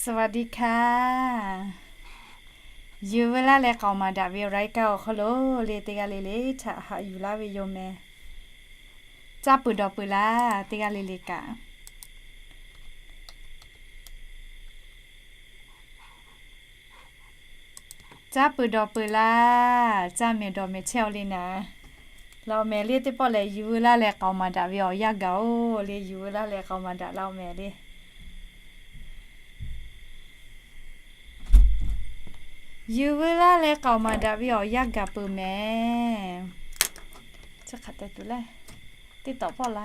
สวัสดีค่ะ Yuˬ veu laˇ leh k'aoˍ maˍ daꞈ ve awˬ รายการ awˬ hk'aw lo le teˇ g'aˇ le le htaꞈ haꞈ yuˬ laˇ ve yoˬ mehˍ. Caˇ peuˬ dawˬ peuˬ laˇ teˇ g'aˇ le le kaꞈ. Caˇ peuˬ dawˬ peuˬ laˇ, caˇ mehˍ dawˬ mehˍ chehˇ-aw le naˍ. Laˇ-oˬ mehˍ le, teˇ pawˆ lehˬ yuˬ veu laˇ leh k'aoˍ maˍ daꞈ ve awˬ yanˇ gaˬ-oˬ le, yuˬ veu laˇ leh k'aoˍ maˍ daꞈ laˇ-oˬ mehˍ le. Yuˬ veu laˇ leh k'aoˍ maˍ daꞈ ve awˬ yanˇ gaˬ peuˬ mehˍ. Chi hk'aˬ te tuˬ le, teˇ tawꞈ pawˆ la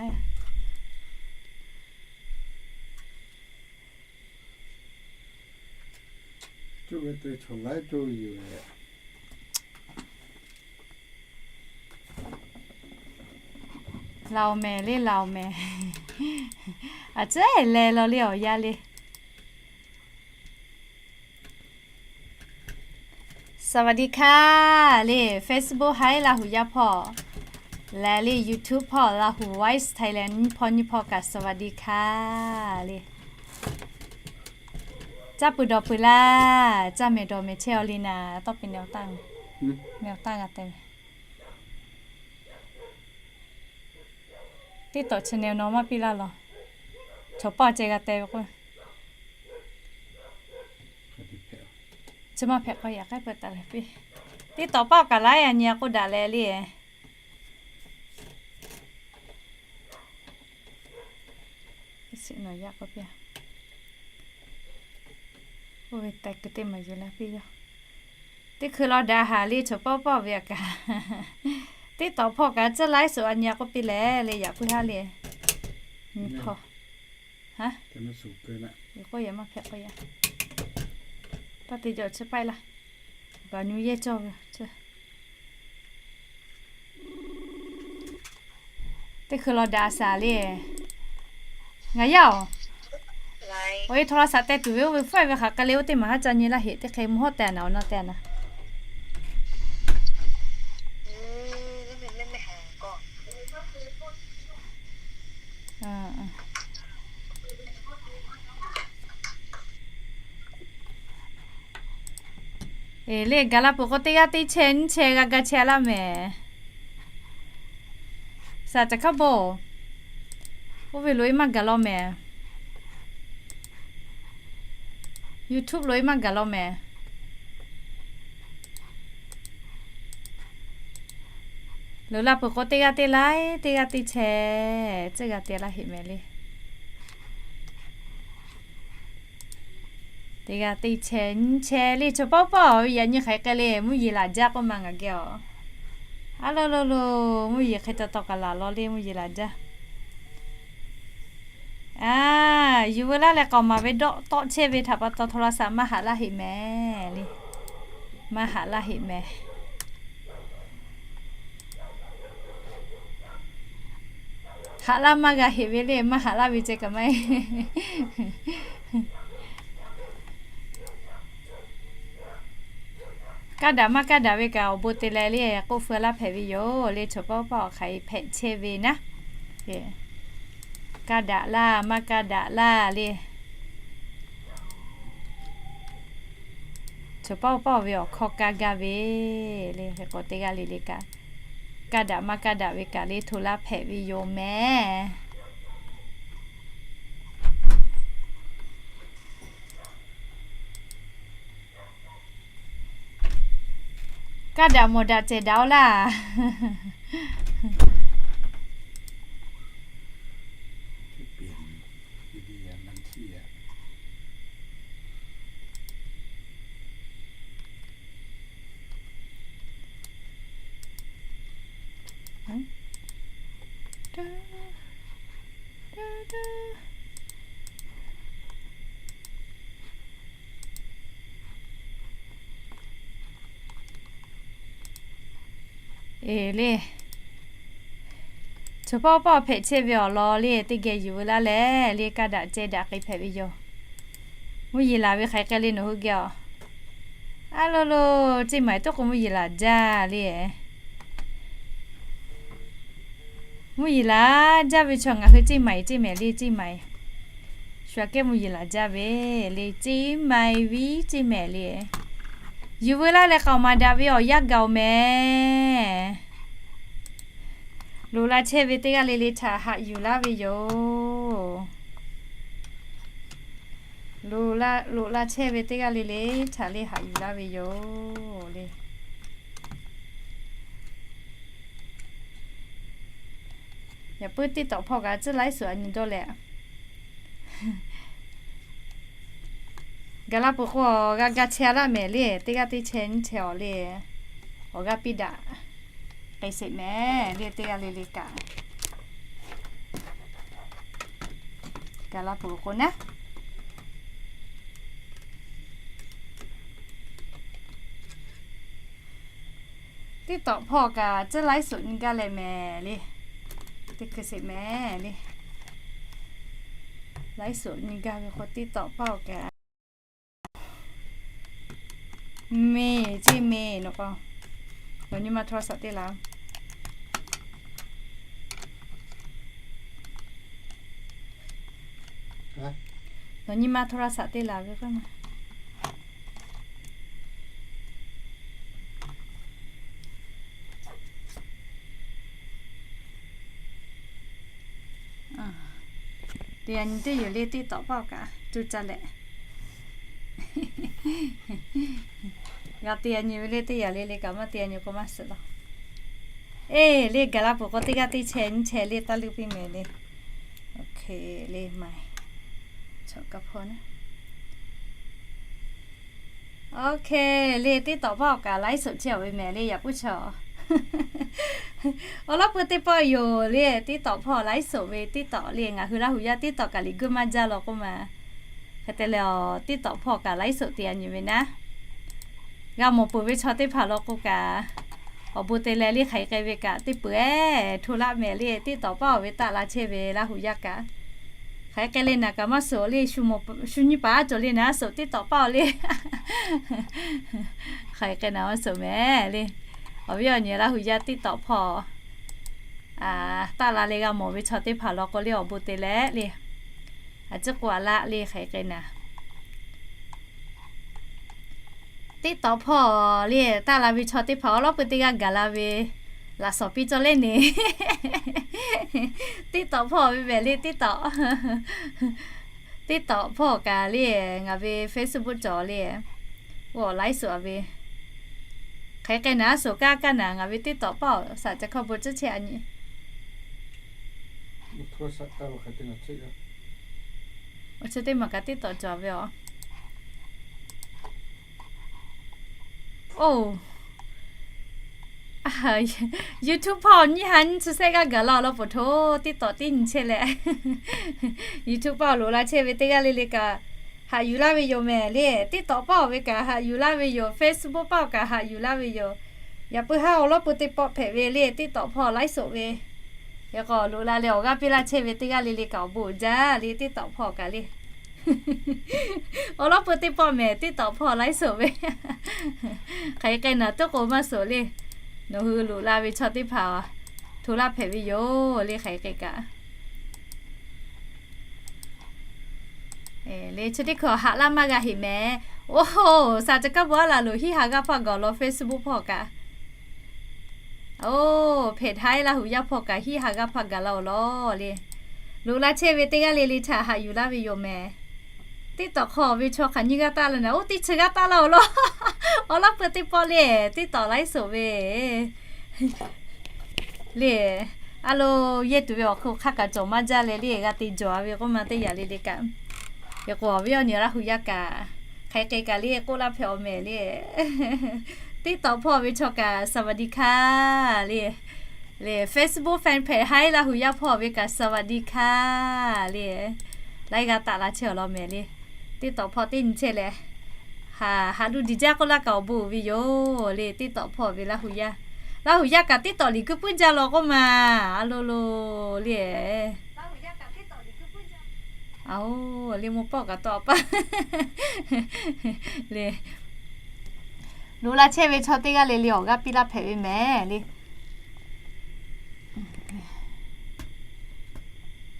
Laˬ-oˬ mehˍ le, laˬ-oˬ mehˍ. Aˬ ceuˬ leh law le awˬ yanˇ le. สวัสดีค่ะ le, Facebook ไฮ Laˇ huˍ yaˇ hpawˇ, leh le YouTube hpawˇ Laˇ huˍ Voice Thailand nyiˇ hpawˇ nyiˇ hpawˇ kaꞈ สวัสดีค่ะ le. Caˇ peuˬ dawˬ peuˬ laˇ, caˇ mehˍ dawˬ mehˍ chehˇ-aw le naˍ, tawˇ pi ne awˬ taˇ, meh awˬ taˇ g'a te ve. Teˇ tawꞈ chi ne naw maˇ piˇ laˇ law. Chaw paˇ ceh g'a te ve k'o, chi maˇ hpehꞈ k'o yaꞈ k'aˉ peuˬ taˍ leh piˇ. Teˇ tawꞈ paˇ kaꞈ laiˉ yaꞈ nyi-a k'oˆ daꞈ leh le. Oˇ ve te kuiˬ teˇ maˬ yuˬ la piˇ yoˬ. Teˇ hkui law daꞈ haˍ le, chaw paˇ paˇ ve aꞈ kaꞈ. Teˇ tawꞈ hpawˇ kaꞈ tcuhˇ laiˉ suhˍ a nyi-a k'oˆ piˇ leh le, yaꞈ puiˉ haˉ le. Nyi hpawˇ, ha, k'oˆ yaꞈ maˇ hpehꞈ k'o yaꞈ. Taˇ te jaw chi paiˇ laˇ. Kaꞈ nyu yehˇ cawˇ ve. Teˇ hkui law daꞈ shaˍ le. Ngaˬ yaˇ-oˬ, awˬ e โทรศัพท์ teh tuˬ ve oˇ ve hpfuhˆ ve hk'aˬ hk'e le, oˇ teˇ maˬ haˉ ca nyi laˇ heꞈ, teˇ hk'e mvuhˇ hawˉ teh naˍ, awˬ na teh naˍ. Eˬ, le gaˬ la peuˬ k'o, teˇ g'aˇ teˇ chehˇ nyiˇ chehˇ g'a ga chehˇ laˇ mehˍ. Saˍ caˬ hkaˉ bawˇ. Oˇ ve loꞈ-e maˇ gaˬ law mehˍ. YouTube loꞈ-e maˇ gaˬ law mehˍ. Loꞈ la peuˬ k'o, teˇ g'aˇ teˇ laiˉ, teˇ g'aˇ teˇ chehˇ, tcuhˇ g'a te laˇ heꞈ mehˍ le. Teˇ g'aˇ teˇ chehˇ nyiˇ chehˇ le, chaw paˇ paˇ ve yaꞈ nyi hk'aˬ hk'e le, mvuhˇ yeˬ laˬ jaˇ k'oˆ ma ngaˬ geh-oˬ. A lo lo lo, mvuhˇ yeˬ hk'e taw taw kaꞈ laˬ law le, mvuhˇ yeˬ laˬ jaˇ. A, yuˬ veu laˇ leh k'aoˍ maˍ ve dawˆ tawˆ chehˇ ve htaꞈ pa taw โทรศัพท์ maˇ haꞈ laˇ heꞈ mehˍ le. Maˇ haꞈ laˇ heꞈ mehˍ. Haꞈ laˇ maˇ g'a heꞈ ve le, maˇ haꞈ laˇ ve ceh kaꞈ maˇ heˆ. Kaˇ daꞈ maˇ kaˇ daꞈ ve kaꞈ awˬ bon te leh le k'oˆ feu laˇ hpehꞈ ve yoˬ le, chaw paˇ paˇ awˬ hk'aˬ hk'e hpehꞈ chehˇ ve naˉ. Kaˇ daꞈ laˇ maˇ kaˇ daꞈ laˇ le. Chaw paˇ paˇ ve awˬ hkawˇ kaˇ gaˇ ve le, hk'e k'o teˇ g'aˇ le le kaꞈ, kaˇ daꞈ maˇ kaˇ daꞈ ve kaꞈ le hto laˇ hpehꞈ ve yoˬ mehˍ. Kaˇ daꞈ mawˬ daꞈ cehˬ daꞈ-oˬ laˇ. Eˬ le. Chaw paˇ paˇ hpehꞈ chehˇ ve awˬ lawn le, teˇ geh yuˬ veu laˇ leh le, kaˇ daꞈ ceh daꞈ k'ai hpehꞈ ve yoˬ. Mvuhˇ yeˬ laˬ ve hk'aˬ hk'e le nawˬ hui geh-oˬ. A lo lo, ceˇ maiˍ toˉ k'o mvuhˇ yeˬ laˬ jaˇ le. Mvuhˇ yeˬ laˬ jaˇ ve chaw ngaˬ hui ceˇ maiˍ ceˇ mehˍ le, ceˇ maiˍ. Shu aꞈ kehˉ mvuhˇ yeˬ laˬ jaˇ ve le, ceˇ maiˍ viˉ ceˇ mehˍ le. Yuˬ veu laˇ leh k'aoˍ maˍ daꞈ ve awˬ yanˇ gaˬ-oˬ mehˍ. Loꞈ la chehˇ ve teˇ g'aˇ le le htaꞈ haꞈ yuˬ laˇ ve yoˬ. Loꞈ la, loꞈ la chehˇ ve teˇ g'aˇ le le htaꞈ le haꞈ yuˬ laˇ ve yoˬ le. Yaꞈ puiˉ TikTok hpawˇ kaꞈ tcuhˉ ไลฟ์สด a nyi dawˇ leh, gaˬ la peuˬ k'o g'a ga chehˇ laˇ mehˍ le, teˇ g'aˇ teˇ chehˇ nyiˇ chehˇ awˬ le, awˬ g'aˇ piˇ daꞈ k'ai sheˍ mehˍ le, teˇ g'aˇ le le kaꞈ. Gaˬ la peuˬ k'o naˉ, TikTok hpawˇ kaꞈ tcuhˉ ไลฟ์สด nyi gaˇ leh mehˍ le. Teˇ hkui sheˍ mehˍ le. ไลฟ์สด nyi gaˇ ve k'o TikTok hpawˇ kaꞈ meˬ ceˇ meˬ nawˬ k'o, nawˬ nyi ma โทรศัพท์ teˇ laˬ. Nawˬ nyi ma โทรศัพท์ teˇ laˬ ve k'o ma. Teˇ yanˇ nyi teˇ yoˬ le, TikTok hpawˇ kaꞈ cuˇ caˇ leh. G'a teˇ yanˇ nyi ve le, teˇ yanˇ le le kaꞈ maˇ teˇ yanˇ nyi k'o maˇ suhˍ law. Eˬ, le gaˬ la peuˬ k'o teˇ g'aˇ teˇ chehˇ nyiˇ chehˇ le taˇ leuˇ piˇ mehˍ le. OK, le maiˍ. Chaw ka hpawˇ naˉ. OK, le TikTok hpawˇ kaꞈ ไลฟ์สด chehˇ ve mehˍ le, yaꞈ puiˉ chaw. Awˬ lawn pui teˇ pawˆ yoˬ le, TikTok hpawˇ ไลฟ์สด ve TikTok le, ngaˬ hui Laˇ huˍ yaˇ TikTok kaꞈ liꞈ guˇ maˇ jaˇ law k'oˆ ma. Hk'e te leh, TikTok hpawˇ kaꞈ ไลฟ์สด teˇ yanˇ nyi ve naˉ. G'a mawˬ peuˬ ve chaw teˇ hpaˍ law k'o kaꞈ, awˬ bon te leh le hk'aˬ hk'e k'ai ve kaꞈ teˇ peuˬ ehˉ hto laˇ mehˍ le, TikTok paˇ-oˬ ve taˆ la chehˇ ve Laˇ huˍ yaˇ kaꞈ. Hk'aˬ hk'e k'ai le naˍ kaꞈ maˇ suhˍ le, shu nyi paˍ aˉ cawˬ le naˍ suhˍ TikTok paˇ-oˬ le. Hk'aˬ hk'e k'ai naˍ maˇ suhˍ mehˍ le. Awˬ viˉ awˬ nyi Laˇ huˍ yaˇ TikTok hpawˇ taˆ la leh g'a mawˬ ve chaw teˇ hpaˍ law k'o le awˬ bon te leh le. A ciˉ k'o a laˆ le hk'aˬ hk'e k'ai naˍ. TikTok hpawˇ le taˆ la ve chaw teˇ hpaˍ awˬ lawn pui teˇ g'aˇ gaˬ la ve laꞈ shawˍ piˇ cawˇ leh ne. TikTok hpawˇ ve mehˍ le TikTok. TikTok hpawˇ kaꞈ le ngaˬ ve Facebook cawˬ le, awˬ ไลฟ์สด ve. Hk'aˬ hk'e k'ai naˍ suhˍ kaˇ kaˇ naˍ ngaˬ ve TikTok paˇ-oˬ saˍ ca hkawˇ bon tcuhˉ chehˇ a nyi. Awˬ chi teˇ maˬ kaꞈ TikTok cawˬ ve aˬ. Oˇ, YouTube hpawˇ nyiˇ ha nyiˇ chi shehˆ g'aˇ gaˬ la awˬ lawn peuˬ hto, TikTok tiˉ nyi chehˇ leh. YouTube paˇ awˬ loꞈ la chehˇ ve teˇ g'aˇ le le kaꞈ haꞈ yuˬ laˇ ve yoˬ mehˍ le. TikTok paˇ awˬ ve kaꞈ haꞈ yuˬ laˇ ve yoˬ, Facebook paˇ awˬ kaꞈ haꞈ yuˬ laˇ ve yoˬ. Yaꞈ puiˉ haˉ awˬ lawn pui teˇ pawˆ hpehꞈ ve le TikTok hpawˇ ไลฟ์สด ve. Yaꞈ k'aw loꞈ la leh awˬ g'aˇ piˇ laˇ chehˇ ve teˇ g'aˇ le le kaꞈ awˬ bon uiˍ jaˇ le TikTok hpawˇ kaꞈ le. Awˬ lawn pui teˇ pawˆ mehˍ TikTok hpawˇ ไลฟ์สด ve. Hk'aˬ hk'e k'ai naˍ tuˉ k'o maˇ suhˍ le. Nawˬ hui loꞈ la ve chaw teˇ hpaˍ hto laˇ hpehꞈ ve yoˬ le hk'aˬ hk'e k'ai kaꞈ. Le chi teˇ hkui haꞈ laˇ maˇ g'a heꞈ mehˍ. Oˇ, saˍ ca kaˇ bon aˉ laˬ loˬ hiˉ ha g'aˇ hpaˇ gaˬ awˬ lawn Facebook hpawˇ kaꞈ. Oˇ, hpehꞈ htaˇ Laˇ huˍ yaˇ hpawˇ kaꞈ hiˉ ha g'aˇ hpaˇ gaˬ la awˬ lawn le. Loꞈ la chehˇ ve teˇ g'aˇ le le htaꞈ haꞈ yuˬ laˇ ve yoˬ mehˍ. TikTok hk'aw ve chaw hk'aˬ nyiˇ g'aˇ taˆ la naˍ, oˇ teˇ chi g'aˇ taˆ laˇ awˬ lawn. Awˬ lawn pui teˇ pawˆ le TikTok ไลฟ์สด ve. Le, a lo, yehˇ tuˬ ve awˬ hk'aw hk'aˇ kaꞈ cawˬ maˇ jaˇ leh le g'a te jawˬ a ve k'oˆ ma teˇ yanˇ le le kaꞈ. Yaꞈ k'o awˬ viˉ awˬ nyi Laˇ huˍ yaˇ kaꞈ hk'aˬ hk'e k'ai kaꞈ le k'oˆ laˇ hpehꞈ awˬ mehˍ le. TikTok hpawˇ ve chaw kaꞈ สวัสดีค่ะ le. Le Facebook fan page haiˉ Laˇ huˍ yaˇ hpawˇ ve kaꞈ สวัสดีค่ะ le. Laiˉ g'aˇ taˆ la chehˇ awˬ lawn mehˍ le. TikTok hpawˇ teˇ nyi chehˇ leh, haꞈ, haꞈ lu diˬ jaˇ k'oˆ laˇ kaꞈ awˬ bon uiˍ ve yoˬ le TikTok hpawˇ ve Laˇ huˍ yaˇ. Laˇ huˍ yaˇ kaꞈ TikTok liꞈ guˇ puiˉ jaˇ law k'oˆ ma. A lo lo le. Aˬ, le maw pawˆ kaꞈ tawˆ a paˇ le. Loꞈ la chehˇ ve chaw teˇ g'aˇ le le awˬ g'aˇ piˇ laˇ hpehꞈ ve mehˍ le.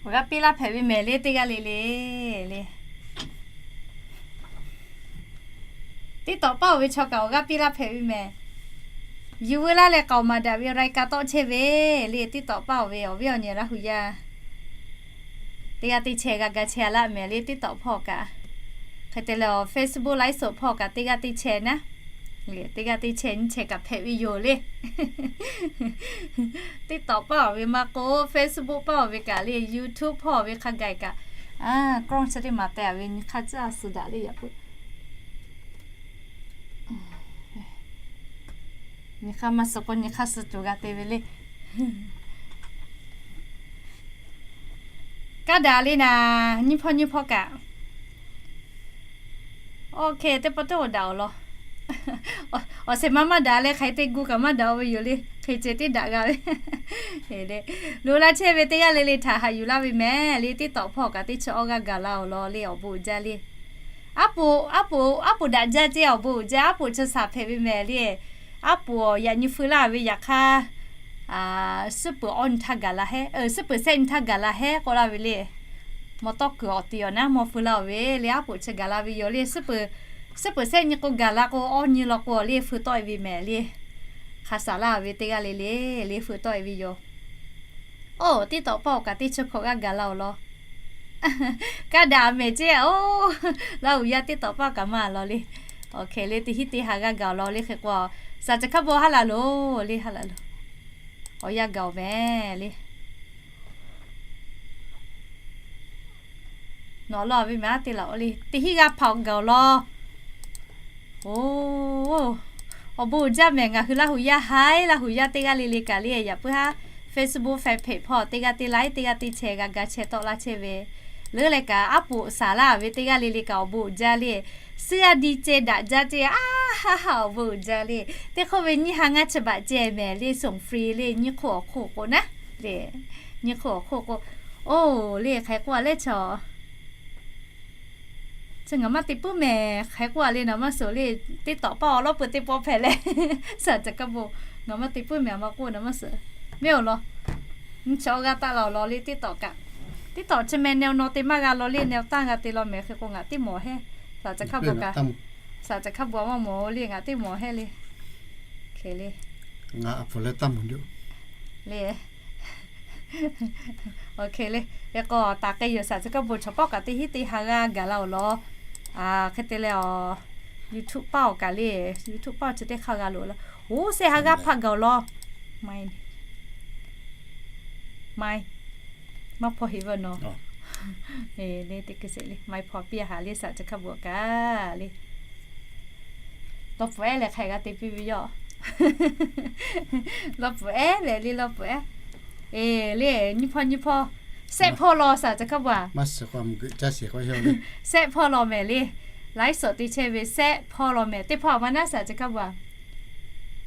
Awˬ g'aˇ piˇ laˇ hpehꞈ ve mehˍ le, teˇ g'aˇ le le le. TikTok paˇ awˬ ve chaw kaꞈ awˬ g'aˇ piˇ laˇ hpehꞈ ve mehˍ. Yuˬ veu laˇ leh k'aoˍ maˍ daꞈ ve รายการ tawˆ chehˇ ve le. TikTok paˇ awˬ ve awˬ viˉ awˬ nyi Laˇ hu yaˇ teˇ g'aˇ teˇ chehˇ g'a ga chehˇ laˇ mehˍ le. TikTok hpawˇ kaꞈ hk'e te leh Facebook ไลฟ์สด hpawˇ kaꞈ teˇ g'aˇ teˇ chehˇ naˉ. Teˇ g'aˇ teˇ chehˇ nyiˇ chehˇ kaꞈ hpehꞈ ve yoˬ le. TikTok paˇ awˬ ve maˇ k'oˆ, Facebook paˇ awˬ ve kaꞈ le, YouTube hpawˇ awˬ ve hk'a gaˬ kaꞈ, กล้อง chi teˇ maˬ teh a ve nyi hk'aˇ tcuhˉ a suh daꞈ le yaꞈ puiˉ. Nyi hk'aˇ maˇ suh k'o nyi hk'aˇ suh tuˬ g'a te ve le. Kaˇ daꞈ le naˍ, nyiˇ hpawˇ nyiˇ hpawˇ kaꞈ. Oˇ hk'e teˇ pawˆ teˇ awˬ daꞈ awˬ lawn. Awˬ shehˍ ma maˇ daꞈ leh hk'aˬ hk'e te gu kaꞈ maˇ daꞈ ve yoˬ le. Hk'e ceh teˇ daꞈ g'a ve. Loꞈ la chehˇ ve teˇ g'aˇ le le htaꞈ haꞈ yuˬ laˇ ve mehˍ le. TikTok hpawˇ kaꞈ teˇ chi awˇ g'aˇ gaˬ la awˬ lawn le, awˬ bon uiˍ jaˇ le. Aˉ poꞈ, aˉ poꞈ, aˉ poꞈ daꞈ jaˇ ceˇ, awˬ bon uiˍ jaˇ, aˉ poꞈ chi shaˍ hpehꞈ ve mehˍ le. Aˉ poꞈ yaꞈ nyi feu laˇ ve yaꞈ hk'aˇ, suhˉ peuˬ awˇ nyi htaˇ gaˬ la hehˉ, suhˉ peuˬ shehˆ nyi htaˇ gaˬ la hehˉ k'oˆ laˇ ve le. Mawˬ tawˇ kuiˬ awˬ ti awˬ naˉ mawˬ feu laˇ oˬ ve le, aˉ poꞈ chi gaˬ la ve yoˬ le. Suhˉ peuˬ shehˆ nyi k'o gaˬ la k'o, awˇ nyi law k'o le feu tawˆ e ve mehˍ le. Hk'a shaˍ laˇ ve teˇ g'aˇ le le le feu tawˆ e ve yoˬ. Oˇ, TikTok paˇ awˬ kaꞈ teˇ chi hkawꞈ g'aˇ gaˬ la awˬ lawn. Kaˇ daꞈ mehˍ ceˇ oˬ. Laˇ hu yaˇ TikTok paˇ kaꞈ maˇ law le. Awˬ hk'e le teˇ hinˉ teˇ ha g'aˇ gaˬ awˬ lawn le. Hk'e k'o, shaˍ chi hkaˇ bon haˉ la loˬ le, haˉ la loˬ. Awˬ yanˇ gaˬ awˬ mehˍ le. Nawˬ law ve mehˍ aˉ te laˬ oˬ le, teˇ hinˉ g'aˇ hpaꞈ awˬ gaˬ awˬ lawn. Oˇ, awˬ bon uiˍ jaˇ mehˍ. Ngaˬ hui Laˇ hu yaˇ haiˉ, Laˇ hu yaˇ teˇ g'aˇ le le kaꞈ le yaꞈ puiˉ haˉ Facebook fan page hpawˇ teˇ g'aˇ teˇ like, teˇ g'aˇ teˇ share g'a ga chehˇ tawˆ laˇ chehˇ ve. Leuˉ leh kaꞈ aˉ poꞈ shaˍ laˇ ve teˇ g'aˇ le le kaꞈ awˬ bon uiˍ jaˇ le. Suhˉ a di ceh daꞈ jaˇ ceˇ, aˉ haˉ haˉ awˬ bon uiˍ jaˇ le. Teˇ hk'oˆ ve nyiˇ ha ngaˇ chi baꞈ ceh mehˍ le, ส่งฟรี le, nyiˇ hk'oˆ awˬ hk'oˆ k'o naˉ le. Nyiˇ hk'oˆ awˬ hk'oˆ k'o, oˇ le hk'aˬ hk'e k'oˆ a leh chaw Chi ngaˬ maˇ te puiˉ mehˍ, hk'aˬ hk'e k'oˆ a le naˍ maˇ suhˍ le. TikTok paˇ awˬ lawˉ pui teˇ pawˆ hpehꞈ leh, shaˍ caˬ hkaˇ bon, ngaˬ maˇ te puiˉ mehˍ, a maˇ k'oˆ naˍ maˇ suhˍ. Mehˆ awˬ lawn, nyiˇ chi awˇ g'aˇ taˆ la awˬ lawn le TikTok kaꞈ. TikTok chi meh neh naw te maˇ g'a law le, neh taˇ g'a te law mehˍ. Hk'e k'o ngaˬ teˇ mawˬ hehˉ, shaˍ caˬ hkaˇ bon kaꞈ, shaˍ caˬ hkaˇ bon a maˇ mawˬ le, ngaˬ teˇ mawˬ hehˉ le. Hk'e le. Ngaˬ a pfuhˍ leh taˇ mawˬ le. Oˇ hk'e le. Hk'e k'o taˍ k'ai yoˬ, shaˍ caˬ hkaˇ bon chaw paˇ kaꞈ teˇ hinˉ teˇ ha g'aˇ gaˬ la awˬ lawn. Hk'e te leh, YouTube paˇ awˬ kaꞈ le, YouTube paˇ awˬ chi teˇ hk'aˇ g'a loꞈ la. Oˇ, shehˆ ha g'aˇ hpaˆ gaˬ awˬ lawn. Mai, mai, maˇ hpaw heˆ ve nawˬ. Teˇ hkui sheˍ le, mai hpaw piˇ a haꞈ le shaˍ caˬ hkaˇ bon kaꞈ le. Lawˇ pfuhˍ ehˉ leh hk'aˬ g'a te piˇ ve yoˬ. Lawˇ pfuhˍ ehˉ leh le, lawˇ pfuhˍ ehˉ. Eˬ le, nyiˇ hpawˇ nyiˇ hpawˇ. Shehˆ hpawˇ law shaˍ caˬ hkaˇ bon a. Shehˆ hpawˇ law mehˍ le. ไลฟ์สด te chehˇ ve shehˆ hpawˇ law mehˍ. Teˇ hpawˇ a ma naˉ shaˍ caˬ hkaˇ bon a.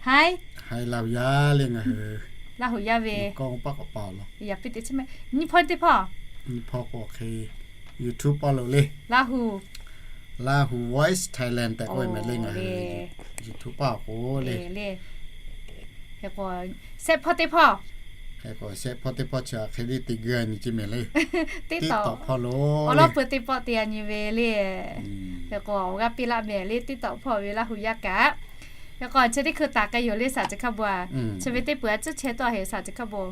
Haiˉ, haiˉ Laˇ hu yaˇ le ngaˬ hui. Laˇ hu yaˇ ve. Nyiˇ hpawˇ teˇ hpawˇ. Nyiˇ hpawˇ k'o hk'e YouTube paˇ lo le. Laˇ hu, Laˇ hu Voice Thailand tehꞈ k'oˆ ve mehˍ le ngaˬ hui. YouTube paˇ awˬ k'o le. Hk'e k'o, shehˆ hpawˇ teˇ hpawˇ. Hk'e k'o shehˆ hpawˇ teˇ hpawˇ chi hk'e le te geu a nyi ce mehˍ le. TikTok hpawˇ lo awˬ lawˇ pui teˇ pawˆ te a nyi ve le. Hk'e k'o awˬ g'aˇ piˇ laˇ mehˍ le TikTok hpawˇ ve Laˇ hu yaˇ kaꞈ. Hk'e k'o chi teˇ hkui taˍ k'ai yoˬ le shaˍ caˬ hkaˇ bon a. Chi ve teˇ peuˬ a tcuhˉ chehˇ tawˆ heˍ shaˍ caˬ hkaˇ bon.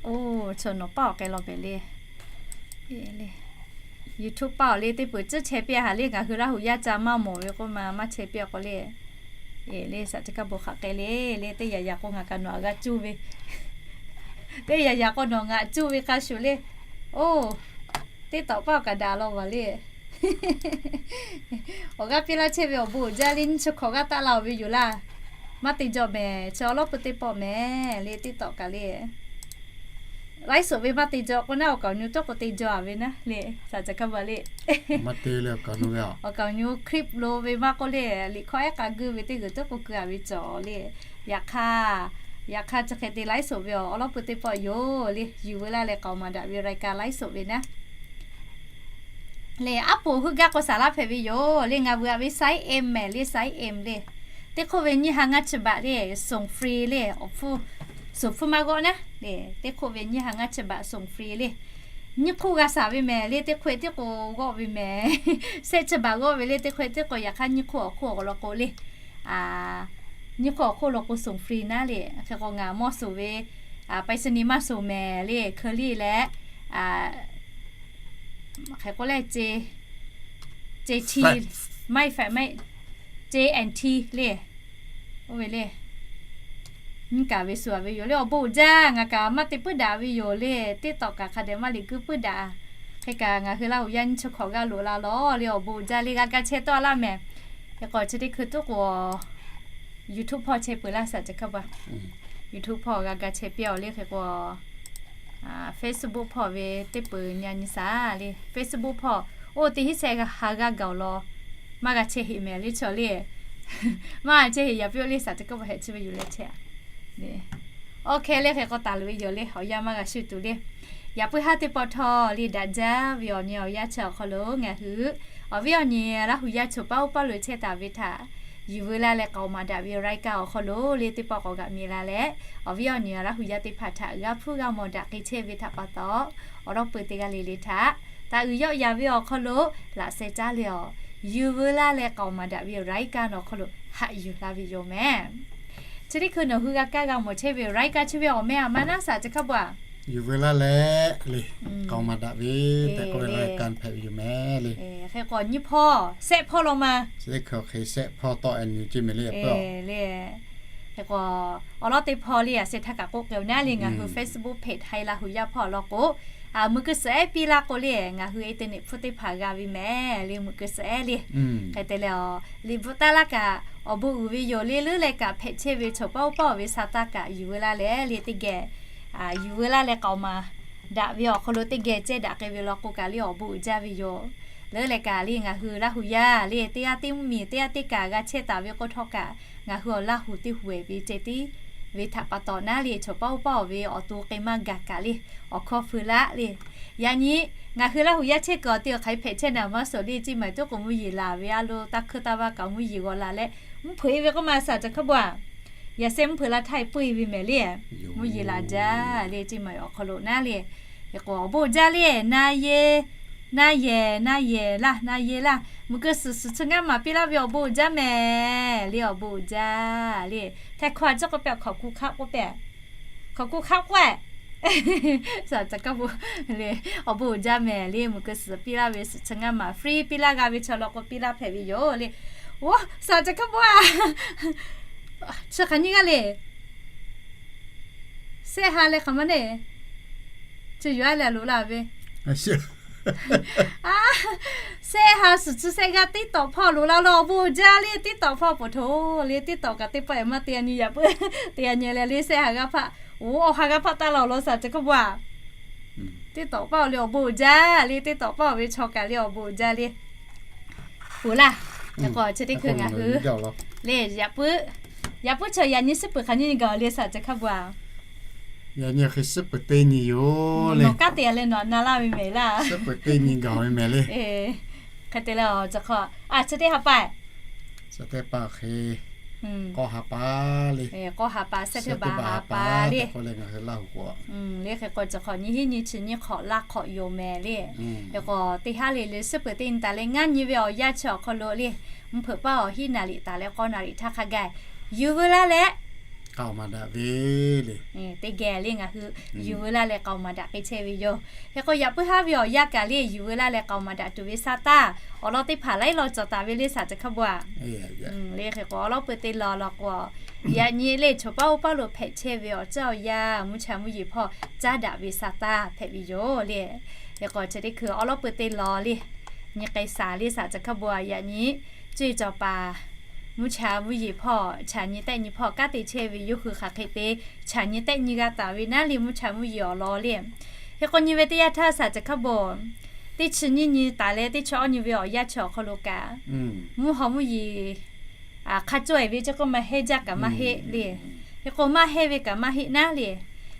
Oˇ, chaw nawˬ paˇ awˬ k'ai law mehˍ le. YouTube paˇ awˬ le teˇ peuˬ tcuhˉ chehˇ piˇ a haꞈ le ngaˬ hui Laˇ hu yaˇ ca maˇ mawˬ ve k'oˆ ma maˇ chehˇ piˇ a k'o le. Eˬ le shaˍ caˬ hkaˇ bon hk'aˬ k'ai le le teˇ yaꞈ yaꞈ k'o ngaˬ kaꞈ nawˬ aꞈ g'a cuˇ ve. Teˇ yaꞈ yaꞈ k'o nawˬ ngaˬ cuˇ ve hk'a shuˍ le. Oˇ, TikTok paˇ awˬ kaꞈ daꞈ law vaˬ le. Awˬ g'aˇ piˇ laˇ chehˇ ve awˬ bon uiˍ jaˇ le nyiˇ chi hkawꞈ g'aˇ taˆ la awˬ ve yoˬ laˇ. Maˇ te jaw mehˍ, chi awˬ lawˇ pui teˇ pawˆ mehˍ le TikTok kaꞈ le. Laiˉ suhˍ ve maˇ te jaw k'o naˉ awˬ kaˍ awˬ nyi tuˉ k'o te jaw a ve naˉ le, shaˍ caˬ hkaˇ bon le. Awˬ kaˍ awˬ nyi clip lo ve maˇ k'oˆ le, liꞈ hkawˇ ehˉ k'a guˇ ve teˇ g'uiˬ tuˉ k'o keu a ve cawˬ le. Yaꞈ hk'aˇ, yaꞈ hk'aˇ chi hk'e te laiˉ suhˍ ve awˬ awˬ lawˇ pui teˇ pawˆ yoˬ le, yuˬ veu laˇ leh k'aoˍ maˍ daꞈ ve รายการ laiˉ suhˍ ve naˉ le, aˉ poꞈ hui gaˇ k'o shaˍ laˇ hpehꞈ ve yoˬ le. Ngaˬ veuꞈ a ve ไซส์ M mehˍ le, ไซส์ M le. Teˇ hk'oˆ ve nyiˇ ha ngaˇ chi baꞈ le, ส่งฟรี le, awˬ hpfuhˇ Suhˍ hpfuhˇ maˇ g'awˆ naˉ le, teˇ hk'oˆ ve nyiˇ ha ngaˇ chi baꞈ suhˍ free le. Nyiˇ hk'oˆ g'a shaˍ ve mehˍ le, teˇ hk'oˆ teˇ k'o g'awˆ ve mehˍ. Shehˆ chi baꞈ g'awˆ ve le, teˇ hk'oˆ teˇ k'o yaꞈ hk'aˇ nyiˇ hk'oˆ awˬ hk'oˆ awˬ lawn k'o le, nyiˇ hk'oˆ awˬ hk'oˆ lawn k'o suhˍ free naˉ le. Hk'e k'o ngaˬ mawˇ suhˍ ve ไปรษณีย์ maˇ suhˍ mehˍ le, เคอรี่ leh hk'e k'o le, ce, ce ti, maˇ heˆ faꞈ maˇ heˆ, ce and ti le. Oˇ ve le, nyiˇ kaˬ ve suhˍ ve yoˬ le. Awˬ bon uiˍ jaˇ, ngaˬ kaꞈ maˇ te puiˉ daꞈ ve yoˬ le. TikTok kaꞈ hk'a dehꞈ maˇ liꞈ guiˇ puiˉ daꞈ. Hk'e kaꞈ ngaˬ hui Laˇ huˍ yaˇ nyiˇ chi hkawꞈ g'aˇ loꞈ la lawˬ le. Awˬ bon uiˍ jaˇ le, g'a ga chehˇ tawˆ laˇ mehˍ. Hk'e k'o chi teˇ hkui tuˉ k'o YouTube hpawˇ chehˇ peuˬ laˇ shaˍ ca hkaˇ ba. YouTube hpawˇ g'a ga chehˇ piˇ-oˬ le. Hk'e k'o Facebook hpawˇ ve teˇ peuˬ nyi nyi shaˍ le. Facebook hpawˇ oˇ teˇ hinˉ shehˆ ha g'aˇ gaˬ-oˬ law, maˇ g'a chehˇ heꞈ mehˍ le chaw le. Maˇ g'a chehˇ heꞈ yaꞈ piˇ-oˬ le shaˍ ca hkaˇ ba hehꞈ chi ve yoˬ leh chehˇ. Awˬ hk'e le hk'e k'o taˍ loꞈ ve yoˬ le, awˬ yanˇ maˇ g'a shuˍ tuˬ le. Yaꞈ puiˉ haˉ teˇ pawˆ htawˇ le daꞈ jaˇ ve awˬ nyi awˬ yanˇ chi awˬ hk'aw lo ngaˬ hui awˬ viˉ awˬ nyi Laˇ huˍ yaˇ choˬ paˇ oˇ paˇ lo chehˇ taˍ ve htaꞈ yuˬ veu laˇ leh k'aoˍ maˍ daꞈ ve รายการ awˬ hk'aw lo le teˇ pawˆ k'awꞈ g'aꞈ mi la leh, awˬ viˉ awˬ nyi Laˇ huˍ yaˇ teˇ hpaˍ htaꞈ g'a hpuˇ g'a mawˬ daꞈ k'ai chehˇ ve htaꞈ pa taw, awˬ lawˉ peu teˇ g'aˇ le le htaꞈ taˍ uiˍ yawˆ yaˍ ve awˬ hk'aw lo laꞈ sheh caˉ le awˬ, yuˬ veu laˇ leh k'aoˍ maˍ daꞈ ve รายการ awˬ hk'aw lo haꞈ yuˬ la ve yoˬ mehˍ. Chi teˇ hkui nawˬ hui g'a kaˇ g'a mawˬ chehˇ ve รายการ chi ve awˬ meh aˬ ma naˉ shaˍ ca hkaˇ ba. Yuˬ veu laˇ leh le, k'aoˍ maˍ daꞈ ve tehꞈ k'oˆ ve รายการ hpehꞈ ve yoˬ mehˍ le. Hk'e k'o nyiˇ hpawˇ shehˆ hpawˇ law ma. Chi teˇ hkui awˬ hk'e shehˆ hpawˇ tawˆ-e nyi ce mehˍ le. Hk'e k'o awˬ lawˉ teˇ hpawˇ le, a sheh htaˇ kaꞈ k'oˆ k'ai-oˬ naˉ le, ngaˬ hui Facebook page Htaiˇ Laˇ huˍ yaˇ hpawˇ law k'o, muiˬ keu suhˍ ehˉ piˇ laˇ k'o le, ngaˬ hui internet hpfuhˇ teˇ hpaˍ g'a ve mehˍ le, muiˬ keu suhˍ ehˉ le. Hk'e te leh, liꞈ bvuhꞈ taˍ laˇ kaꞈ awˬ bon uiˍ ve yoˬ le, leuˉ leh kaꞈ hpehꞈ chehˇ ve choˬ paˇ oˇ paˇ awˬ ve sa taˇ kaꞈ yuˬ veu laˇ leh le teˇ geh yuˬ veu laˇ leh k'aoˍ maˍ daꞈ ve awˬ hk'aw lo teˇ geh cehˇ daꞈ k'ai ve law k'o kaꞈ le awˬ bon uiˍ jaˇ ve yoˬ. Leuˉ leh kaꞈ le ngaˬ hui Laˇ huˍ yaˇ le teˇ g'aˇ teˇ mvuhˇmiˬ teˇ g'aˇ teˇ kaꞈ g'a chehˇ taˍ ve k'o htawˇ kaꞈ, ngaˬ hui awˬ Laˇ huˍ teˇ huˍ ehˍ ve ceh tiˉ ve htaꞈ pa taw naˉ le, choˬ paˇ oˇ paˇ awˬ ve awˬ to k'ai maˇ gaˬ kaꞈ le, awˬ hkawˇ feu laˇ le. Yaꞈ nyi ngaˬ hui Laˇ huˍ yaˇ chehˇ kuiˬ awˬ te awˬ hk'aˬ hk'e hpehꞈ chehˇ naˍ maˇ suhˍ le, ceˇ maˬ tuˉ k'o mvuhˇ yeˬ laˬ ve a lo taˇ hkuiˇ taˇ vaˇ kaꞈ mvuhˇ yeˬ g'aw laˬ leh, mvuhˇ hpeuꞈ e ve k'oˆ ma shaˍ ca hkaˇ ba. Yaꞈ shehˆ mvuhˇ hpeuꞈ la htaˇ e puiˇ e ve mehˍ le. Mvuhˇ yeˬ laˬ jaˇ le, ceˇ maˬ awˬ hk'aw lo naˉ le. Hk'e k'o awˬ bon uiˍ jaˇ le, na ye, na yehˬ, na yehˬ laˇ, na ye laˇ, muiˬ keu suhˍ suhˍ chi ngaˇ maˍ piˇ laˇ ve awˬ bon uiˍ jaˇ mehˍ le, awˬ bon uiˍ jaˇ le. Htaiˇ hkawˇ a ciˉ k'oˆ pehˇ, hkawꞈ kuˬ hk'aˆ k'oˆ pehˇ, hkawꞈ kuˬ hk'aˆ k'oˆ-e. Shaˍ ca hkaˇ ba le, awˬ bon uiˍ jaˇ mehˍ le, muiˬ keu suhˍ piˇ laˇ ve suhˍ chi ngaˇ maˍ free piˇ laˇ g'a ve chaw law k'o piˇ laˇ hpehꞈ ve yoˬ le. Oˇ, shaˍ ca hkaˇ ba a, chi hk'aˬ nyi g'aˇ le. Shehˆ ha leh hk'aˬ ma neˇ, chi yuˬ a leh loꞈ la ve. Shehˆ ha suhˍ chi shehˆ g'aˇ TikTok hpawˇ loꞈ la law, awˬ bon uiˍ jaˇ le TikTok hpawˇ poˬ htoꞈ le, TikTok kaꞈ teˇ pawˆ e maˇ te a nyi yaꞈ puiˉ te a nyi leh le shehˆ ha g'aˇ hpaˆ, oˇ, awˬ ha g'aˇ hpaˆ taˇ law law shaˍ ca hkaˇ ba a. TikTok paˇ awˬ le awˬ bon uiˍ jaˇ le, TikTok paˇ awˬ ve chaw kaꞈ le awˬ bon uiˍ jaˇ le. Peuˬ laˇ. Hk'e k'o chi teˇ hkui ngaˬ hui le, yaꞈ puiˉ, yaꞈ puiˉ chaw yaꞈ nyi suhˉ peuˬ hk'aˬ nyi nyi gaˬ le shaˍ ca hkaˇ ba a. Yaꞈ nyi hk'e suhˉ peuˬ teˇ nyi yoˬ le. Nawˬ kanˉ te a leh nawˬ na laˇ ve mehˍ laˇ. Suhˉ peuˬ teˇ nyi gaˬ ve mehˍ le. Hk'e te leh awˬ ca hk'aw a chi teˇ ha pa, chi teˇ pa hk'e k'awˇ ha pa le. K'awˇ ha pa, shehˆ teˇ ba ha pa le. K'o le ngaˬ hui Laˇ huˍ k'o le hk'e k'o chi hk'awꞈ nyi hiˉ nyi chi nyi hk'awꞈ laˇ hk'awꞈ yoˬ mehˍ le. Hk'e k'o teˇ haˉ le le suhˉ peuˬ teˇ nyi taˍ leh ngaˇ nyi ve awˬ yanˇ chi awˬ hk'aw lo le, mvuhˇ hpeuꞈ paˇ awˬ hiˉ naˍ riˍ taˍ leh k'awˇ naˍ riˍ htaˇ hk'a gaˬ yuˬ veu laˇ leh k'aoˍ maˍ daꞈ ve le. Teˇ geh le ngaˬ hui yuˬ veu laˇ leh k'aoˍ maˍ daꞈ k'ai chehˇ ve yoˬ. Hk'e k'o yaꞈ puiˉ haˉ ve awˬ yanˇ kaꞈ le yuˬ veu laˇ leh k'aoˍ maˍ daꞈ tuˬ ve sa taˇ awˬ lawn teˇ hpaˍ laiˉ law cawˬ taˍ ve le shaˍ ca hkaˇ ba a. Le hk'e k'o awˬ lawˉ peu te law law k'o, yaꞈ nyi le choˬ paˇ oˇ paˇ lo hpehꞈ chehˇ ve awˬ ceuˬ awˬ yanˇ mvuhˇ cha mvuhˇ yeˬ hpawˇ caˉ daꞈ ve sa taˇ hpehꞈ ve yoˬ le. Hk'e k'o chi teˇ hkui awˬ lawˉ peu te law le, nyi k'ai shaˍ le shaˍ ca hkaˇ ba a. Yaꞈ nyi cuˇ yiˍ cawˬ paˍ mvuhˇ cha mvuhˇ yeˬ hpawˇ chaꞈ nyi tehˆ nyi hpawˇ kanˉ te chehˇ ve yawˇ hui hk'aˬ hk'e te chaꞈ nyi tehˆ nyi g'a taˍ ve naˉ le mvuhˇ cha mvuhˇ yeˬ awˬ lawn le. Hk'e k'o nyi ve teˇ yanˇ htaˇ shaˍ ca hkaˇ ba, teˇ chi nyiˇ nyi taˍ leh teˇ chi awˇ nyi ve awˬ yanˇ chi awˬ hk'aw lo kaꞈ, mvuhˇ haw mvuhˇ yeˬ hk'a caweh ve chi k'oˆ maˇ heˆ jaˇ kaꞈ maˇ heˆ le. Hk'e k'o maˇ heˆ ve kaꞈ maˇ heˆ naˉ le.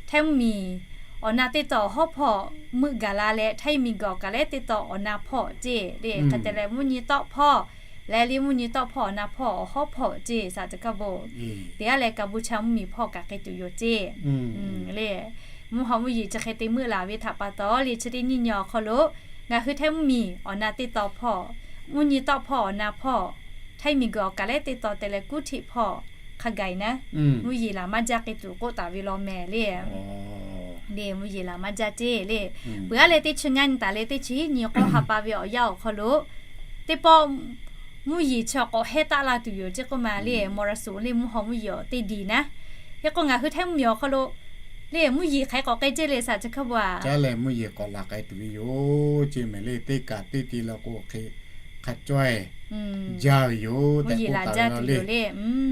Htaiˇ mvuhˇ miˬ awˬ na teˇ taw hawˉ hpawˇ meuˆ gaˬ la leh htaiˇ miˬ gaˬ kaꞈ leh teˇ taw awˬ na hpawˇ ceˇ le. Hk'e te leh mvuhˇ nyi tawˆ hpawˇ leh le mvuhˇ nyi tawˆ hpawˇ awˬ na hpawˇ awˬ hawˉ hpawˇ ceˇ saˍ ceˬ hkawˇ bon. Teˇ g'aˇ leh Kaˍbuˍchaˇ mvuhˇmiˬ hpawˇ kaꞈ hk'e tuˬ yoˬ ceˇ. Le mvuhˇ haw mvuhˇ yeˬ chi hk'e te meuˆ laˬ ve htaꞈ pa taw le chi teˇ nyi nyi awˬ hk'aw lo ngaˬ hui Htaiˇ mvuhˇmiˬ awˬ na teˇ taw hpawˇ, mvuhˇ nyi tawˆ hpawˇ awˬ na hpawˇ, Htaiˇ miˬguiˬ awˬ kaˍ leh teˇ taw te leh kuˉ hteˆ hpawˇ hk'a gaˬ e naˉ, mvuhˇ yeˬ laˬ maˇ jaˇ k'e tuˬ k'oˆ taˍ ve law mehˍ le. Le mvuhˇ yeˬ laˬ maˇ jaˇ ceˇ le. Peuˬ aˉ leh teˇ chi ngaˇ nyi taˍ leh teˇ chi hiˉ nyi k'awˇ ha pa ve awˬ yanˇ awˬ hk'aw lo teˇ pawˆ mvuhˇ yeˬ chi awˬ k'awꞈ hehˉ taˆ la tuˬ yoˬ ceˇ k'oˆ ma le. Mawˬ raˍ suˍ le mvuhˇ haw mvuhˇ yeˬ awˬ teˇ diˬ naˉ. Hk'e k'o ngaˬ hui Htaiˇ mvuhˇmiˬ awˬ hk'aw lo le mvuhˇ yeˬ hk'aˬ hk'e k'awꞈ k'ai ceˇ le saˍ ceˬ hkawˇ bon a. Caˉ leh mvuhˇ yeˬ k'awꞈ laˬ k'ai tuˬ ve yoˬ ceˇ mehˍ le. Teˇ kaꞈ teˇ te la k'o hk'e hk'a caweh jaˇ ve yoˬ tehꞈ k'oˆ taˍ ve law le.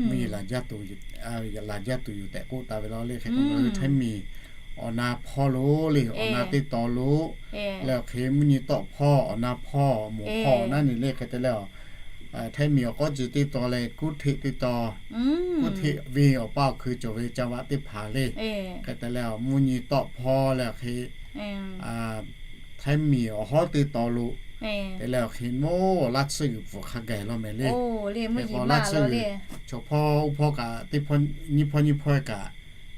Mvuhˇ yeˬ laˬ jaˇ tuˬ, laˬ jaˇ tuˬ yoˬ tehꞈ k'oˆ taˍ ve law le. Hk'e k'o ngaˬ hui Htaiˇ miˬ awˬ na hpawˇ lo le awˬ na teˇ taw lo leh awˬ hk'e mvuhˇ nyi tawˆ hpawˇ awˬ na hpawˇ moˍ hpawˇ awˬ naˉ nyi le hk'e te leh Htaiˇ miˬ awˬ k'awˇ ceuˬ teˇ taw leh kuˉ hteˆ teˇ taw, kuˉ hteˆ ve awˬ paˇ awˬ hkui cawˬ ve ca vaꞈ teˇ hpaˍ le. Hk'e te leh mvuhˇ nyi tawˆ hpawˇ leh awˬ hk'e Htaiˇ miˬ awˬ hawˉ teˇ taw lo te leh awˬ hk'e mawˇ laˇ tsuhˇ g'uiˬ pfuhˍ hk'a gaˬ law mehˍ le. Hk'e k'o laˇ tsuhˇ g'uiˬ chaw hpawˇ oˇ hpawˇ kaꞈ teˇ hpawˇ nyiˇ hpawˇ nyiˇ hpawˇ kaꞈ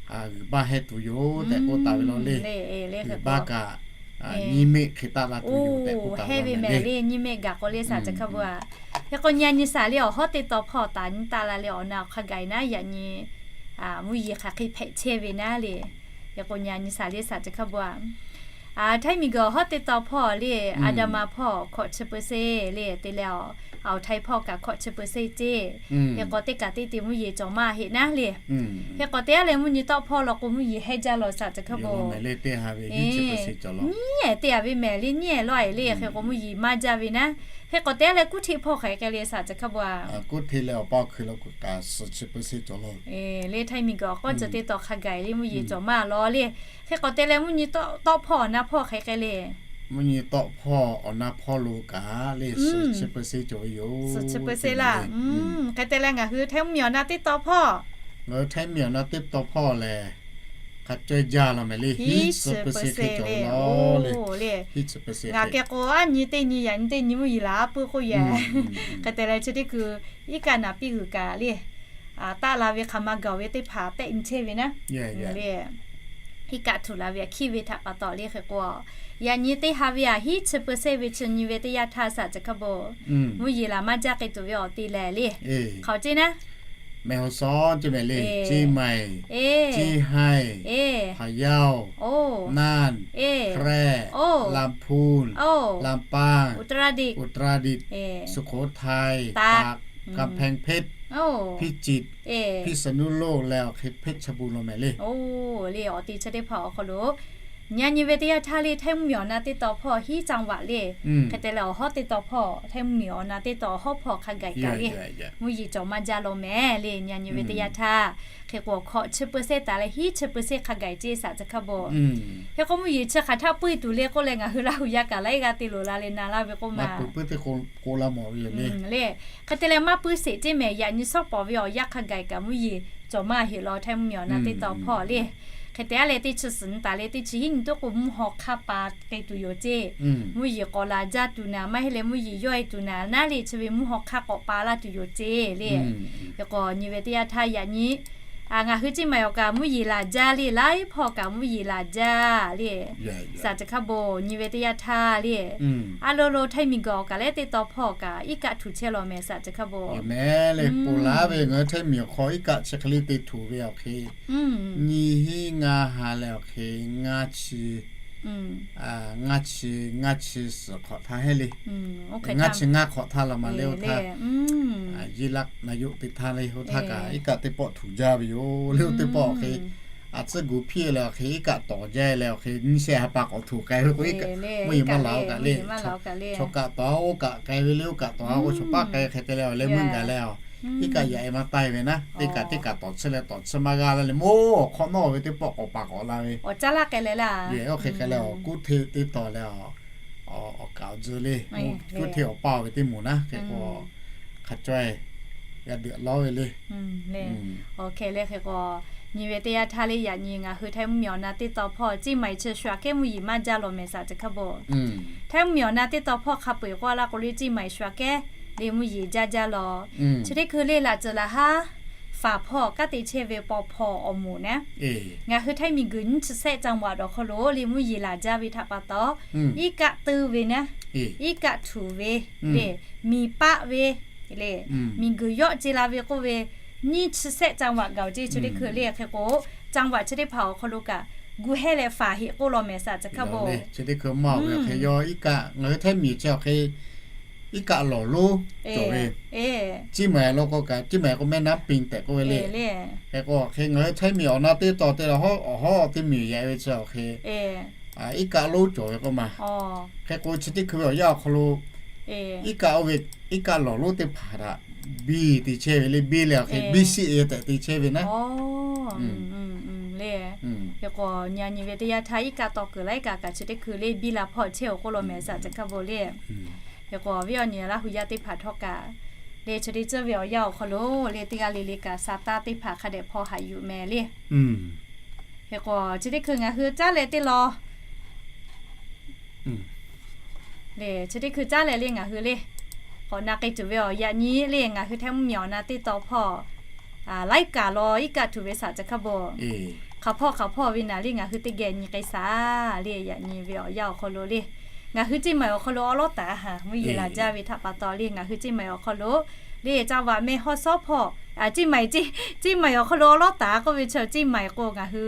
g'uiˬ baˇ heh tuˬ yoˬ tehꞈ k'oˆ taˍ ve law le. G'uiˬ baˇ kaꞈ nyiˇ meˆ hk'e taˆ la tuˬ yoˬ tehꞈ k'oˆ taˍ ve le. Nyiˇ meˆ gaˬ k'o le saˍ ceˬ hkawˇ bon a. Hk'e k'o nyi a nyi saˍ le awˬ hawˉ teˇ taw hpawˇ taˍ nyi taˆ la leh awˬ na awˬ hk'a gaˬ e naˉ yaꞈ nyi mvuhˇ yeˬ hk'aˬ hk'e hpehꞈ chehˇ ve naˉ le. Hk'e k'o nyi a nyi saˍ le saˍ ceˬ hkawˇ bon a. Htaiˇ miˬguiˬ awˬ hawˉ teˇ taw hpawˇ le, Aˍdanˍ ma hpawˇ hkawꞈ chi peu se le te leh awˬ, Awˬ htaiˇ hpawˇ kaꞈ hkawꞈ chi peu se ceˇ. Hk'e k'o teˇ kaꞈ teˇ te mvuhˇ yeˬ cawˬ maˇ heˆ naˉ le. Hk'e k'o teˇ g'aˇ leh mvuhˇ nyi tawˆ hpawˇ law k'o mvuhˇ yeˬ hehˉ jaˇ law saˍ ceˬ hkawˇ bon. Nyiˇ ehˍ teˇ g'aˇ ve mehˍ le nyiˇ ehˍ lawˇ e le hk'e k'o mvuhˇ yeˬ maˇ jaˇ ve naˉ. Hk'e k'o teˇ g'aˇ leh kuˉ hteˆ hpawˇ hk'aˬ hk'e le saˍ ceˬ hkawˇ bon a. Kuˉ hteˆ leh awˬ paˇ awˬ hkui law k'o kaꞈ suhˍ chi peu se cawˬ law. Le Htaiˇ miˬguiˬ awˬ k'awˇ ceuˬ teˇ taw hk'a gaˬ e le mvuhˇ yeˬ cawˬ maˇ law le. Hk'e k'o te leh mvuhˇ nyi tawˆ hpawˇ awˬ na hpawˇ hk'aˬ hk'e le. Mvuhˇ nyi tawˆ hpawˇ awˬ na hpawˇ lo kaꞈ le suhˍ chi peu se cawˬ ve yoˬ. Suhˍ chi peu se laˇ. Hk'e te leh ngaˬ hui Htaiˇ mvuhˇmiˬ awˬ na teˇ taw hpawˇ, ngaˬ hui Htaiˇ mvuhˇmiˬ awˬ na teˇ taw hpawˇ lehˬ hk'a caweh jaˇ law mehˍ le. Hiˉ chi peu se hk'e cawˬ ve law le. Ngaˬ keh k'o aˉ nyi teˇ nyi yaꞈ nyi teˇ nyi mvuhˇ yeˬ laˬ a puiˉ k'oˆ yaꞈ. Hk'e te leh chi teˇ kuiˬ iˉ kaˆ naˍ piˇ g'uiˬ kaꞈ le taˆ la ve hk'aˬ ma gaˬ ve teˇ hpaˍ tehˆ nyi chehˇ ve naˉ le. Iˉ kaˆ htuꞈ la ve hkiˇ ve htaꞈ pa taw le hk'e k'o, yaꞈ nyi teˇ ha ve aꞈ hiˉ chi peu se ve chi nyi ve teˇ yanˇ htaˇ saˍ ceˬ hkawˇ bon, mvuhˇ yeˬ laˬ maˇ jaˇ k'e tuˬ ve awˬ te lehˬ le. Hk'aˬ ceˇ naˉ แม่ฮ่องสอน ceˇ mehˍ le, เชียงใหม่, เชียงราย, พะเยา, น่าน, แพร่, ลำพูน, ลำปาง, อุตรดิตถ์, สุโขทัย, ตาก, กำแพงเพชร, พิจิตร, พิษณุโลก leh awˬ hk'e เพชรบูรณ์ law mehˍ le. Le awˬ te chi teˇ hpaˍ awˬ hk'aw lo nyi nyi ve teˇ yanˇ htaˇ le Htaiˇ mvuhˇmiˬ awˬ na teˇ taw hpawˇ hiˉ จังหวัด le. Hk'e te leh awˬ hawˉ teˇ taw hpawˇ Htaiˇ mvuhˇmiˬ awˬ na teˇ taw awˬ hawˉ hpawˇ hk'a gaˬ kaꞈ le mvuhˇ yeˬ cawˬ maˇ jaˇ law mehˍ le. Nyi nyi ve teˇ yanˇ htaˇ hk'e k'o hkawꞈ chi peu se taˍ leh hiˉ chi peu se hk'a gaˬ ceˇ saˍ ceˬ hkawˇ bon. Hk'e k'o mvuhˇ yeˬ chi hk'aˬ htaˆ puiˉ tuˬ le k'oˆ leh ngaˬ hui Laˇ huˍ yaˇ kaꞈ laiˉ g'aˇ te loˍ la leh na laˇ ve k'oˆ ma. Le hk'e te leh maˇ puiˉ sheˍ ceˇ mehˍ. Yaꞈ nyi shawˉ pawˍ ve awˬ yanˇ hk'a gaˬ kaꞈ mvuhˇ yeˬ cawˬ maˇ heˆ law Htaiˇ mvuhˇmiˬ awˬ na teˇ taw hpawˇ le. Hk'e te a leh teˇ chi suhˍ nyi taˍ leh teˇ chi hiˉ nyi toˆ k'o mvuhˇ haw hk'aˇ pa k'ai tuˬ yoˬ ceˇ. Mvuhˇ yeˬ k'awꞈ laˬ jaˇ tuˬ naˍ maˇ heˆ leh mvuhˇ yeˬ yawˇ e tuˬ naˍ naˉ le chi ve mvuhˇ haw hk'aˇ k'awꞈ pa laˇ tuˬ yoˬ ceˇ le. Hk'e k'o nyi ve teˇ yanˇ htaˇ yaꞈ nyi ngaˬ hui Ceˇ Maiˍ awˬ kaꞈ mvuhˇ yeˬ laˬ jaˇ le. Laiˉ hpawˇ kaꞈ mvuhˇ yeˬ laˬ jaˇ le. Saˍ ceˬ hkawˇ bon nyi ve teˇ yanˇ htaˇ le, a lo lo Htaiˇ miˬ guiˬ awˬ kaꞈ leh teˇ taw hpawˇ kaꞈ iˉ kaˆ htuꞈ chehˇ law mehˍ saˍ ceˬ hkawˇ bon. Mehˍ le, ponˬ laˬ ve ngaˬ hui Htaiˇ miˬ awˬ hk'aw iˉ kaˆ chi hk'e le te htuꞈ ve awˬ hk'e, nyiˇ hiˉ ngaˇ ha leh awˬ hk'e ngaˇ chi ngaˇ chi, ngaˇ chi suhˍ hk'awꞈ htaˇ heˆ le. Ngaˇ chi ngaˇ hk'awꞈ htaˇ la ma le oˇ htaˇ, Yeˇ laˆ na yoˆ teˇ htaˇ le oˇ htaˇ kaꞈ iˉ kaˆ teˇ pawˆ htuꞈ jaˇ ve yoˬ le. Oˇ teˇ pawˆ awˬ hk'e a tcuhˇ gu hpiˇ leh awˬ hk'e iˉ kaˆ tawˍ jaˇ leh awˬ hk'e nyiˇ shehˆ ha pa k'awꞈ htuꞈ k'ai ve k'o iˉ kaˆ mvuhˇ yeˬ maˇ laˬ oˇ kaꞈ le. Chaw kaꞈ tawˍ oˇ kaꞈ k'ai ve le, oˇ kaꞈ tawˍ a k'o chaw paˉ k'ai hk'e te leh awˬ leh meuˇ gaˬ leh a, iˉ kaˆ yaꞈ e maˇ taˇ ve naˉ, teˇ kaꞈ teˇ kaꞈ tawˍ tsuhˇ leh tawˍ tsuhˇ maˇ g'a la le, moˇ awˬ hk'awꞈ nawˇ ve teˇ pawˆ k'awꞈ paˍ k'awꞈ la ve. Awˬ caˉ laˇ k'ai leh laˇ. Oˇ hk'e k'ai leh awˬ kuˉ hteˆ teˇ taw leh awˬ kaˍ awˬ tzuh le, kuˉ hteˆ awˬ paˇ ve teˇ moˍ naˉ hk'e k'o, hk'a caweh g'a deuꞈ lawˉ ve le. Awˬ hk'e leh hk'e k'o Nyi ve teˇ yanˇ htaˇ le, yaꞈ nyi ngaˬ hui Htaiˇ mvuhˇmiˬ awˬ na teˇ taw hpawˇ Ciˇ maiˍ chi shu aꞈ kehˉ mvuhˇ yeˬ maˇ jaˇ law mehˍ saˍ chi hk'a bon. Htaiˇ mvuhˇmiˬ awˬ na teˇ taw hpawˇ hk'a peu-eˬ k'oˆ laˇ k'o le, Ciˇ maiˍ shu aꞈ kehˉ le mvuhˇ yeˬ jaˇ jaˇ law. Chi teˇ hkui le laꞈ ceuˬ laꞈ haˉ faˍ hpawˇ kanˉ te chehˇ ve paw hpawˇ awˬ moˍ naˉ, ngaˬ hui Htaiˇ miˬguiˬ nyiˇ chi sehˆ จังหวัด awˬ hk'aw lo le mvuhˇ yeˬ laˬ jaˇ ve htaꞈ pa taw, iˉ kaˆ tuiˇ ve naˉ, iˉ kaˆ htuꞈ ve le, miˬ paˆ ve le, miˬguiˬ yawˆ ce la ve k'oˆ ve, nyiˇ chi sehˆ จังหวัด gaˬ-oˬ ce. Chi teˇ hkui le hk'e k'o, จังหวัด chi teˇ hpaˍ awˬ hk'aw lo kaꞈ gu hehˇ leh faˍ heꞈ k'oˆ law mehˍ saˍ chi hk'a bon. Chi teˇ hkui maˇ awˬ ve hk'e yaw iˉ kaˆ, ngaˬ hui Htaiˇ miˬ chi awˬ hk'e iˉ kaˆ lawˬ lonˉ cawˬ ve, Ciˇ maiˍ lo k'o kaꞈ, Ciˇ maiˍ k'o แม่น้ำปิง tehꞈ k'oˆ ve le. Hk'e k'o hk'e ngaˬ hui Htaiˇ miˬ awˬ na teˇ taw te leh awˬ hawˉ awˬ hawˉ teˇ miˬ yaꞈ ve chi awˬ hk'e iˉ kaˆ lonˉ cawˬ ve k'oˆ ma. Hk'e k'o chi teˇ hkui ve awˬ yanˇ awˬ hk'aw lo iˉ kaˆ oˇ ve, iˉ kaˆ lawˬ lonˉ teˇ hpaˍ htaꞈ biˇ te chehˇ ve le, biˇ leh awˬ hk'e biˇ shiˆ e tehꞈ te chehˇ ve naˉ. Le, hk'e k'o nyi nyi ve teˇ yanˇ htaˇ iˉ kaˆ taw kuiˬ laiˉ kaꞈ kaꞈ chi teˇ hkui le biˇ la hpawˇ chehˇ-oˬ k'oˆ law mehˍ saˍ chi hk'a bon le. Hk'e k'o awˬ viˉ awˬ nyi Laˇ hu yaˇ teˇ hpaˍ htawˇ kaꞈ le, chi teˇ ceuˬ ve awˬ yanˇ awˬ hk'aw lo le teˇ g'aˇ le le kaꞈ sa taˇ teˇ hpaˍ hk'a dehꞈ hpaw haꞈ yuˬ mehˍ le. Hk'e k'o chi teˇ hkui ngaˬ hui caˉ leh teˇ law le, chi teˇ hkui caˉ leh le ngaˬ hui le k'awꞈ na k'ai tuˬ ve awˬ yaꞈ nyi le ngaˬ hui Htaiˇ mvuhˇmiˬ awˬ na teˇ taw hpawˇ laiˉ kaꞈ law iˉ kaˆ htuꞈ ve saˍ chi hk'a bon. Hk'aˬ hpawˇ hk'aˬ hpawˇ ve naˍ le ngaˬ hui teˇ geh nyi k'ai saˍ le, yaꞈ nyi ve awˬ yanˇ awˬ hk'aw lo le ngaˬ hui Ciˇ maiˍ awˬ hk'aw lo awˉ lawˉ taˍ haˍ mvuhˇ yeˬ laˬ jaˇ ve htaꞈ pa taw le ngaˬ hui Ciˇ maiˍ awˬ hk'aw lo le จังหวัดแม่ฮ่องสอน hpawˇ, Ciˇ maiˍ, Ciˇ maiˍ awˬ hk'aw lo awˉ lawˉ taˍ k'oˆ ve chi Ciˇ maiˍ k'o ngaˬ hui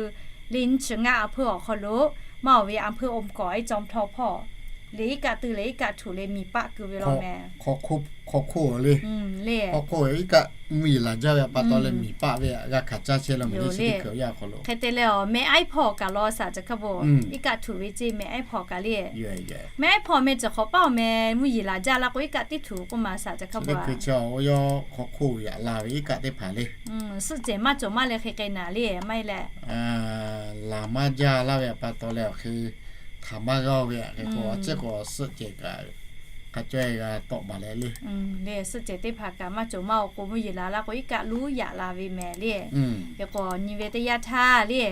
le nyiˇ chi ngaˇ อำเภอ awˬ hk'aw lo maˇ oˬ ve อำเภอ อมก๋อย จอมทอง hpawˇ le iˉ kaˆ tuiˇ leh iˉ kaˆ htuꞈ le miˬ paˆ keu ve law mehˍ. Hk'aw hk'oˆ le, hk'aw hk'oˆ iˉ kaˆ mvuhˇ yeˬ laˬ jaˇ ve pa taw leh miˬ paˆ ve g'a hkanˍ caˇ chehˇ law mehˍ le chi teˇ hkui awˬ yanˇ awˬ hk'aw lo. Hk'e te leh awˬ meh aiˉ hpawˇ kaꞈ law saˍ chi hk'a bon. Iˉ kaˆ htuꞈ ve ce meh aiˉ hpawˇ kaꞈ le, meh aiˉ hpawˇ meh cawˬ hk'awꞈ paˉ awˬ meh mvuhˇ yeˬ laˬ jaˇ la k'o iˉ kaˆ teˇ htuꞈ k'oˆ ma saˍ chi hk'a bon. Chi teˇ hkui chi awˬ yaˇ hk'aw hk'oˆ yaꞈ la ve iˉ kaˆ teˇ hpaˍ le suhˆ cehˬ maˇ cawˬ maˇ leh hk'e k'ai naˍ le maˇ heˆ leh laˬ maˇ jaˇ laˇ ve pa taw leh awˬ hk'e htaꞈ maˇ g'aˇ ve hk'e k'o a ciˉ k'o suhˆ cehˬ kaꞈ hk'a caweh g'a tawˆ baˬ leh le. Le suhˆ cehˬ teˇ hpaˍ kaꞈ maˇ cawˬ maˇ awˬ k'o mvuhˇ yeˬ laˬ la k'o iˉ kaˆ lonˉ yaꞈ la ve mehˍ le. Hk'e k'o nyi ve teˇ yanˇ htaˇ le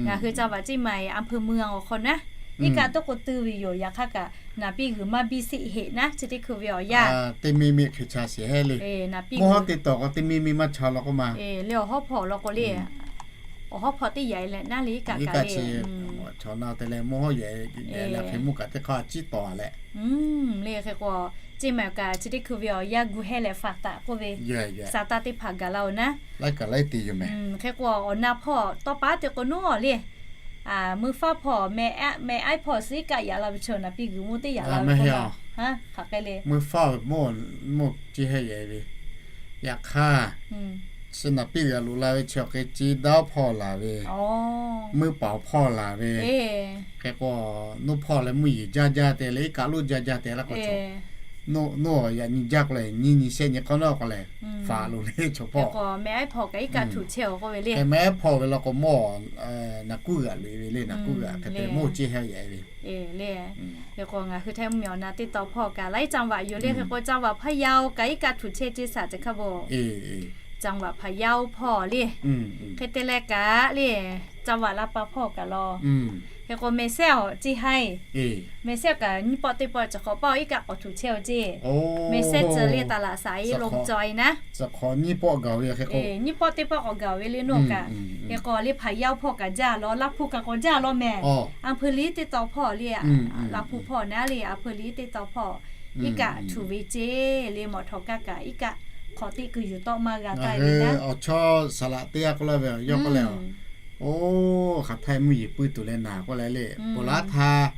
ngaˬ hui จังหวัดเชียงใหม่ อำเภอเมือง awˬ hk'aw naˉ iˉ kaˆ toˉ k'o tuiˇ ve yoˬ. Yaꞈ hk'aˇ kaꞈ naˍ piˇ g'uiˬ maˇ biˇ sheˆ heˆ naˉ chi teˇ hkui ve awˬ yanˇ teˇ miˇ miˇ hk'e cha sheˍ heˆ le. Mvuhˇ hawˉ te tawˍ k'o teˇ miˇ miˇ maˇ cha law k'oˆ ma. Le awˬ hawˉ hpawˇ law k'o le awˬ hawˉ hpawˇ teˇ yaꞈ leh naˉ le iˉ kaˆ kaꞈ le chaw na te leh mvuhˇ hawˉ yaꞈ leh hk'e mvuhˇ kaꞈ teˇ hk'aˇ ciˉ tawˍ leh le hk'e k'o Ciˇ maiˍ kaꞈ chi teˇ hkui ve awˬ yanˇ gu hehˇ leh faˍ taˍ k'oˆ ve saˍ taˇ teˇ hpaˍ gaˬ la-oˬ naˉ. Laiˉ kaꞈ laiˉ te yoˬ mehˍ. Hk'e k'o awˬ na hpawˇ tawˇ pa te k'o naˉ le mui faˉ hpawˇ meh aiˉ hpawˇ suh iˉ kaˆ yaꞈ la ve chaw naˍ piˇ g'uiˬ mvuhˇ teˇ yaꞈ la ve hk'aˬ hk'e le mui faˉ mvuhˇ ce hehˇ yaꞈ ve. Yaꞈ hk'aˇ chi naˍ piˇ g'uiˬ loꞈ la ve chi awˬ hk'e ce daˉ hpawˇ laˬ ve, mui paˍ hpawˇ laˬ ve, hk'e k'o nuˇ hpawˇ leh mvuhˇ yeˬ jaˇ jaˇ te leh iˉ kaˆ lonˉ jaˇ jaˇ te laˇ k'o, nuˇ awˬ yaꞈ nyi jaˇ k'o lehˬ nyiˇ nyi shehˆ nyi k'awˇ nawˉ k'o lehˬ faˍ loˍ le chaw hpawˇ. Meh aiˉ hpawˇ kaꞈ iˉ kaˆ htuꞈ chehˇ-oˬ k'oˆ ve le. Meh aiˉ hpawˇ ve law k'o mawˇ naˍ kuˉ g'aꞈ loꞈ e ve le, naˍ kuˉ g'aꞈ hk'e te mawˇ ce hehˇ yaꞈ e ve le. Hk'e k'o ngaˬ hui Htaiˇ mvuhˇmiˬ awˬ na teˇ taw hpawˇ kaꞈ laiˉ จังหวัด yoˬ le. Hk'e k'o จังหวัดพะเยา kaꞈ iˉ kaˆ htuꞈ chehˇ ce saˍ chi hk'a bon. จังหวัดพะเยา hpawˇ le. Hk'e te leh kaꞈ le จังหวัดลำปาง hpawˇ kaꞈ law. Hk'e k'o meh sehˉ awˬ ce haiˇ, meh sehˉ kaꞈ nyiˇ pawˆ teˇ pawˆ cawˬ hk'awꞈ paˇ iˉ kaˆ k'awꞈ htuꞈ chehˇ-oˬ ce. Meh sehˉ ceuˬ le taˍ laꞈ saˍ e lo cawˬ e naˉ. Nyiˇ pawˆ teˇ pawˆ k'awꞈ gaˬ ve le naˉ kaꞈ. Hk'e k'o le พะเยา hpawˇ kaꞈ jaˇ law, Laˇ hpu kaꞈ k'awꞈ jaˇ law mehˍ. อำเภอ liˇ teˇ taw hpawˇ le, Laˇ hpu hpawˇ naˉ le อำเภอ liˇ teˇ taw hpawˇ iˉ kaˆ htuꞈ ve ce le mawˬ htawꞈ kaˇ kaꞈ iˉ kaˆ hk'awꞈ teˇ keu yuˬ tawˆ maˇ g'a taˇ ve naˉ. Awˬ chawˇ saˍ laꞈ teˇ g'aˇ k'oˆ laˇ ve awˬ yawˇ k'oˆ leh, oˇ hk'aˬ htaˇ mvuhˇ yeˬ puiˇ tuˬ leh naˍ k'oˆ leh le, ponˬ laˉ htaˇ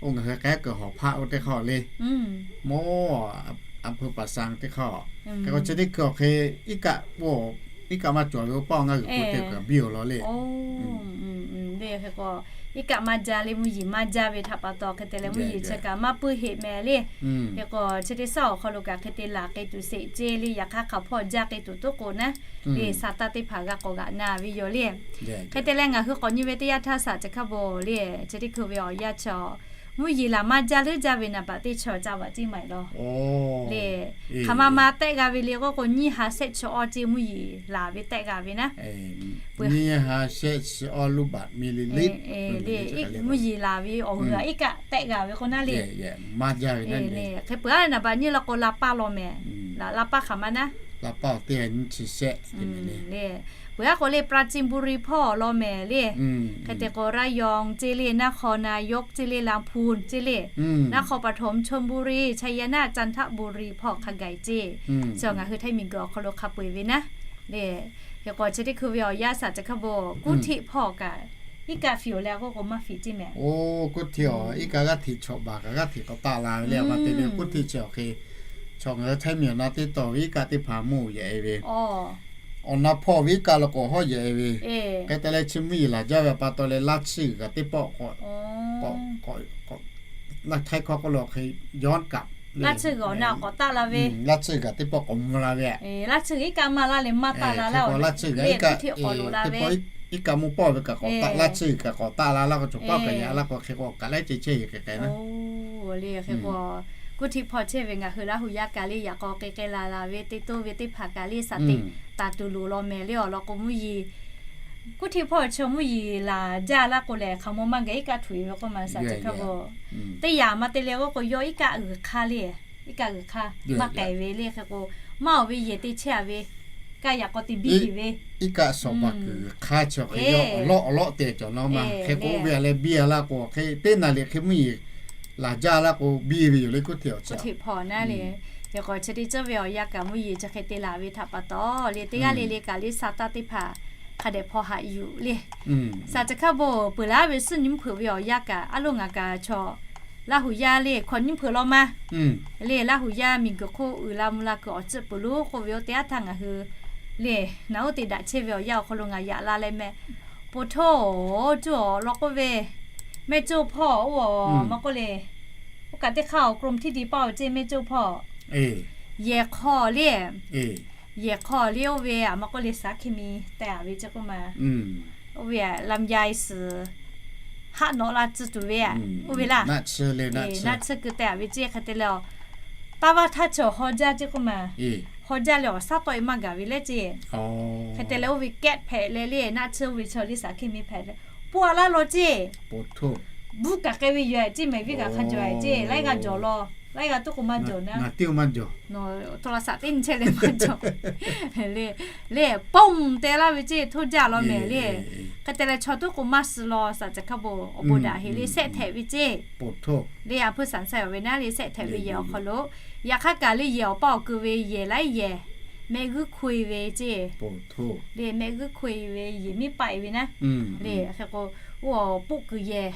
oˇ ngaˬ hui k'ai kuiˬ hawˬ hpaˆ oˇ teˇ hk'aˇ le, mawˇ อำเภอ ป่าซาง teˇ hk'aˇ. Hk'e k'o chi teˇ hkui awˬ hk'e iˉ kaˆ maˇ cawˬ ve oˇ paˆ ngaˇ g'uiˬ k'o te kaꞈ biˇ-oˬ law le. Hk'e k'o iˉ kaˆ maˇ jaˇ le mvuhˇ yeˬ maˇ jaˇ ve htaꞈ pa taw hk'e te leh mvuhˇ yeˬ chi kaꞈ maˇ puiˇ heˆ mehˍ le. Hk'e k'o chi teˇ shaˉ awˬ hk'aw lo kaꞈ hk'e te laˬ k'ai tuˬ sheˍ ce le. Yaꞈ hk'aˇ hk'aˬ hpawˇ jaˇ k'ai tuˬ toˉ k'o naˉ le saˍ taˇ teˇ hpaˍ g'a k'awꞈ g'aꞈ na ve yoˬ le. Hk'e te leh ngaˬ hui k'awꞈ nyi ve teˇ yanˇ htaˇ saˍ chi hk'a bon le chi teˇ hkui ve awˬ yanˇ chaw Mvuhˇ yeˬ laˬ maˇ jaˇ leuˉ jaˇ ve naˍ baꞈ teˇ chi awˬ ca vaꞈ ceˇ maˍ eˍ law. Lehˬ, hk'aˬ ma ma tehˆ g'a ve le k'oˆ k'o, nyiˇ ha shehˆ chi awˇ ceˇ mvuhˇ yeˬ laˬ ve tehˆ g'a ve naˉ. Nyiˇ ha shehˆ chi awˇ luˇ baꞈ mi le le. Lehˬ, mvuhˇ yeˬ laˬ ve awˬ g'uiˬ a iˉ kaˆ tehˆ g'a ve k'o naˉ le. Hk'e peuˬ a naˍ baꞈ nyiˇ la k'o, la paˇ law mehˍ. La paˇ hk'aˬ ma naˉ. Lehˬ, peuˬ a k'o le, Prachin Buri hpawˇ law mehˍ le. Hk'e te k'o, ระยอง ceˇ le, นครนายก ceˇ le, ลำพูน ceˇ le, นครปฐม ชลบุรี ชัยนาท จันทบุรี hpawˇ hk'a gaˬ ceˇ. Chi ngaˬ hui Htaiˇ miˬguiˬ awˬ hk'aw lo hk'a peu eˬ ve naˉ. Lehˬ, hk'e k'o chi teˇ hkui ve awˬ yanˇ Saˍ Ca Hkaˇ Bon, กรุงเทพ hpawˇ kaꞈ iˉ kaˆ fiˍ oˬ leh k'oˆ k'o maˇ fiˍ ceˇ mehˍ. Oˇ, กรุงเทพ awˬ iˉ kaˆ g'aˇ hteꞈ chawꞈ baˬ kaꞈ g'aˇ hteꞈ k'awꞈ taˆ la ve le. Maˇ te ve กรุงเทพ chi awˬ hk'e, chaw ngaˬ hui Htaiˇ miˬ awˬ na teˇ tawˬ ve iˉ kaˆ teˇ hpaˍ mvuhˇ yeˬ e ve, awˬ na hpawˇ ve iˉ kaˆ la k'awꞈ hawˉ yeˬ e ve. Hk'e te leh chi mvuhˇ yeˬ laˬ jaˇ ve pa taw leh, laˇ tsuhˇ g'uiˬ kaꞈ teˇ pawˆ k'awꞈ, k'awꞈ, laˇ hk'aiˉ hkawˇ k'oˆ lo hk'e, ย้อนกลับ laˇ tsuhˇ g'uiˬ awˬ na k'awꞈ taˆ la ve. Laˇ tsuhˇ g'uiˬ kaꞈ teˇ pawˆ k'awꞈ mvuh la ve. Laˇ tsuhˇ g'uiˬ iˉ kaˆ maˇ laˇ leh maˇ taˆ la laˇ. Laˇ tsuhˇ g'uiˬ iˉ kaˆ teˇ pawˆ loꞈ la ve, iˉ kaˆ mvuhˇ pawˆ ve kaꞈ k'awꞈ taˆ, laˇ tsuhˇ g'uiˬ kaꞈ k'awꞈ taˆ la laˇ k'o, chaw pawˆ kaꞈ yaꞈ la k'o, hk'e k'o kaꞈ laiˉ ceuˬ chehˇ yeˬ hk'e k'ai naˉ. Lehˬ, hk'e k'o กรุงเทพ hpawˇ chehˇ ve ngaˬ hui Laˇ huˍ yaˇ kaꞈ le yaꞈ k'aw k'ai k'ai la la ve teˇ toˇ ve teˇ hpaˍ kaꞈ le shaˍ teꞈ taˍ tuˬ loˍ law mehˍ le awˬ lawn k'o, mvuhˇ yeˬ กรุงเทพ hpawˇ chaw mvuhˇ yeˬ laˬ jaˇ laˇ k'o lehˬ, hk'aˬ mawˇ maˇ gaˬ iˉ kaˆ htuꞈ e ve k'oˆ ma Saˍ Ca Hkaˇ Bon. Teˇ yanˇ maˇ te leh k'oˆ k'o, yawˇ iˉ kaˆ g'uiˬ hk'aˇ le, iˉ kaˆ g'uiˬ hk'aˇ maˇ k'ai ve le. Hk'e k'o, maˇ oˬ ve yehˬ te chehˇ a ve, kaˇ yaꞈ k'aw te biˇ tiˍ ve, iˉ kaˆ sawˍ baˬ kuiˬ g'uiˬ hk'aˇ chi hk'e yawˇ awˬ lawˆ awˬ lawˆ te cawˬ naw ma. Hk'e k'o, oˇ ve a leh biˇ a laˇ k'o, hk'e teˇ naˍ riˍ hk'e mvuhˇ yeˬ laˬ jaˇ laˇ k'o, biˇ ve yoˬ le กรุงเทพ awˬ chi. Hk'e hpawˇ naˉ le. Hk'e k'o chi teˇ ceuˬ ve awˬ yanˇ kaꞈ mvuhˇ yeˬ chi hk'e te laˬ ve htaꞈ pa taw le, teˇ g'aˇ le le kaꞈ le sa taˇ teˇ hpaˍ hk'a dehꞈ hpaw haꞈ yuˬ le. Saˍ Ca Hkaˇ Bon peuˬ laˇ ve suhˉ nyiˇ hpeuꞈ ve awˬ yanˇ kaꞈ, a loˇ ngaˬ kaꞈ chaw Laˇ huˍ yaˇ le hkawꞈ nyiˇ hpeuꞈ law ma le. Laˇ huˍ yaˇ miˬguiˬ hk'oˆ uiˍ la mvuh la kuiˬ awˬ tcuhˆ peuˬ lo k'oˆ ve oˇ teˇ yanˇ htaˇ ngaˬ hui le, naˬ oˇ te daꞈ chehˇ ve awˬ yanˇ awˬ hk'aw lo ngaˬ yaꞈ la leh meh, po htoˇ, cuˇ awˬ lawn k'oˆ ve, mehˇ coˇ hpawˇ oˇ awˬ maˇ k'oˆ le, oˇ kaꞈ teˇ hk'aˇ awˬ กรมที่ดิน paˇ awˬ ceˇ mehˇ coˇ hpawˇ. Yehˬ hk'aw le, yehˬ hk'aw le oˇ ve a maˇ k'oˆ le, สารเคมี tehꞈ a ve ceˇ k'oˆ ma. Oˇ ve a ลำไย suhˍ haˆ nawꞈ la tcuh tuˬ ve a, oˇ ve laˇ, naˆ tsuhˇ keu tehꞈ a ve ceˇ. Hk'e te leh, taˇ vaˇ htaˇ chaw haw jaˇ ceˇ k'oˆ ma. Haw jaˇ leh awˬ shaˉ tawˆ e maˇ gaˬ ve leh ceˇ. Hk'e te leh oˇ ve kehˉ hpehꞈ leh le, naˆ tsuhˇ oˇ ve chaw le สารเคมี hpehꞈ leh, po a laˇ law ceˇ. Buˇ kaꞈ k'ai ve yoˬ a ceˇ, mehˍ viˉ kaꞈ hk'a jawˬ a ceˇ, laiˉ g'aˇ jawˬ law, laiˉ g'aˇ tuˉ k'o maˇ jawˬ naˉ. โทรศัพท์ teˇ nyi chehˇ leh maˇ jawˬ le. Leh ponˬ te laˇ ve ceˇ, htoˇ jaˇ law mehˍ le. Hk'e te leh chaw tuˉ k'o maˇ suh law, Saˍ Ca Hkaˇ Bon awˬ bon daꞈ heˍ le, sehˆ htehꞈ ve ceˇ. Le a hpuˇ saˍ saiˍ awˬ ve naˉ le, sehˆ htehꞈ ve yehˬ awˬ hk'aw lo, yaꞈ hk'aˇ kaꞈ le yehˬ awˬ paˇ awˬ keu ve yehˬ laiˉ yehˬ, mehˆ g'uiˇ hkoˇ e ve ceˇ. Le mehˆ g'uiˇ hkoˇ e ve yehˬ miˉ paˆ e ve naˉ. Le hk'e k'o, oˇ awˬ poˆ kuiˬ yehˬ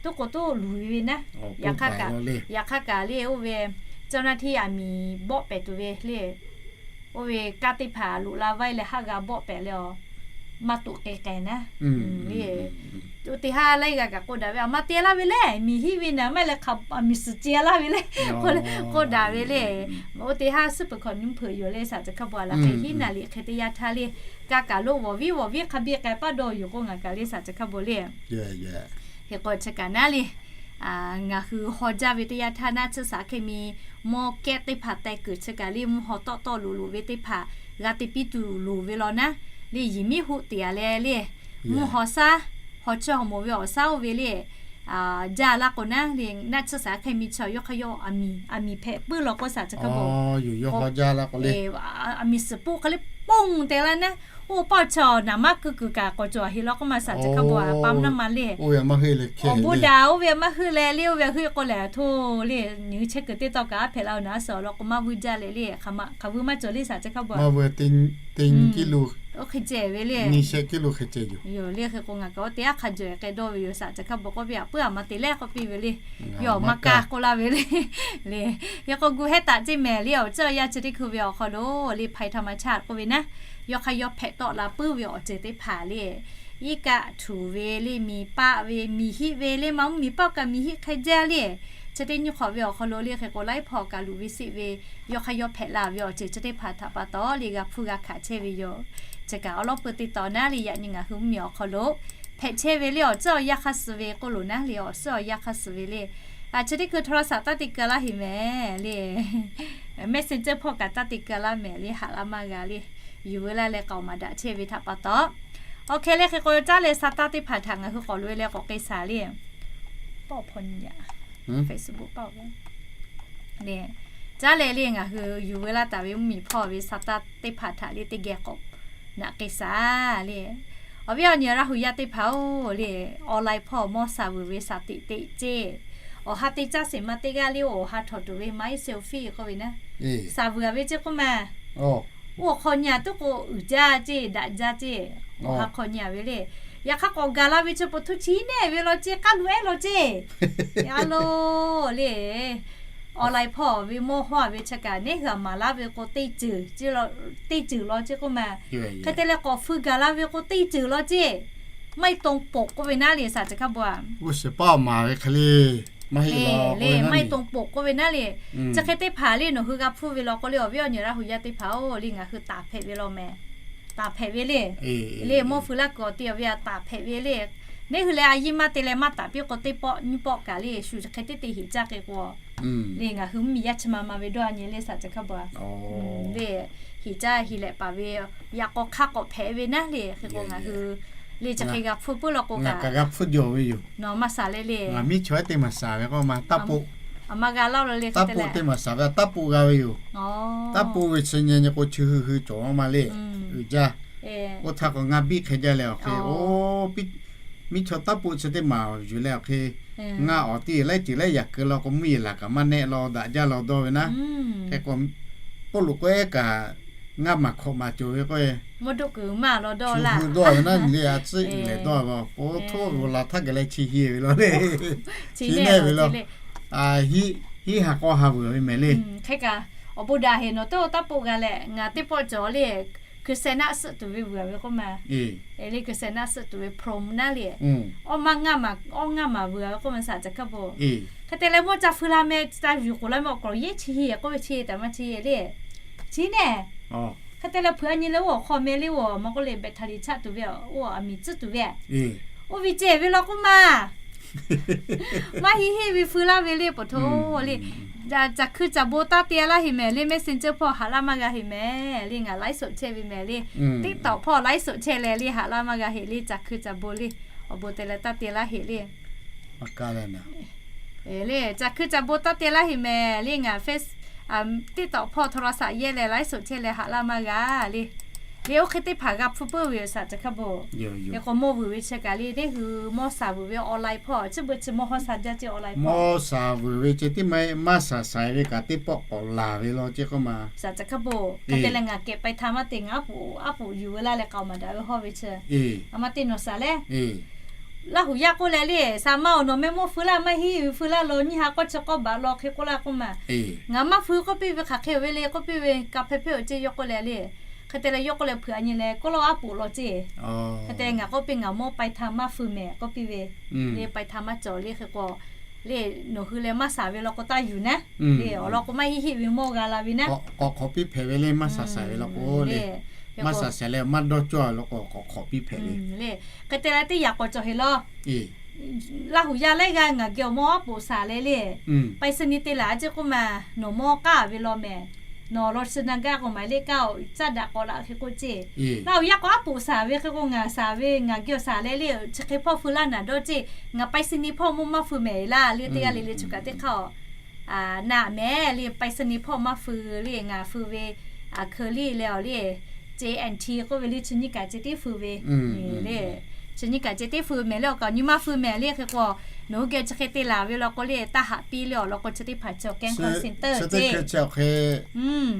tuˉ k'o tuˉ luˬ e ve naˉ. Yaꞈ hk'aˇ kaꞈ le oˇ ve เจ้าหน้าที่ aˬ miˍ bawˆ pehˍ tuˬ ve le. Oˇ ve kaˇ teˇ hpaˍ loꞈ la vaiˇ leh haˆ g'a bawˆ pehˍ leh a, maˇ toꞈ k'ai k'ai naˉ. Oˇ teˇ haˉ laiˉ g'aˇ kaꞈ k'oˆ daꞈ ve, a ma te laˇ ve leh miˬ hiˆ ve naˍ maˇ leh hk'aˬ miˬ suhˍ ce laˇ ve le k'oˆ daꞈ ve le. Oˇ teˇ haˉ suhˉ peuˬ hkawꞈ nyiˇ hpeuꞈ yoˬ le, Saˍ Ca Hkaˇ Bon a laˬ hk'e hiˉ naˍ liꞈ hk'e teˇ yanˇ htaˇ le, kaˇ kaꞈ lo vawˬ viˉ vawˬ viˉ hk'a biˇ k'ai paˇ dawˇ yoˬ k'o, ngaˬ kaꞈ le Saˍ Ca Hkaˇ Bon le. Hk'e k'o chi kaꞈ naˉ le, ngaˬ hui haw jaˇ ve teˇ yanˇ htaˇ naˆ tsuhˇ สารเคมี mawˇ kehˉ teˇ hpaˍ teh kuiˬ chi kaꞈ le, mvuhˇ haw tawˆ tawˆ loꞈ loꞈ ve teˇ hpaˍ g'a te piˇ tuˬ loˍ ve law naˉ. Le yehˬ miˉ hoˆ teꞈ a leh le, mvuhˇ haw shaˉ, haw chehˇ haw moˍ ve awˬ shaˉ oˇ ve le, jaˇ laˇ k'o naˉ le, naˆ tsuhˇ สารเคมี chaw yawˇ hk'aˇ yawˇ aˬ miˍ hpehꞈ puiˉ law k'o, Saˍ Ca Hkaˇ Bon, aˬ miˍ suhˍ poˆ hk'e le ponˬ te laˇ naˉ. Oˇ paˇ chaw naˍ maˇ keu kuiˬ kaꞈ k'awꞈ cawˬ heˍ law k'oˆ ma, Saˍ Ca Hkaˇ Bon a pa naˉ ma le. Awˬ bon daꞈ oˇ ve maˇ heuˆ leh le, oˇ ve maˇ heuˆ leh le, oˇ ve heuˆ k'o lehˬ, hto le, nyi chehˇ kuiˬ teˇ tawˇ kaꞈ a hpehꞈ la oˬ naˉ suhˍ awˬ lawn k'o maˇ vuiˇ jaˇ leh le, hk'aˬ vuiˇ maˇ cawˬ le, Saˍ Ca Hkaˇ Bon a. Oˇ hk'e ceh ve le. Yoˬ le, hk'e k'o ngaˬ kaꞈ oˇ teˇ haˉ hk'a jawˬ k'ai dawˇ ve yoˬ, Saˍ Ca Hkaˇ Bon k'oˆ ve a puiˉ a ma te leh k'oˆ piˇ ve le. Yawˇ maˇ kaˇ k'oˆ laˇ ve le. Le, hk'e k'o gu hehˉ taˍ ceˇ mehˍ le, awˬ ceuˬ awˬ yanˇ chi teˇ hkui ve awˬ hk'aw lo le, ภัยธรรมชาติ k'oˆ ve naˉ, yawˇ hk'aˇ yawˇ hpehꞈ tawˆ la puiˉ ve awˬ ceuˬ teˇ hpaˍ le, iˉ kaˆ htuꞈ ve le, miˬ paˆ ve, miˬ hiˆ ve le, maˇ mvuhˇ miˬ paˆ kaꞈ miˬ hiˆ hk'e jaˇ le. Chi teˇ nyi hk'awꞈ ve awˬ hk'aw lo le, hk'e k'o laiˉ hpaw kaꞈ luˬ ve seˆ ve, yawˇ hk'aˇ yawˇ hpehꞈ la ve awˬ ceuˬ chi teˇ hpaˍ htaꞈ pa taw le, g'a hpuˇ g'a hkanˍ chehˇ ve yoˬ. Chi kaꞈ awˬ lawn peu teˇ taw naˉ le, yaꞈ nyi ngaˬ hui mvuhˇ miˬ awˬ hk'aw lo hpehꞈ hpehꞈ chehˇ ve le awˬ tcuhˉ awˬ yanˇ hk'aˇ suh ve k'oˆ loˬ naˉ le, awˬ tcuhˉ awˬ yanˇ hk'aˇ suh ve le. Chi teˇ hkui โทรศัพท์ taˇ te keu laˇ heˍ mehˍ le. Messenger พอ kaꞈ taˇ te keu laˇ mehˍ le, haꞈ laˇ maˇ g'a le. Yuˬ veu laˇ leh k'aoˍ maˍ daꞈ chehˇ ve htaꞈ pa taw, awˬ hkeh le hk'e k'o caˉ leh sa taˇ teˇ hpaˍ htaꞈ ngaˬ hui k'awꞈ loꞈ e leh k'awꞈ k'ai shaˍ le. Pawˆ hpaw nyi a, Facebook pawˆ ve le. Caˉ leh le ngaˬ hui yuˬ veu laˇ taˍ ve mvuhˇmiˬ hpawˇ ve sa taˇ teˇ hpaˍ htaꞈ le teˇ geh k'awꞈ naꞈ k'ai shaˍ le. Awˬ viˉ awˬ nyi Laˇ huˍ yaˇ teˇ hpaˍ-oˬ le, online hpawˇ mawˇ shaˍ vuiˬ ve shaˍ tiꞈ teꞈ ceˇ. Awˬ ha te caˇ sheˍ ma teˇ g'aˇ le, awˬ ha htawꞈ tuˬ ve maiˉ selfie k'oˆ ve naˉ, shaˍ vuiˬ a ve ceˇ k'oˆ ma. Oˇ awˬ hk'aw nyi a tuˉ k'o uiˍ jaˇ ceˇ, daꞈ jaˇ ceˇ. Awˬ ha hk'aw nyi a ve le. Yaꞈ hk'aˇ k'awꞈ gaˬ laˇ ve chi pa taw htu chi nehˬ ve law ceˇ, k'aˉ lu ehˉ law ceˇ. A lo le, online hpawˇ ve mawˇ hawˇ a ve chi kaꞈ neˉ hui a maˍ laˇ ve k'o teˇ ceuˬ, teˇ ceuˬ law ceˇ k'oˆ ma. Hk'e te leh k'awꞈ feu gaˬ la ve k'o teˇ ceuˬ law ceˇ. Maˇ heˆ tong poꞈ k'oˆ ve naˉ le, shaˍ chi hkaˇ bo a. G'uˇ suhˍ paˉ awˬ maˍ ve hk'e le, maˇ heˆ law le, maˇ heˆ tong poꞈ k'oˆ ve naˉ le. Chi hk'e teˇ hpaˍ le nawˬ hui g'a hpfuhˇ ve law k'o le, awˬ viˉ awˬ nyi Laˇ huˍ yaˇ teˇ hpaˍ-oˬ le, ngaˬ hui taˍ hpehꞈ ve law mehˍ. Taˍ hpehꞈ ve le. Le mawˇ feu laˇ kuiˬ awˬ te awˬ ve a taˍ hpehꞈ ve le. Neˉ hui leh a yiˇ maˇ te leh maˇ taˍ piˇ k'o teˇ pawˆ nyiˇ pawˆ kaꞈ le shu chi hk'e teˇ te heˍ caˇ k'e k'o le ngaˬ hui mvuhˇmiˬ yaˇ chi ma ma ve dawˇ a nyi le, shaˍ chi hkaˇ bo a. Le heˍ caˇ heˍ lehꞈ paˍ ve yaꞈ k'aw hk'aˇ k'awꞈ hpehꞈ ve naˉ le, hk'e k'o ngaˬ hui le chi hk'e g'a hpfuhˇ puiˉ law k'o kaꞈ g'a hpfuhˇ jaw ve yoˬ. Nawˬ maˇ shaˍ le le. Ngaˬ miˉ chaw ehˉ teˇ maˬ shaˍ ve k'oˆ ma, taˇ poˆ. Aˬ, maˇ g'a laˇ lo le, taˇ poˆ teˇ maˬ shaˍ ve, taˇ poˆ g'a ve yoˬ. Taˇ poˆ ve chi nyi nyi k'o chi hui hui cawˬ ma le. Uiˍ jaˇ. Oˇ htaˇ k'o ngaˇ biˇ hk'e jaˇ leh awˬ hk'e, o, miˉ chaw taˇ poˆ chi teˇ maˬ yuˬ leh awˬ hk'e, ngaˇ awˬ tiˉ laiˉ ceuˬ laiˉ yaꞈ keu law k'o mvuhˇ yeˬ laˬ kaꞈ maˇ nehˆ law daꞈ jaˇ law dawˇ ve naˉ. Hk'e k'o, Pawˇluꞈ k'oˆ ehˉ kaꞈ ngaˇ maˬ hkawꞈ maˬ cawˬ ve k'o, maˇ dawˇ kuiˬ maˇ law dawˇ laˇ. Dawˇ ve naˉ le, a tcuhˉ uiˍ lehˍ dawˇ ve, po htoˆ g'aw la htaˇ gaˬ leh chi hiˇ ve law le. Chi nehˆ ve law. Hiˉ ha k'awˇ ha vuiˬ ve mehˍ le. Hk'e kaꞈ awˬ bon daꞈ heˍ nawˬ taˇ taˇ poˆ g'a leh ngaˬ teˇ pawˆ cawˬ le. Hkui seh naˆ suhˆ tuˬ ve vuiˬ ve k'oˆ ma. Le hkui seh naˆ suhˆ tuˬ ve พรหม naˉ le. Awˇ maˇ ngaˇ maˬ, awˇ ngaˇ maˬ vuiˬ ve k'oˆ ma, shaˍ chi hk'aˇ bo. Hk'e te leh mawˇ ca feu la meh, ca yuˬ k'oˍ la meh awˬ k'awꞈ yeˇ chi hiˇ k'oˆ ve chi taˍ maˇ chi le. Chi nehˬ. Hk'e te leh hpeuꞈ a nyi leh oˇ awˬ hk'aw meh le, oˇ maˇ k'oˆ le แบตเตอรี่ chaˆ tuˬ ve, oˇ a miˬ tcuhˉ tuˬ ve. Oˇ ve ceh ve law k'oˆ ma. Maˇ heˆ heˆ ve feu laˇ ve le, poˬ hto le. Caˬ hkui caˬ bon taˇ te laˇ heˍ mehˍ le, Messenger hpawˇ haꞈ laˇ maˇ g'a heˍ mehˍ le, ngaˬ ไลฟ์สด chehˇ ve mehˍ le. TikTok hpawˇ ไลฟ์สด chehˇ leh le haꞈ laˇ maˇ g'a heˍ le, caˬ hkui caˬ bon le. Awˬ bon te leh taˇ te laˇ heˍ le. Le caˬ hkui caˬ bon taˇ te laˇ heˍ mehˍ le, ngaˬ Face, TikTok hpawˇ โทรศัพท์ yehˇ leh ไลฟ์สด chehˇ leh haꞈ laˇ maˇ g'a le. Le oˇ hk'e teˇ hpaˍ g'a hpfuhˇ puiˉ ve shaˍ chi hk'aˇ bo. Hk'e k'o mawˇ vuiˬ ve chi kaꞈ le, neˉ hui mawˇ shaˍ vuiˬ ve online hpawˇ chi beuꞈ chi mawˇ hawˇ sha jaˇ ceˇ online hpawˇ. Mawˇ shaˍ vuiˬ ve ceh tiˉ maˇ maˇ shaˍ shaˍ ve kaꞈ teˇ pawˆ k'awꞈ laˬ ve law ceˇ k'oˆ ma. Shaˍ chi hk'aˇ bo. Hk'e te leh ngaˬ kehˬ ไปทำ maˇ te, ngaˬ aˉ poꞈ aˉ poꞈ yuˬ veu laˇ leh k'aoˍ maˍ daꞈ ve hawˇ ve chi. A maˇ teˇ nawˬ shaˍ le. Laˇ huˍ yaˇ k'oˆ leh le, shaˍ ma awˬ nawˬ meh mawˇ feu laˇ maˇ heˆ, feu laˇ law nyiˇ ha k'awˇ chi k'awˇ baꞈ law hk'e k'oˆ laˇ k'oˆ ma. Ngaˬ maˇ feu k'oˆ piˇ ve hk'aˬ hk'e ve le k'oˆ piˇ ve, ka hpehˇ hpehˇ awˬ ceˇ yawˇ k'oˆ leh le. Hk'e te leh yawˇ k'oˆ leh hpeuꞈ a nyi leh k'oˆ laˇ aˉ poꞈ law ceˇ. Hk'e te ngaˬ k'oˆ piˇ ngaˬ mawˇ ไปทำ maˇ feu mehˍ k'oˆ piˇ ve. Le ไปทำ maˇ cawˬ le hk'e k'o, le nawˬ hui leh maˇ shaˍ ve law k'o taˇ yuˬ naˉ. Le awˬ lawn k'o maˇ heˆ heˆ ve mawˇ g'a la ve naˉ. K'awꞈ hk'awꞈ piˇ hpehꞈ ve le maˇ shaˍ shaˍ ve law k'o le. Maˇ shaˍ shaˍ leh maˇ dawˇ cawˇ ve law k'o k'awꞈ hk'awꞈ piˇ hpehꞈ ve. Le hk'e te leh teˇ yaꞈ k'awꞈ cawˬ heˍ law. Laˇ huˍ yaˇ laiˉ g'aˇ ngaˬ geh awˬ mawˇ aˉ poꞈ shaˍ leh le, ไปรษณีย์ te laˬ ceˇ k'oˆ ma. Nawˬ mawˇ k'aˉ ve law mehˍ. Nawˬ law shi na gaˇ k'o maˍ le kaˇ caˇ daꞈ k'awꞈ laꞈ hk'e k'oˆ ceˇ. Laˇ huˍ yaˇ k'o aˉ poꞈ shaˍ ve hk'e k'o ngaˬ shaˍ ve ngaˬ geh awˬ shaˍ leh le, chi hk'e hpawˇ feu laˇ naˍ dawˇ ceˇ. Ngaˬ ไปรษณีย์ hpawˇ mawˇ maˇ feu mehˍ laˇ le, teˇ g'aˇ le le choˬ kaꞈ teˇ hk'aˇ a naꞈ mehˍ le, ไปรษณีย์ hpawˇ maˇ feu le, ngaˬ feu ve a hkeu le leh awˬ le, J and T k'oˆ ve le chi nyiˇ kaꞈ ceh tiˉ feu ve. Le chi nyiˇ kaꞈ ceh tiˉ feu mehˍ le, awˬ kaꞈ nyi maˇ feu mehˍ le hk'e k'o, nawˬ hui geh chi hk'e te laˬ ve law k'o le taˇ haꞈ piˇ le awˬ lawn k'o chi teˇ hpaˍ chi awˬ แก๊ง call center chi teˇ hkui chi awˬ hk'e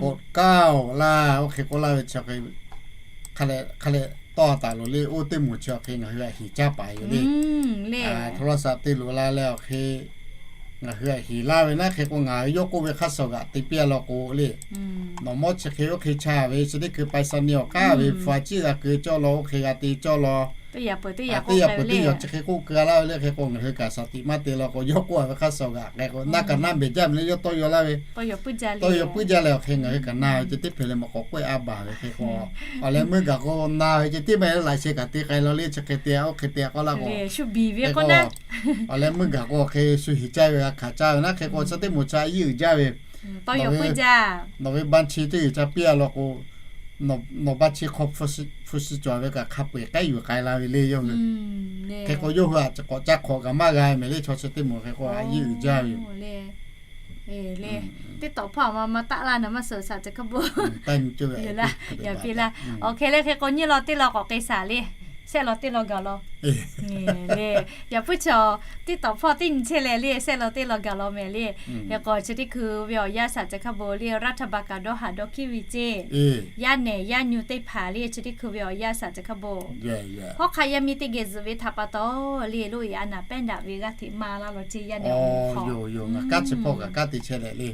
k'awꞈ kaˇ-oˬ laˇ, oˇ hk'e k'oˆ laˇ ve chi hk'e hk'a leh tawˇ taˍ loˬ le, oˇ teˇ moˍ chi awˬ hk'e ngaˬ hui a heˍ caˇ paˍ yoˬ le. โทรศัพท์ te loˬ la leh awˬ hk'e ngaˬ hui a heˍ laˇ ve naˉ hk'e k'o ngaˬ hui yawˇ k'oˆ ve hk'aˇ suh g'aꞈ te piˇ a law k'o le, nawˬ mawˇ chi hk'e oˇ hk'e chaˇ ve chi teˇ hkui ไปรษณีย์ awˬ k'aˉ ve hpu a ciˉ g'a keu cawˇ law, oˇ hk'e g'a te cawˇ law. teˇ yaꞈ peuˬ teˇ yaꞈ chi hk'e k'oˆ keu laˇ ve le. Hk'e k'o ngaˬ hui kaꞈ shaˍ tiꞈ maˇ te la k'o, yawˇ k'oˆ a ve hk'a shuˍ g'aꞈ k'ai k'o, naˇ kaꞈ naˇ mehˍ jaˇ mehˍ le, yawˇ tawˇ yaw laˇ ve, tawˇ yaw puiˉ jaˇ leh awˬ hk'e ngaˬ hui kaꞈ na ve ceh tiˉ hpehꞈ leh mawꞈ k'aw k'oˆ a baˬ ve hk'e k'o, awˬ leh meuˇ gaˬ k'o na ve ceh tiˉ maˇ heˆ, laꞈ sheh kaꞈ te k'ai law le chi hk'e te a, oˇ hk'e te a k'oˆ laˇ k'o, awˬ leh meuˇ gaˬ k'o hk'e shu hiˍ caˇ ve g'a hkanˍ caˇ ve naˉ hk'e k'o, chi teˇ moˍ chi a yiˇ uiˍ jaˇ ve, nawˬ ve baˇ chi teˇ g'uiˬ ca piˇ a law k'o, nawˬ baˇ chi hk'aw hpu shi cawˬ ve kaꞈ hk'a peu eˬ k'ehˉ yuˬ k'ai la ve le yawˇ hui. Hk'e k'o yawˇ hui a k'awꞈ ca hk'awꞈ kaꞈ maˇ g'a mehˍ le, chaw chi teˇ moˍ hk'e k'o a yiˇ uiˍ jaˇ ve yoˬ. Le, teˇ tawꞈ hpawˇ a ma ma taˆ laˇ na maˇ suh shaˍ ceh hk'a bon. Yaꞈ piˇ laˇ. Awˬ hk'e le hk'e k'o nyiˇ law teˇ law k'awꞈ k'ai shaˍ le. Shehˆ law teˇ law gaˬ law. Le, yaꞈ puiˉ chaw teˇ tawꞈ hpawˇ teˇ nyi chehˇ leh le, shehˆ law teˇ law gaˬ law mehˍ le. Hk'e k'o chi teˇ hkui ve awˬ yanˇ shaˍ ceh hk'a bon le, raˇ htaˇ ba kaꞈ dawˇ haˍ dawˇ hkiˉ ve ceˇ. Yaˇ nehˬ yaˇ nyu teˇ hpaˍ le chi teˇ hkui ve awˬ yanˇ shaˍ ceh hk'a bon, hawˉ hk'aˆ yaˇ miˇ teˇ geh zuhꞈ ve htaꞈ pa taw le, loˇ e a naˍ pehˉ daꞈ ve g'aˇ hteꞈ maˇ laˇ law ceˇ, yaˇ nehˬ awˬ hk'aw. Ngaˬ kaˉ chi hpawˇ kaꞈ kaˉ te chehˇ leh le.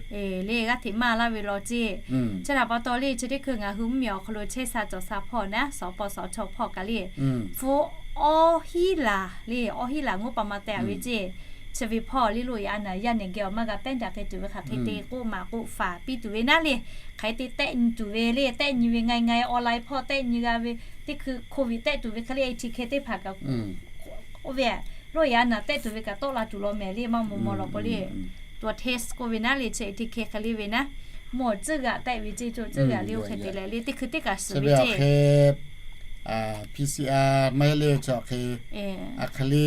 Le g'aˇ hteꞈ maˇ laˇ ve law ceˇ. Chi htaꞈ pa taw le chi teˇ hkui ngaˬ hui mvuhˇmiˬ awˬ hk'aw lo chehˇ sha cawˬ sha hpawˇ naˉ, sawˍ paw sawˍ chaw hpawˇ kaꞈ le, hpu awˇ hiˉ laˬ le, awˇ hiˉ laˬ ngoˇ pa ma teh a ve ceˇ. Chi ve hpawˇ le loˇ e a naˍ yaˇ nehˬ geh awˬ maˇ g'a pehˉ daꞈ hk'e tuˬ ve hk'aˬ hk'e te k'oˆ maˍ k'oˆ faˍ piˇ tuˬ ve naˉ le. Hk'aˬ hk'e te tehˆ nyi tuˬ ve le, tehˆ nyi ve nga nga online hpawˇ tehˆ nyi g'a ve, teˇ hkui COVID tehˆ tuˬ ve hk'e le A T K teˇ hpaˍ kaꞈ oˇ ve loˇ e a naˍ tehˆ tuˬ ve kaꞈ tawˆ la tuˬ law mehˍ le, maˇ maw maw law k'o le. Tuˬ test k'oˆ ve naˉ le chi A T K hk'e le ve naˉ, mawˬ tcuhˇ g'aꞈ tehˆ ve ceˇ, co tcuhˇ g'aꞈ le oˇ hk'e te leh le teˇ hkui teˇ kaꞈ suhˍ ve ceˇ. P C R maˇ heˆ le chi awˬ hk'e, a hk'e le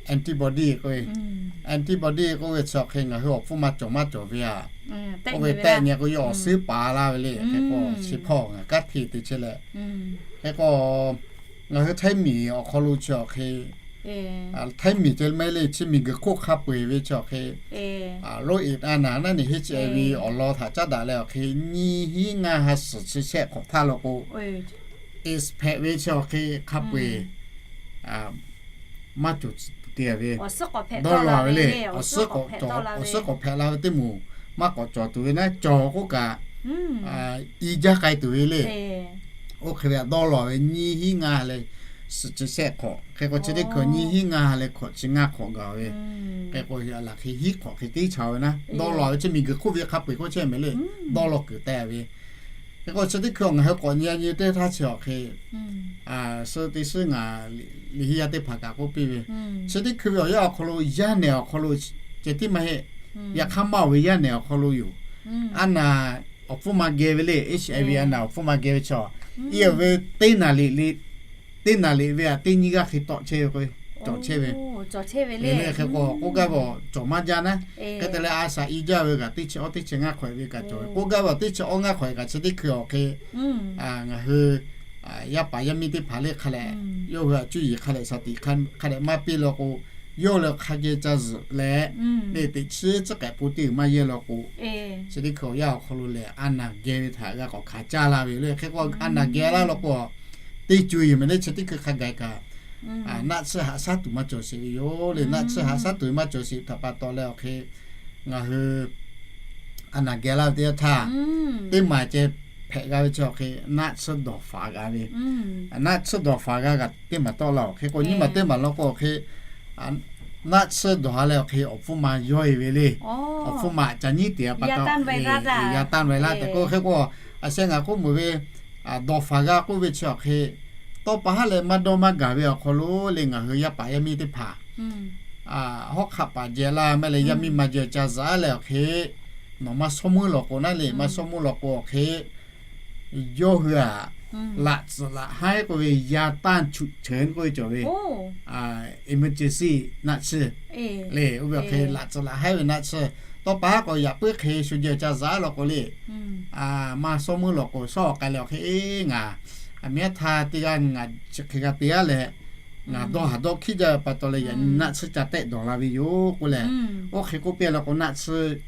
antibody k'oˆ ve, antibody k'oˆ ve chi awˬ hk'e ngaˬ hui awˬ hpfuhˇ ma cawˬ maˇ cawˬ ve a, oˇ ve tehˆ nyi k'o yawˇ awˬ suhˉ paˍ laˇ ve le. Hk'e k'o chi hpawˇ ngaˬ kaˉ hteꞈ te chehˇ leh, hk'e k'o ngaˬ hui Htaiˇ miˬ awˬ hk'aw lo chi awˬ hk'e, Htaiˇ miˬ ceh maˇ heˆ le, chi miˬguiˬ hk'oˆ hk'a peu eˬ ve chi awˬ hk'e, loˇ e a naˍ naˉ neˬ H I V awˬ lawn htaꞈ caˉ daꞈ leh awˬ hk'e nyiˇ hinˉ ngaˇ ha suhˍ chi shehˆ hk'awꞈ htaˇ law k'o, expect ve chi awˬ hk'e hk'a peu eˬ maˇ cawˬ te ve, dawˇ law ve le. Awˬ suhˉ k'awꞈ hpehꞈ la ve teˇ moˍ maˇ k'awꞈ cawˬ tuˬ ve naˉ, cawˬ k'oˆ kaꞈ i jaˇ k'ai tuˬ ve le. Oˇ hk'e ve a dawˇ law ve nyiˇ hinˉ ngaˇ ha leh suhˍ chi shehˆ hk'awꞈ, hk'e k'o chi teˇ hkui nyiˇ hinˉ ngaˇ ha leh hk'awꞈ chi ngaˇ hk'awꞈ gaˬ ve. Hk'e k'o a laˬ hk'e hiˉ hk'awꞈ hk'e tiˉ chaw ve naˉ, dawˇ law ve chi miˬguiˬ hk'oˆ ve hk'a peu eˬ k'oˆ chehˇ mehˍ le, dawˇ law kuiˬ teh ve. Hk'e k'o chi teˇ hkui ngaˬ hui k'awꞈ nyi a nyi teˇ htaˇ chi awˬ hk'e, suh teˇ suhˉ ngaˬ liꞈ henˇ yaˇ teˇ hpaˍ kaꞈ k'oˆ piˇ ve, chi teˇ hkui ve awˬ yanˇ awˬ hk'aw lo yaˇ nehˬ awˬ hk'aw lo ceh tiˉ maˇ heˆ. Yaꞈ hk'aˇ maˇ oˬ ve yaˇ nehˬ awˬ hk'aw lo yoˬ. A naˍ awˬ hpfuhˇ ma geh ve le, H I V a naˍ awˬ hpfuhˇ ma geh ve chaw, i awˬ ve teˇ naˍ liꞈ le, teˇ naˍ liꞈ ve a teˇ nyiˇ g'aˇ hk'e tawˆ chehˇ ve k'o, cawˬ chehˇ ve. Hk'e k'o k'oˆ gaˇ ve cawˬ maˇ jaˇ naˉ. Hk'e te leh a shaꞈ i jaˇ ve kaꞈ teˇ chi awˇ teˇ chi ngaˇ hk'awꞈ ve kaꞈ cawˬ ve, k'oˆ gaˇ ve teˇ chi awˇ ngaˇ hk'awꞈ ve kaꞈ chi teˇ hkui awˬ hk'e ngaˬ hui yaˇ paˍ yaˇ miˇ teˇ hpaˍ le hk'a leh, yawˇ hui a cuˇ yiˍ hk'a leh shaˍ tiꞈ hk'a dehꞈ maˇ piˇ law k'o, yawˇ hui hk'a geh ca zuhꞈ leh, le teꞈ chiˉ tcuhˉ k'ehꞈ po teˇ uiˍ maˇ yehˇ law k'o, chi teˇ hkui awˬ yanˇ awˬ hk'aw lo lehˬ a naˍ geh ve htaꞈ g'a k'awꞈ hkanˍ caˇ la ve le. Hk'e k'o a naˍ geh laˇ law k'o, teˇ co yeˬ mehˍ le chi teˇ hkui hk'a gaˬ kaꞈ naˆ tsuhˇ haꞈ shaˉ tuˬ maˇ cawˬ sheˍ ve yoˬ le. Naˆ tsuhˇ haꞈ shaˉ tuˬ ve maˇ cawˬ sheˍ htaꞈ pa taw leh awˬ hk'e ngaˬ hui a naˍ geh laˇ ve teˇ yanˇ htaˇ, teˇ maˬ ceh hpehꞈ g'a ve chi awˬ hk'e naˆ tsuhˇ dawˬ faˍ g'a ve, naˆ tsuhˇ dawˬ faˍ g'a kaꞈ teˇ maˬ tawˆ la-oˬ. Hk'e k'o nyiˇ maˬ teˇ maˬ law k'o awˬ hk'e naˆ tsuhˇ dawˬ ha leh awˬ hk'e awˬ hpfuhˇ ma yawˇ e ve le. Awˬ hpfuhˇ ma ca nyiˉ te pa taw, yaꞈ tanˇ ve laˇ tehꞈ k'oˆ. Hk'e k'o a sheh ngaˬ k'oˆ meuˬ ve dawˬ faˍ g'a k'oˆ ve chi awˬ hk'e, tawˇ pa haˉ leh maˇ dawˇ maˇ gaˬ ve awˬ hk'aw lo le ngaˬ hui yaˇ paˍ yaˇ miˇ teˇ hpaˍ hawˉ hk'aˆ paˍ jehˬ laˇ maˇ leh yaˇ miˇ ma jehˬ ca zuhꞈ a leh awˬ hk'e, nawˬ maˇ shawˉ meuˇ law k'o naˉ le, maˇ shawˉ meuˇ law k'o awˬ hk'e, yawˇ hui a laꞈ tcuhꞈ laꞈ haiˉ k'oˆ ve yaꞈ tanˇ chuꞈ cheuˬ k'oˆ ve cawˬ ve, emergency naˆ tsuhˇ le, oˇ ve awˬ hk'e laꞈ tcuhꞈ laꞈ haiˉ ve naˆ tsuhˇ, tawˇ pa haˉ k'o yaꞈ puiˉ hk'e shu jehˬ ca zuhꞈ a law k'o le, maˇ shawˉ meuˇ law k'o shawˉ k'ai leh awˬ hk'e, ngaˬ a miˉ a htaˇ teˇ g'aˇ ngaˬ chi hk'e g'a te a leh, ngaˬ dawˇ haˍ dawˇ hkiˉ jaˇ ve pa taw leh yaꞈ naˆ tsuhˇ ca tehˆ dawˬ la ve yoˬ k'oˆ leh, oˇ hk'e k'oˆ piˇ a law k'o naˆ tsuhˇ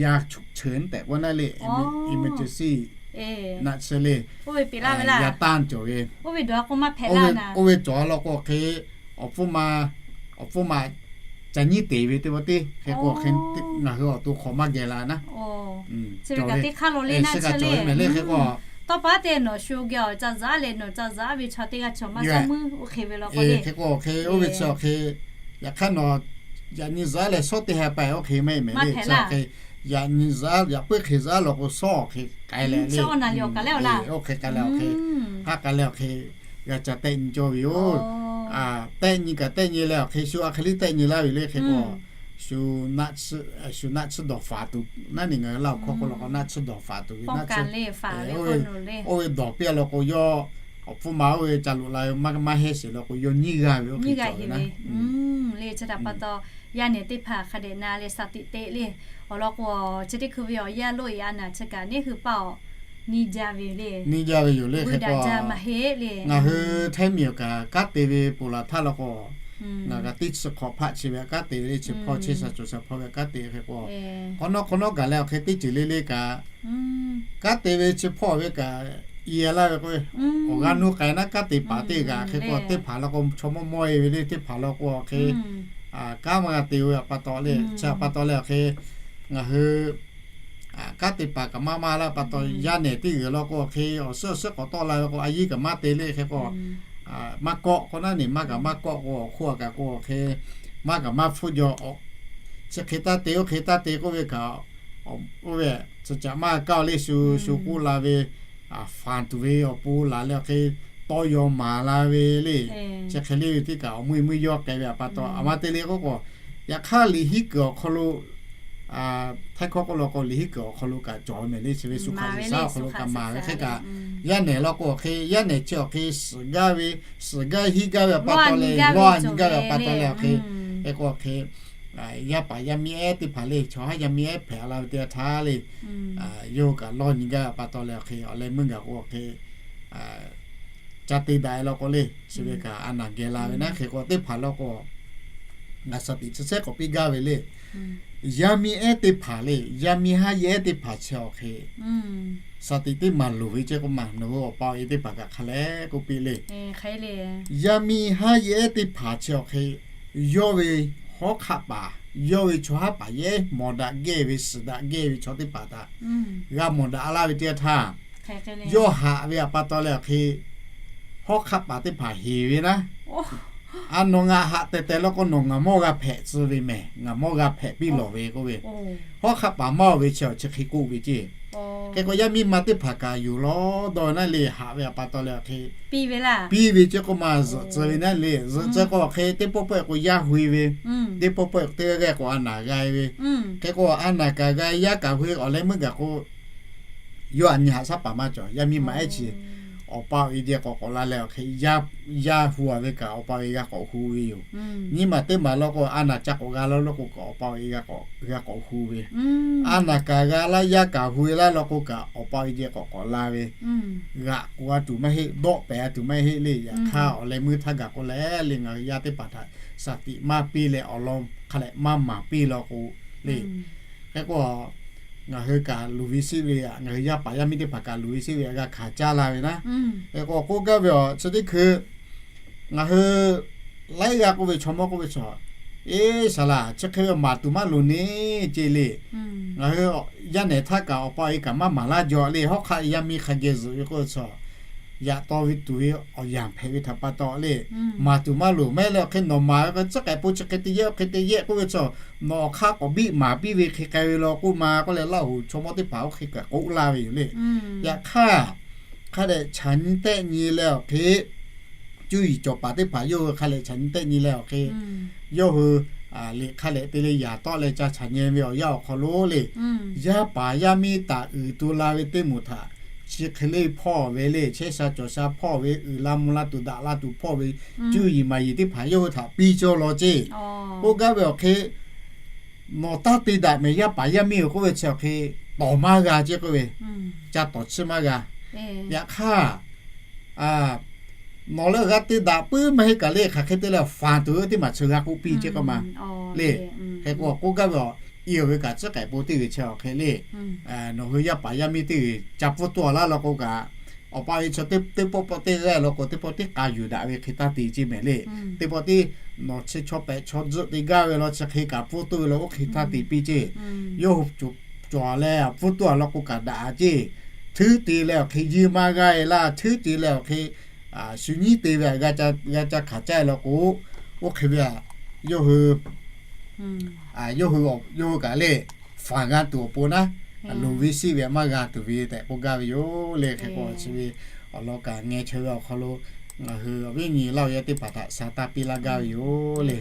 yaꞈ chuꞈ cheuˬ tehꞈ k'oˆ naˉ le, emergency naˆ tsuhˇ le, yaꞈ tanˇ cawˬ ve, oˇ ve cawˬ a law k'o hk'e, awˬ hpfuhˇ ma, awˬ hpfuhˇ ma ca nyiˉ te ve teˇ pawˆ teˇ hk'e k'o hk'e, ngaˬ hui awˬ to hk'awꞈ maˇ geh la naˉ, chi kaꞈ cawˬ ve mehˍ le. Hk'e k'o Tawˇ pa te nawˬ shu geh awˬ ca zaˉ leh nawˬ ca zaˉ ve chaw teˇ g'aˇ chaw maˇ sawˉ muiˉ oˇ hk'e ve law k'o le. Hk'e k'o hk'e oˇ ve chi awˬ hk'e, yaꞈ hk'aˇ nawˬ yaꞈ nyi zaˉ leh shawˉ teˇ ha pa oˇ hk'e maˇ heˆ mehˍ le. Chi awˬ hk'e yaꞈ nyi zaˉ yaꞈ puiˉ hk'e zaˉ law k'o shawˉ awˬ hk'e k'ai leh le. Oˇ hk'e k'ai leh awˬ hk'e, haˉ k'ai leh awˬ hk'e g'a ca tehˆ nyi cawˇ ve yoˬ. Tehˆ nyi kaꞈ tehˆ nyi leh awˬ hk'e shu a hk'e liˇ tehˆ nyi laˇ ve le hk'e k'o, shu naˆ tsuhˇ dawˬ faˍ tuˬ naˉ nyi ngaˬ hui Laˇ huˍ hkawˇ k'oˆ law k'o naˆ tsuhˇ dawˬ faˍ tuˬ ve, oˇ ve dawˬ piˇ a law k'o yawˇ awˬ hpfuhˇ ma oˇ ve ca loꞈ la ve maˇ heˆ sheˍ law k'o yawˇ nyiˇ g'aˇ ve oˇ hk'e cawˬ ve naˉ. Le chi htaꞈ pa taw, yaˇ nehˬ teˇ hpaˍ hk'a dehꞈ na leh shaˍ tiꞈ te le. Awˬ lawn k'o, chi teˇ hkui ve awˬ yaˇ loˆ e a naˍ chi kaꞈ neˇ hui paˇ awˬ nyi jaˇ ve le. Nyi jaˇ ve yoˬ le hk'e k'o, ngaˬ hui Htaiˇ miˬ awˬ kaꞈ kanˉ te ve ponˬ laˬ htaˇ law k'o, ngaˬ kaꞈ teˇ chi hk'awꞈ hpaˆ chi ve kanˉ te ve le, chi hpawˇ chehˇ sha cawˬ sha hpawˇ ve kanˉ te ve hk'e k'o, k'awꞈ nawˉ k'awꞈ nawˉ gaˬ leh awˬ hk'e teˇ ceuˬ le le kaꞈ kanˉ te ve chi hpawˇ ve kaꞈ i laˇ ve k'o, awˬ g'aˇ nuˇ k'ai naˉ kanˉ te paˍ teˇ g'aˇ hk'e k'o teˇ hpaˍ law k'o chaw mawˇ mawˇ e ve le teˇ hpaˍ law k'o awˬ hk'e kanˉ maˇ g'a te ve pa taw le, chi pa taw leh awˬ hk'e ngaˬ hui kanˉ te paˍ kaꞈ maˇ maˇ laˇ pa taw yaˇ nehˬ teˇ g'uiˬ law k'o awˬ hk'e awˬ suhˉ awˬ suhˉ k'awꞈ tawˆ la ve k'o a yiˇ kaꞈ maˇ te le hk'e k'o, maˇ kawˆ k'o naˉ neˬ maˇ kaꞈ maˇ kawˆ k'o awˬ hk'oˆ a kaꞈ k'o awˬ hk'e maˇ kaꞈ maˇ hpfuhˇ jaw, chi hk'e taˇ te oˇ hk'e taˇ te k'oˆ ve kaꞈ, oˇ ve chi caꞈ maˇ kaˇ le shu shu k'oˆ la ve, faˍ tuˬ ve awˬ pon laˬ leh awˬ hk'e tawˇ yaw maˍ la ve le. Chi hk'e le ve teˇ kaꞈ awˬ meuˇ meuˇ yawˇ k'ai ve pa taw a ma te le k'oˆ k'o, yaꞈ hk'aˇ liꞈ hiˉ kuiˬ awˬ hk'aw lo Htaiˇ hkawˇ k'oˆ law k'o liꞈ hiˉ kuiˬ awˬ hk'aw lo kaꞈ cawˬ ve mehˍ le. Chi ve shu hk'aˬ suh awˬ hk'aw lo kaꞈ maˍ ve hk'e kaꞈ, yaˇ nehˬ law k'o awˬ hk'e yaˇ nehˬ chi awˬ hk'e suhˍ gaˇ ve, suhˍ gaˇ hiˆ gaˇ ve pa taw leh lawˇ a nyi gaˇ ve pa taw leh awˬ hk'e, hk'e k'o awˬ hk'e yaˇ paˍ yaˇ miˇ ehˉ teˇ hpaˍ le chaw haˉ yaˇ miˇ ehˉ hpehꞈ la ve teˇ yanˇ htaˇ le, yawˇ hui kaꞈ lawˇ nyi gaˇ ve pa taw leh awˬ hk'e awˬ leh meuˇ gaˬ k'o awˬ hk'e ca te daꞈ e law k'o le, chi ve kaꞈ a naˍ geh la ve naˉ hk'e k'o teˇ hpaˍ law k'o, ngaˬ shaˍ tiꞈ chi shehˉ k'awꞈ piˇ gaˇ ve le. Yaˇ miˇ ehˉ teˇ hpaˍ le, yaˇ miˇ haˉ yehˬ ehˉ teˇ hpaˍ chi awˬ hk'e shaˍ tiꞈ teˇ maˬ loˍ ve ceˇ k'o maˬ nawˬ hui awˬ pa awˬ e teˇ hpaˍ kaꞈ hk'a leh k'oˆ piˇ le. Yaˇ miˇ haˉ yehˬ ehˉ teˇ hpaˍ chi awˬ hk'e yawˇ ve hawˉ hk'aˆ paˍ, yawˇ ve chaw haˉ paˍ yehˉ mawˬ daꞈ gehˇ ve suhˍ daꞈ gehˇ ve chaw teˇ hpaˍ htaꞈ g'a mawˬ daꞈ laˇ ve teˇ yanˇ htaˇ, yawˇ haꞈ ve pa taw leh awˬ hk'e hawˉ hk'aˆ paˍ teˇ hpaˍ heˍ ve naˉ, a nawˬ ngaˬ haꞈ tehˬ tehˬ law k'o nawˬ ngaˬ mawˇ g'a hpehꞈ tcuh ve mehˍ, ngaˬ mawˇ g'a hpehꞈ piˇ lawˬ ve k'oˆ ve, hawˉ hk'aˆ paˍ maˇ oˬ ve chi awˬ chi hk'e k'oˆ ve ceˇ. Hk'e k'o yaˇ miˇ ma teˇ hpaˍ kaꞈ yuˬ lawˉ dawˇ naˉ le haꞈ ve pa taw leh awˬ hk'e piˇ ve ceˇ k'o maˬ zuhꞈ tcuh ve naˉ le. Zuhꞈ tcuh k'o awˬ hk'e teˇ pawˆ pawehˇ k'o yaˇ hui ve, teˇ pawˆ pawehˇ k'o teˇ g'aˇ g'aˇ k'o a naˍ g'a ve. Hk'e k'o a naˍ kaꞈ g'a yaˇ kaꞈ hui awˬ leh meuˇ gaˬ k'o yawˇ a nyi haꞈ shaˉ paˍ maˇ cawˬ. Yaˇ miˇ ma ehˉ chi awˬ pa awˬ e deh k'awꞈ k'awꞈ la leh awˬ hk'e yaˇ hu a ve kaꞈ awˬ pa awˬ e g'a k'awꞈ hu ve yoˬ. Nyiˇ maˬ teˇ maˬ law k'o a naˍ ca k'awꞈ g'a law law k'o awˬ pa awˬ e g'a k'awꞈ hu ve. A naˍ kaꞈ g'a laˇ yaˇ kaꞈ hu e laˇ law k'o kaꞈ awˬ pa awˬ e deh k'awꞈ k'awꞈ la ve. G'aꞈ k'oꞈ a tuˬ maˇ heˆ, dawˆ pehˍ a tuˬ maˇ heˆ le. Yaꞈ hk'aˇ awˬ leh meuˇ htaˇ gaˬ k'o leh le ngaˬ hui yaˇ teˇ hpaˍ htaꞈ shaˍ tiꞈ maˇ piˇ leh awˬ lawn hk'a leh maˇ maˍ piˇ law k'o le. Hk'e k'o ngaˬ hui kaꞈ luˬ ve sheˆ ve, ngaˬ hui yaˇ paˍ yaˇ miˇ teˇ hpaˍ kaꞈ luˬ ve sheˆ ve g'a hkanˍ caˇ la ve naˉ. Hk'e k'o k'oˆ gaˇ ve awˬ chi teˇ hkui ngaˬ hui laiˉ g'aˇ k'oˆ ve chaw mawˇ k'oˆ ve chaw, eˇ saˍ laˍ chi hk'e ve maˍ tuˬ maˇ loˍ neˇ ceˇ le. Ngaˬ hui yaˇ nehˬ htaˇ kaꞈ awˬ pa awˬ e kaꞈ maˇ maˍ laˇ jaw le. Hawˉ hk'aˆ yaˇ miˇ hk'a geh zuhꞈ ve k'oˆ ve chaw, yaꞈ taw ve tuˬ ve awˬ yanˍ hpehꞈ ve htaꞈ pa taw le, maˍ tuˬ maˇ loˍ mehˉ leh awˬ hk'e nawˬ maˍ ve k'o tcuhˉ k'ehꞈ po chi hk'e te yehˇ oˇ hk'e te yehˇ k'oˆ ve chaw, nawˬ awˬ hk'aˇ k'awꞈ biˆ maˍ piˇ ve hk'e k'ai ve law k'oˆ ma k'oˆ leh Laˇ huˍ chaw mawˇ teˇ hpaˍ oˇ hk'e kaꞈ k'oˆ laˇ ve yoˬ le. Yaꞈ hk'aˇ hk'a dehꞈ chaꞈ nyi tehˆ nyi leh awˬ hk'e cuˇ yiˍ cawˬ paˍ teˇ hpaˍ yawˇ hui hk'a leh chaꞈ nyi tehˆ nyi leh awˬ hk'e yawˇ hui liꞈ hk'a leh te leh yaꞈ tawˆ leh ca chaꞈ nyi ve awˬ yanˇ awˬ hk'aw lo le, yaˇ paˍ yaˇ miˇ taˍ uiˍ tu la ve teˇ moˍ htaꞈ chi hk'e le hpawˇ ve le, chehˇ sha cawˬ sha hpawˇ ve, uiˍ la mvuh la tuˬ daꞈ la tuˬ hpawˇ ve, cuˇ yiˍ maˍ yiˍ teˇ hpaˍ yawˇ hui htaꞈ piˇ cawˇ law ceˇ. K'oˆ gaˇ ve awˬ hk'e nawˬ taˇ te daꞈ mehˍ yaˇ paˍ yaˇ miˇ oˬ k'oˆ ve chi awˬ hk'e tawˍ maˇ g'a ceˇ k'oˆ ve, ca tawˍ chiˇ maˇ g'a. Yaꞈ hk'aˇ nawˬ leh g'a te daꞈ puiˉ maˇ heˆ kaꞈ le hk'aˬ hk'e te leh faˍ tuˬ ve teˇ maˬ chi g'a k'oˆ piˇ ceˇ k'oˆ ma le. Hk'e k'o k'oˆ gaˇ ve awˬ, iˉ ve kaꞈ tcuhˉ k'ehꞈ po teˇ g'uiˬ chi awˬ hk'e le, nawˬ hui yaˇ paˍ yaˇ miˇ teˇ g'uiˬ ca pvuhˇ tuˇ a laˇ law k'o kaꞈ, awˬ pa ve chi teˇ pawˆ pawˆ teˇ g'aˇ law k'o teˇ pawˆ teˇ k'a yuˬ daꞈ ve hk'e taˇ te ceˇ mehˍ le. Teˇ pawˆ teˇ nawˬ chi chaw pehꞈ chaw tzuhˆ te gaˇ ve law chi hk'e kaꞈ pvuhˇ tuˇ ve law oˇ hk'e taˇ te piˇ ceˇ. Yawˇ hui cawˬ leh pvuhˇ tuˇ a law k'o kaꞈ daꞈ ceˇ. tuˉ te leh awˬ hk'e yeuˇ maˇ g'aˇ e laˇ, tuˉ te leh awˬ hk'e shu nyiˉ te ve g'a ca hkanˍ caˇ e law k'o, oˇ hk'e ve a, yawˇ hui yawˇ hui, yawˇ hui kaꞈ lehˬ, faˍ g'a tuˬ awˬ pon naˉ, loˍ ve sheˆ ve maˇ g'a tuˬ ve tehꞈ k'oˆ gaˇ ve yoˬ le. Hk'e k'o chi ve awˬ lawn kaꞈ ngeh chaweh ve awˬ hk'aw lo ngaˬ hui awˬ viˉ nyi Laˇ huˍ yaˇ teˇ hpaˍ htaꞈ sha taˇ piˇ laˇ gaˇ ve yoˬ le.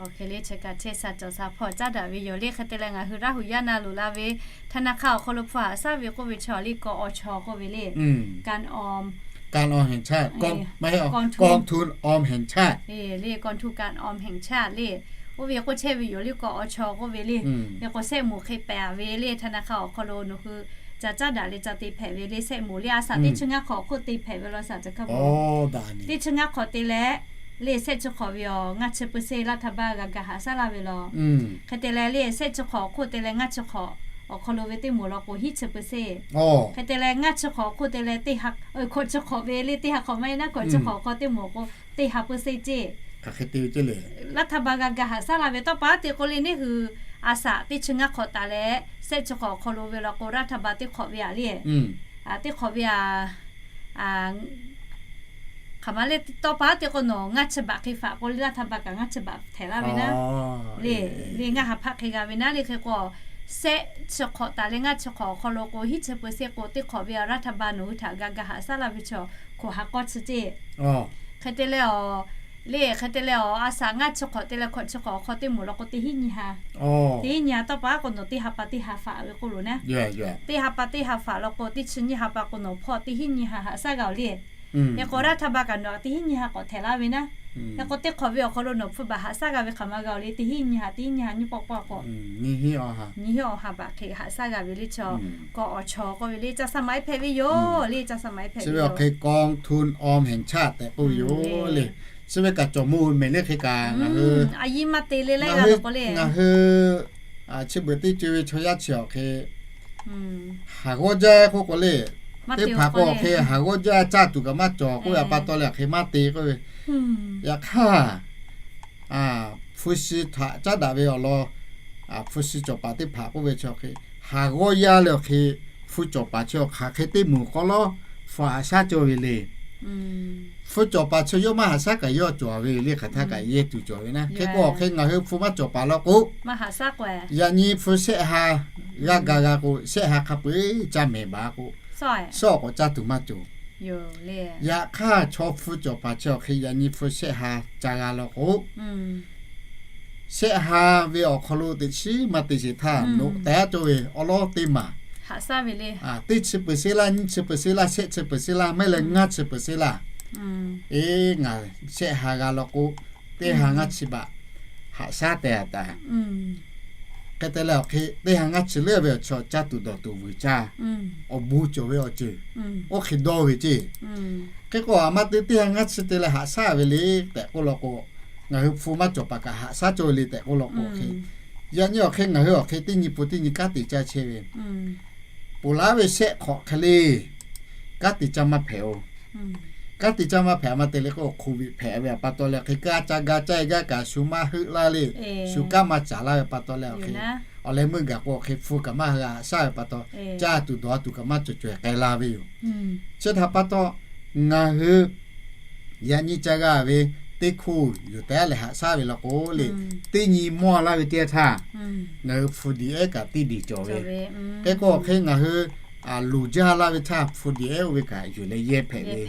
Awˬ hk'e le, chi kaꞈ chehˇ sha cawˬ sha hpawˇ caˉ daꞈ ve yoˬ le. Hk'e te leh ngaˬ hui Laˇ huˍ yaˇ na loˍ la ve ธนาคาร awˬ hk'aw lo hpu haꞈ shaˉ ve k'oˆ ve chaw le, กออช k'oˆ ve le, การออม การออมแห่งชาติ กองทุนออมแห่งชาติ le, กองทุนการออมแห่งชาติ le, oˇ ve k'oˆ chehˇ ve yoˬ le, กออช k'oˆ ve le. Hk'e k'o shehˆ moˍ hk'e pehˬ ve le, ธนาคาร awˬ hk'aw lo nawˬ hui ca caˉ daꞈ leh ca te hpehꞈ ve le, shehˆ moˍ le, a shaꞈ teˇ chi ngaˇ hk'awꞈ hk'oˆ te hpehꞈ ve law shaꞈ ca kaˇ bo. Teˇ chi ngaˇ hk'awꞈ te leh le, shehˆ chi hk'awꞈ ve awˬ ngaˇ chi เปอร์เซ็นต์ laˇ htaˇ baˇ g'a ga haꞈ shaˉ laˇ ve law. Hk'e te leh le, shehˆ chi hk'awꞈ hk'oˆ te leh ngaˇ chi hk'awꞈ awˬ hk'aw lo ve teˇ moˍ law k'o hiˉ chi เปอร์เซ็นต์. Hk'e te leh ngaˇ chi hk'awꞈ hk'oˆ te leh teˇ ha, hkawꞈ chi hk'awꞈ ve le, teˇ ha hk'awꞈ maˇ heˆ naˉ, hkawꞈ chi hk'awꞈ hk'aw teˇ moˍ k'o teˇ ha เปอร์เซ็นต์ ceˇ. Laˇ htaˇ baˇ g'a ga haꞈ shaˉ laˇ ve tawˇ pa te k'o le, neˇ hui a shaꞈ teˇ chi ngaˇ hk'awꞈ taˍ leh shehˆ chi hk'awꞈ awˬ hk'aw lo ve law k'o, laˇ htaˇ baˇ teˇ hk'awꞈ ve a le, teˇ hk'awꞈ ve a, hk'aˬ ma le, tawˇ pa te k'o nawˬ ngaˇ chi baꞈ hk'e faꞈ k'o le, laˇ htaˇ baˇ kaꞈ ngaˇ chi baꞈ htehꞈ laˇ ve naˉ le, le ngaˇ ha hpaˆ hk'e g'a ve naˉ le. Hk'e k'o shehˆ chi hk'awꞈ taˍ leh ngaˇ chi hk'awꞈ awˬ hk'aw lo k'o hiˉ chi เปอร์เซ็นต์ k'o, teˇ hk'awꞈ ve a laˇ htaˇ baˇ nawˬ hui htaꞈ g'a ga haꞈ shaˉ laˇ ve chaw hk'oꞈ ha k'awˇ chi ceˇ. Hk'e te leh awˬ le, hk'e te leh awˬ a shaꞈ ngaˇ chi hk'awꞈ te leh hkawꞈ chi hk'awꞈ awˬ hk'aw teˇ moˍ law k'o teˇ hiˉ nyi ha, teˇ hiˉ nyi ha tawˇ pa k'o nawˬ teˇ ha pa teˇ ha faꞈ ve k'oˆ lo naˉ. Teˇ ha pa teˇ ha faꞈ law k'o teˇ chi nyiˇ ha pa k'o nawˬ hpawˇ teˇ hiˉ nyi ha haꞈ shaˉ g'a oˬ le. Hk'e k'o laˇ htaˇ baˇ kaꞈ nawˬ teˇ hiˉ nyi ha k'awꞈ htehꞈ laˇ ve naˉ. Hk'e k'o teˇ hk'awꞈ ve awˬ hk'aw lo nawˬ hpfuhˇ baˬ haꞈ shaˉ g'a ve hk'aˬ ma g'a oˬ le, teˇ hiˉ nyi ha, teˇ hiˉ nyi ha nyiˇ pawˆ pawˆ k'o nyi hiˉ awˬ ha baꞈ hk'e haꞈ shaˉ g'a ve le chaw. กออช k'oˆ ve le, ca shaˉ maˍ iˉ hpehꞈ ve yoˬ le, ca shaˉ maˍ iˉ hpehꞈ ve yoˬ. กองทุนออมแห่งชาติ tehꞈ k'oˆ ve yoˬ le. Chi ve kaꞈ cawˬ mawˇ ve mehˍ le hk'e kaꞈ ngaˬ hui, a yiˇ maˇ te le le, ngaˬ hui chi beuꞈ teˇ co ve chaw yaˇ chi awˬ hk'e haˍ g'awˇ jaˇ k'oˆ k'o le, teˇ hpaˍ k'o awˬ hk'e haˍ g'awˇ jaˇ caˇ tuˬ kaꞈ maˇ cawˬ k'oˆ ve a pa taw leh awˬ hk'e maˇ te k'oˆ ve. Yaꞈ hk'aˇ hpu shi htaꞈ caˉ daꞈ ve awˬ lawn, hpu shi cawˬ paˍ teˇ hpaˍ k'oˆ ve chi awˬ hk'e, haˍ g'awˇ yaˇ leh awˬ hk'e hpu cawˬ paˍ chi awˬ hk'aˬ hk'e teˇ moˍ k'awꞈ lawˉ hpu haꞈ shaˉ cawˇ ve le. Hpu cawˬ paˍ chi yawˇ maˇ haꞈ shaˉ kaꞈ yawˇ cawˬ ve le, hk'aˬ htaˇ kaꞈ yehˇ tuˬ cawˬ ve naˉ. Hk'e k'o awˬ hk'e ngaˬ hui hpu maˇ cawˬ paˍ law k'o, yaꞈ nyi hpu shehˆ ha g'a ga g'a k'o, shehˆ ha hk'a peu-eˬ caˇ mehˍ baˬ k'o, shawˉ k'awꞈ caˇ tuˬ maˇ cawˬ. Yaꞈ hk'aˇ chaw hpu cawˬ paˍ chi awˬ hk'e yaꞈ nyi hpu shehˆ ha ca g'a law k'o, shehˆ ha ve awˬ hk'aw lo teꞈ chiˉ maˇ te sheˍ htaˇ, noꞈ tehˉ cawˇ ve awˉ lawˉ teˇ maˬ, teˇ chi เปอร์เซ็นต์ laˇ, nyiˇ chi เปอร์เซ็นต์ laˇ, shehˆ chi เปอร์เซ็นต์ laˇ, maˇ heˆ leh ngaˇ chi เปอร์เซ็นต์ laˇ. Eˬ, ngaˬ shehˆ ha g'a law k'o, teˇ ha ngaˇ chi baꞈ haꞈ shaˉ tehꞈ taˍ. Hk'e te leh awˬ hk'e teˇ ha ngaˇ chi leuˉ ve awˬ chaw caˇ tuˬ dawˬ tuˬ vuiˬ caˇ, awˬ bon cawˬ ve awˬ ceuˬ oˇ hk'e dawˇ ve ceˇ. Hk'e k'o a ma te teˇ ha ngaˇ chi te leh haꞈ shaˉ ve le tehꞈ k'oˆ law k'o, ngaˬ hui hpu maˇ cawˬ paˍ kaꞈ haꞈ shaˉ cawˇ ve le tehꞈ k'oˆ law k'o, hk'e yaꞈ nyi awˬ hk'e ngaˬ hui awˬ hk'e teˇ nyi pun teˇ nyi kanˉ te caˇ chehˇ ve, ponˬ laˉ ve shehˆ hk'awꞈ hk'e le kanˉ te caˇ maˇ hpehꞈ-oˬ. Kanˉ te caˇ maˇ hpehꞈ a ma te le k'o, โควิด hpehꞈ ve a pa taw leh hk'e kanˉ ca ga caˇ e gaˇ kaꞈ shu maˇ heuˆ laˇ le, shu kanˉ maˇ caˍ laˇ ve pa taw leh awˬ hk'e, awˬ leh meuˇ gaˬ k'o awˬ hk'e hpu kaꞈ maˇ haꞈ shaˉ ve pa taw, caˇ tuˬ dawˬ tuˬ kaꞈ maˇ cawˬ cawˬ k'ai la ve yoˬ. Chi htaꞈ pa taw ngaˬ hui yaꞈ nyi ca g'a ve teˇ hkoˇ yuˬ tehˉ leh haꞈ shaˉ ve law k'o le, teˇ nyi mawˇ laˇ ve teˇ yanˇ htaˇ, ngaˬ hui hpu diˬ ehˉ kaꞈ teˇ diˬ cawˬ ve. Hk'e k'o awˬ hk'e ngaˬ hui loˍ jaˇ laˇ ve htaˇ hpu diˬ ehˉ oˇ ve kaꞈ yuˬ leh yehˇ hpehꞈ ve.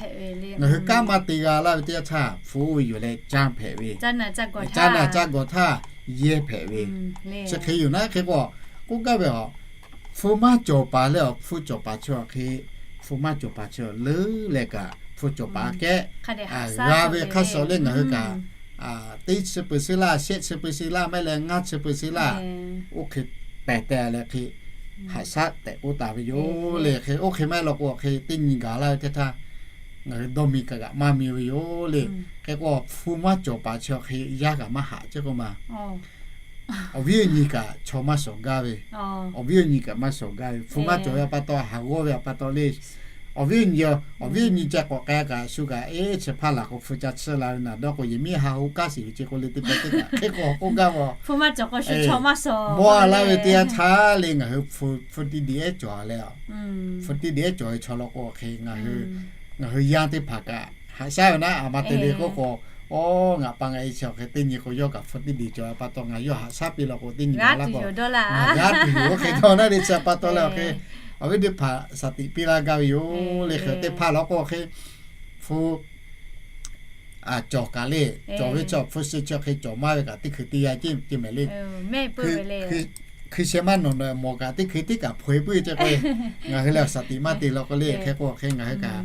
Ngaˬ hui kanˉ maˇ te g'a laˇ ve teˇ yanˇ htaˇ hpu oˇ ve yuˬ leh caˇ hpehꞈ ve. Caˇ naˬ caˇ gawˬ htaˇ yehˇ hpehꞈ ve. Chi hk'e yoˬ naˉ. Hk'e k'o k'oˆ gaˇ ve a, hpu maˇ cawˬ paˍ leh awˬ hpu cawˬ paˍ chi awˬ hk'e, hpu maˇ cawˬ paˍ chi leuˉ leh kaꞈ hpu cawˬ paˍ kehˉ g'a ve hk'a shuˍ le ngaˬ hui kaꞈ teˇ chi เปอร์เซ็นต์ laˇ, shehˆ chi เปอร์เซ็นต์ laˇ, maˇ heˆ leh ngaˇ chi เปอร์เซ็นต์ laˇ, oˇ hk'e pehˬ tehꞈ leh hk'e haꞈ shaˉ tehꞈ k'oˆ taˍ ve yoˬ le. Hk'e oˇ hk'e maˇ heˆ law k'o awˬ hk'e teˇ nyi gaˬ laˇ ve teˇ htaˇ, ngaˬ hui dawˇ mi kaꞈ g'aꞈ maˇ mi ve yoˬ le. Hk'e k'o hpu maˇ cawˬ paˍ chi awˬ hk'e yaˇ kaꞈ maˇ haꞈ ceˇ k'oˆ ma, awˬ viˉ awˬ nyi kaꞈ chaw maˇ shawˍ gaˇ ve, awˬ viˉ awˬ nyi kaꞈ maˇ shawˍ gaˇ ve, hpu maˇ cawˬ ve a pa taw, haˍ g'awˇ ve a pa taw le, Awˬ viˉ nyi, awˬ viˉ nyi ca k'awꞈ k'ai kaꞈ shu kaꞈ, eˇ, chi hpaˇ laˬ k'o hpu ca tsuhˇ la ve naˍ dawˇ k'o, yehˬ miˉ ha hoꞈ kaˉ shiˍ ve ce k'o le teˇ pawˆ teˇ kaꞈ hk'e k'o k'oˆ gaˇ ve, mawˇ a laˇ ve teˇ yanˇ htaˇ le ngaˬ hui hpu tiˇ diˬ ehˉ cawˬ leh, hpu tiˇ diˬ ehˉ cawˬ ve chaw law k'o hk'e, ngaˬ hui yaˇ teˇ hpaˍ kaꞈ haꞈ shaˉ ve naˉ, a ma te le k'oˆ k'o, oˇ, ngaˬ pa ngaˬ e chi awˬ hk'e teˇ nyi k'o yawˇ kaꞈ hpu tiˇ diˬ cawˬ a pa taw ngaˬ yawˇ haꞈ shaˉ piˇ law k'o teˇ nyi g'a tuˬ yoˬ, g'aˇ tuˬ yoˬ oˇ hk'e taw naˉ le chi a pa taw leh awˬ hk'e, awˬ viˉ teˇ hpaˍ shaˍ tiꞈ piˇ laˇ gaˇ ve yoˬ le. Hk'e teˇ hpaˍ law k'o hk'e, hpu cawˬ kaꞈ le, cawˬ ve chi hpu shi chi hk'e cawˬ maˇ ve kaꞈ teˇ hkui teˇ yanˇ ce mehˍ le. Hkui sheh maˇ nawˬ nawˬ mawˬ kaꞈ teˇ hkui teˇ kaꞈ hpu e puiˉ ce k'o, ngaˬ hui leh awˬ shaˍ tiꞈ maˇ te law k'o le, hk'e k'o hk'e ngaˬ hui kaꞈ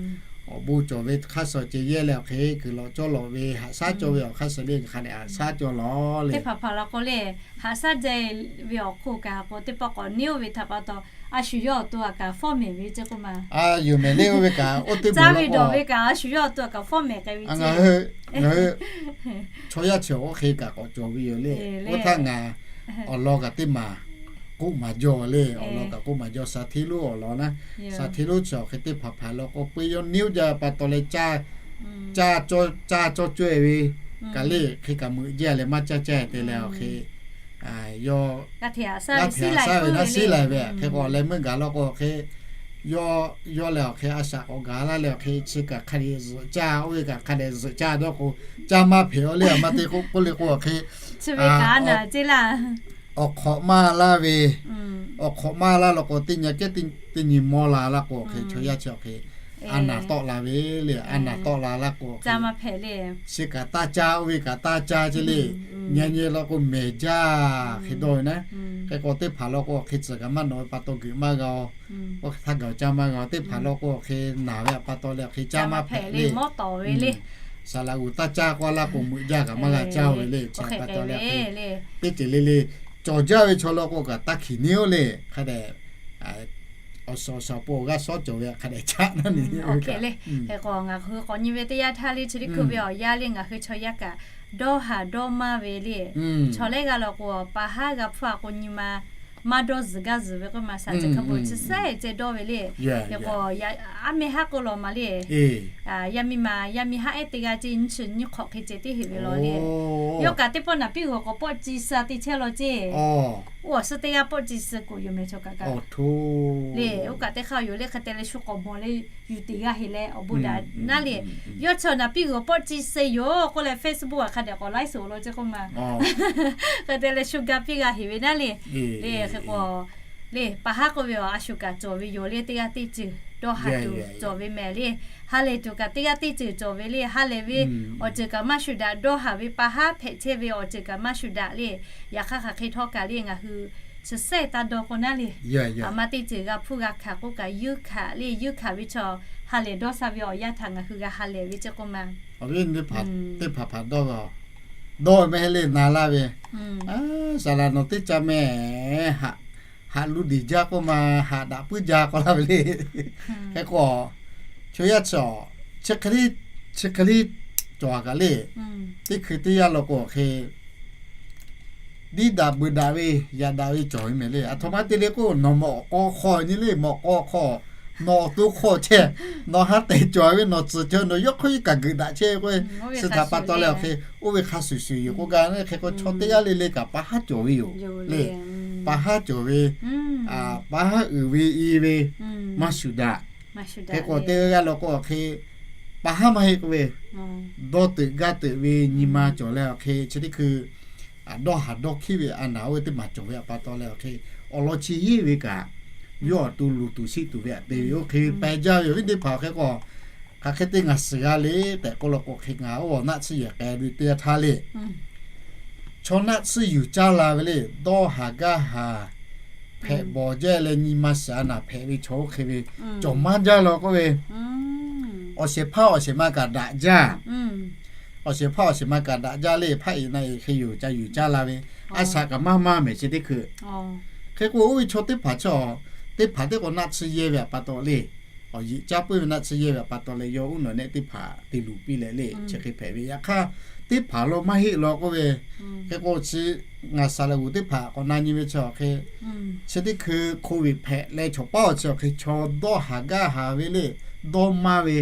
awˬ bon cawˬ ve hk'aˇ suh ceh yehˇ leh awˬ hk'e kuiˬ lawꞈ cawˇ lawꞈ ve haꞈ shaˉ cawˇ ve awˬ hk'aˇ suh le, hk'a dehꞈ haꞈ shaˉ cawˇ lawˬ le. Teˇ hpaˍ hpaˍ law k'o le, haꞈ shaˉ jaˇ ve awˬ hk'oˆ kaꞈ k'o teˇ pawˆ k'awꞈ neˉ oˇ ve htaꞈ pa taw, a shu yawˇ awˬ to aꞈ kaꞈ fawˉ mehˍ ve ce k'o ma, a yoˬ mehˍ le. Oˇ ve kaꞈ oˇ teˇ caˇ ve dawˬ ve kaꞈ a shu yawˇ awˬ to aꞈ kaꞈ fawˉ mehˍ k'ai ve ce. Ngaˬ hui chaw yaˇ chi awˬ oˇ hk'e kaꞈ k'awꞈ cawˬ ve yoˬ le. Oˇ htaˇ ngaˬ awˬ lawn kaꞈ teˇ maˬ k'oˆ maˍ jaw le, awˬ lawn kaꞈ k'oˆ maˍ jaw, shaˍ hteˇ lonˉ awˬ lawn naˉ, shaˍ hteˇ lonˉ chi awˬ hk'e teˇ hpaˍ hpaˍ law k'o peuˬ yawˇ neˉ oˇ jaˇ pa taw leh caˇ caˇ cawˇ cawˇ cawehˇ ve kaꞈ le, hk'e kaꞈ meuꞈ jaˇ leh maˇ caˇ caˇ te leh awˬ hk'e, yawˇ g'aˇ hteꞈ haꞈ shaˉ ve naˉ siˉ lai ve hk'e k'o leh meuˇ gaˬ law k'o hk'e, yawˇ leh awˬ hk'e a shaꞈ k'awꞈ gaˬ laˇ leh awˬ hk'e chi kaꞈ hk'a dehꞈ zuhꞈ caˇ, oˇ ve kaꞈ hk'a dehꞈ zuhꞈ caˇ dawˇ k'o, caˇ maˇ hpehꞈ a le. A ma te k'oˆ k'oˆ le k'o awˬ hk'e, awˬ hk'awꞈ maˇ laˇ ve, awˬ hk'awꞈ maˇ laˇ law k'o teˇ nyi kehˉ teˇ nyi mawˇ la laˇ k'o awˬ hk'e chaw yaˇ chi awˬ hk'e a naˍ tawˆ la ve le. A naˍ tawˆ la laˇ k'o awˬ hk'e, chi kaꞈ taˇ caˇ, oˇ ve kaꞈ taˇ caˇ ce le. Nyi nyi law k'o mehˍ jaˇ hk'e dawˇ ve naˉ. Hk'e k'o teˇ hpaˍ law k'o awˬ hk'e tcuhˍ kaꞈ maˇ nawˬ ve pa taw geuꞈ maˇ g'a-o. Oˇ hk'e htaˇ gaˬ caˇ maˇ g'a-o. Teˇ hpaˍ law k'o awˬ hk'e naˍ ve pa taw leh awˬ hk'e caˇ maˇ hpehꞈ le. Saˍ laꞈ g'uˬ taˇ caˇ k'oˆ laˇ k'o meuꞈ jaˇ kaꞈ maˇ g'a caˇ-o ve le. Chi pa taw leh awˬ hk'e teˇ ceuˬ le le cawˬ jaˇ ve chaw law k'o kaꞈ taˇ hkiˬ neˉ-oˬ le. Hk'a dehꞈ awˬ suhˍ awˬ shaˍ po awˬ g'aˇ shawˉ cawˬ ve hk'a dehꞈ caˇ naˉ ne. Hk'e k'o ngaˬ hui k'awꞈ nyi ve teˇ yanˇ htaˇ le chi teˇ hkui ve awˬ yanˇ le ngaˬ hui chaw yaˇ kaꞈ dawˇ haˍ dawˇ maˇ ve le. Chaw lehˬ g'a law k'o pa haˉ g'a hpfuhˇ a k'o nyi ma maˇ dawˇ zuhˬ gaˇ zuhˬ ve k'oˆ ma shaˍ ceuˬ hk'a peu chi sehˉ ceh dawˇ ve le. Hk'e k'o aˉ meh haˉ k'oˆ law ma le. Yaˇ miˇ ma yaˇ miˇ haˉ ehˉ teˇ g'aˇ ce nyi chi nyi hk'awꞈ hk'e ceh teˇ heꞈ ve law le. Yawˇ kaꞈ teˇ pawˆ naˍ piˇ g'uiˬ k'awꞈ pawˆ ci suh te chehˇ law ce. Oˇ awˬ suhˉ teˇ g'aˇ pawˆ ci suh kuˬ yoˬ mehˍ chaw kaꞈ kaꞈ le. Oˇ kaꞈ teˇ hk'aˇ yoˬ le. Hk'e te leh shu k'awꞈ mawˬ leh yuˬ teꞈ g'a heꞈ leh awˬ bon daꞈ naˉ le. Yawˇ chaw naˍ piˇ g'uiˬ pawˆ ci suh yoˬ k'oˆ leh Facebook aꞈ hk'a dehꞈ k'awꞈ laiˉ suhˍ lo ce k'oˆ ma. Hk'e te leh shu ga piˇ g'a heꞈ ve naˉ le. Le hk'e k'o le pa haˉ k'oˆ ve a shu kaꞈ cawˬ ve yoˬ le. Teˇ g'aˇ teˇ ceuˬ dawˇ haˍ tuˬ cawˬ ve mehˍ le. Ha lehˬ tuˬ kaꞈ teˇ g'aˇ teˇ ceuˬ cawˬ ve le. Ha lehˬ ve awˬ ceuˬ kaꞈ maˇ shu daꞈ. Dawˇ haˍ ve pa haˉ hpehꞈ chehˇ ve awˬ ceuˬ kaꞈ maˇ shu daꞈ le. Yaꞈ hk'aˇ hk'aˬ hk'e htawˇ kaꞈ le ngaˬ hui chi sehˉ taˇ dawˇ k'o naˉ le. Aˬ ma teˇ ceuˬ g'a hpuˇ g'a hkanˍ k'oˆ kaꞈ yuˇ hkanˍ le. Yuˇ hkanˍ ve chaw ha lehˬ dawˇ sha ve awˬ yanˇ htaꞈ ngaˬ hui g'a ha lehˬ ve ce k'oˆ ma. Awˬ viˉ teˇ hpaˍ teˇ hpaˍ hpaˍ dawˇ ve, dawˇ ve mehˆ heˆ le na laˇ ve, saˍ laꞈ nawˬ teˇ ca mehˍ, haꞈ lu diˬ jaˇ k'oˆ ma, haꞈ daꞈ puiˉ jaˇ k'oˆ laˇ ve le. Hk'e k'o chaw yaˇ chi chi hk'e le cawˬ a kaꞈ le. Teˇ hkui teˇ yanˇ law k'o hk'e diˇ daꞈ beuꞈ daꞈ ve yaꞈ daꞈ ve cawˬ ve mehˍ le. Aˬ htoꞈ ma te le k'o nawˬ mawꞈ k'aw hk'aw nyi le, mawꞈ k'aw hk'aw nawˬ awˬ to hk'aw chehˇ, nawˬ ha tehˬ cawˬ ve nawˬ tcuhˍ cawˬ nawˬ yawˇ hk'oˆ iˉ kaꞈ geuꞈ daꞈ chehˇ ve k'o, suh htaꞈ pa taw leh awˬ hk'e oˇ ve hk'a shuˍ shuˍ yoˬ k'oˆ gaˇ ve. Hk'e k'o chaw teˇ g'aˇ le le kaꞈ pa haˉ cawˬ ve yoˬ le. Pa haˉ cawˬ ve, pa haˉ uiˍ ve i ve maˇ shuˍ daꞈ. Hk'e k'o teˇ g'aˇ law k'o awˬ hk'e pa haˉ maˇ heˆ k'oˆ ve, dawˇ teuꞈ gaˇ teuꞈ ve nyi ma cawˬ leh awˬ hk'e chi teˇ hkui dawˇ haˍ dawˇ hkiˉ ve a naˍ oˇ ve teˇ maˬ cawˬ ve pa taw leh awˬ hk'e awˬ lawn chi yeˇ ve kaꞈ yawˇ awˬ to luˬ tuˬ shiˆ tuˬ ve aꞈ te ve oˇ hk'e pehˬ jaˇ ve yoˬ. Viˉ teˇ hpaˍ awˬ hk'e k'o hk'aˬ hk'e te ngaˬ suhˍ g'a le tehꞈ k'oˆ law k'o hk'e ngaˬ oˇ awˬ naˆ tsuhˇ yehˬ k'ai ve teˇ yanˇ htaˇ le, chaw naˆ tsuhˇ yuˬ caˇ la ve le. Dawˇ haˍ gaˇ haˍ hpehꞈ bawˬ jaˇ leh nyi ma shiˍ a naˍ hpehꞈ ve chaw oˇ hk'e ve cawˬ maˇ jaˇ law k'oˆ ve, awˬ shehˍ hpaˇ awˬ shehˍ ma kaꞈ daꞈ jaˇ. Awˬ shehˍ hpaˇ awˬ shehˍ ma kaꞈ daꞈ jaˇ le. Hpaˆ iˍ na iˍ hk'e yoˬ ca yuˬ caˇ la ve a shaꞈ kaꞈ maˇ maˇ mehˍ chi teˇ hkui. Hk'e k'o oˇ ve chaw teˇ hpaˍ chi teˇ hpaˍ teˇ k'o naˆ tsuhˇ yehˇ ve aꞈ pa taw le, awˬ yeꞈ caˇ puiˉ ve naˆ tsuhˇ yehˇ ve aꞈ pa taw leh yawˇ uˉ nawˬ nehˆ teˇ hpaˍ te luˬ piˇ leh le chi hk'e hpehꞈ ve. Yaꞈ hk'aˇ teˇ hpaˍ lo maˇ heˆ law k'oˆ ve, hk'e k'o chi ngaˬ saˍ laꞈ g'uˬ teˇ hpaˍ k'awꞈ na nyi ve chi awˬ hk'e chi teˇ hkui hk'oˆ ve hpehꞈ leh chaw paˉ awˬ chi awˬ hk'e chaw dawˇ haˍ gaˇ haˍ ve le. dawˇ maˇ ve,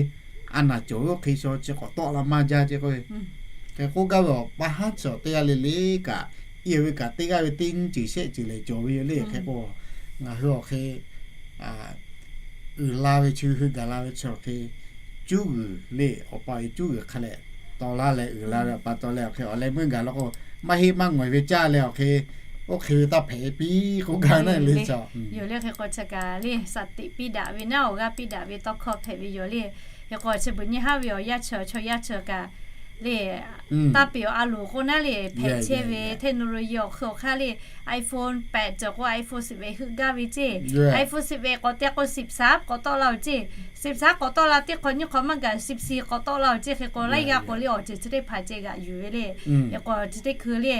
a naˍ cawˬ ve oˇ hk'e shaw chi k'awꞈ tawˆ la maˇ jaˇ ce k'o, hk'e k'oˆ gaˇ ve awˬ pa haˉ chi awˬ teˇ g'aˇ le le kaꞈ, iˉ ve kaꞈ teˇ g'aˇ ve teˇ nyiˇ ceuˬ shehˆ ceuˬ lehˬ cawˬ ve yoˬ le. Hk'e k'o, ngaˬ hui awˬ hk'e uiˍ la ve chi, hui gaˬ la ve chi awˬ hk'e, cuˉ g'uiˬ le, awˬ pa ve cuˉ g'uiˬ hk'a leh taw laˇ leh uiˍ la ve awˬ pa taw leh awˬ hk'e awˬ leh meuˇ gaˬ la k'o, maˇ heˆ maˇ ngawˬ ve caˇ leh awˬ hk'e, oˇ hk'e ve taˇ hpehꞈ piˇ k'oˆ gaˇ ve naˆ le. Yoˬ le. Hk'e k'o chi kaꞈ le, saˍ tiꞈ piˇ daꞈ ve naˉ, awˬ g'aˇ piˇ daꞈ ve tawˇ hkawˇ hpehꞈ ve yoˬ le. Hk'e k'o chi beuꞈ nyi haˉ ve awˬ yanˇ chi, chaw yaˇ chi kaꞈ le, taˇ peꞈ awˬ a loˍ k'o naˉ le, hpehꞈ chehˇ ve technology awˬ hk'e awˬ hk'aˇ le, iPhone pehꞈ cawˬ k'o iPhone siˍ ve heuˆ gaˇ ve ceˇ. iPhone siˍ ve k'awꞈ te k'o siˍ saˍ k'awꞈ tawˆ la-oˬ ceˇ. Siˍ saˍ k'awꞈ tawˆ la teˇ hk'awꞈ nyiˇ hk'awꞈ maˇ gaˬ, siˍ siˍ k'awꞈ tawˆ la-oˬ ceˇ. Hk'e k'o laiˉ g'aˇ k'o le awˬ ceuˬ chi teˇ hpaˍ ceh g'aꞈ yuˬ ve le. Hk'e k'o chi teˇ hkui le,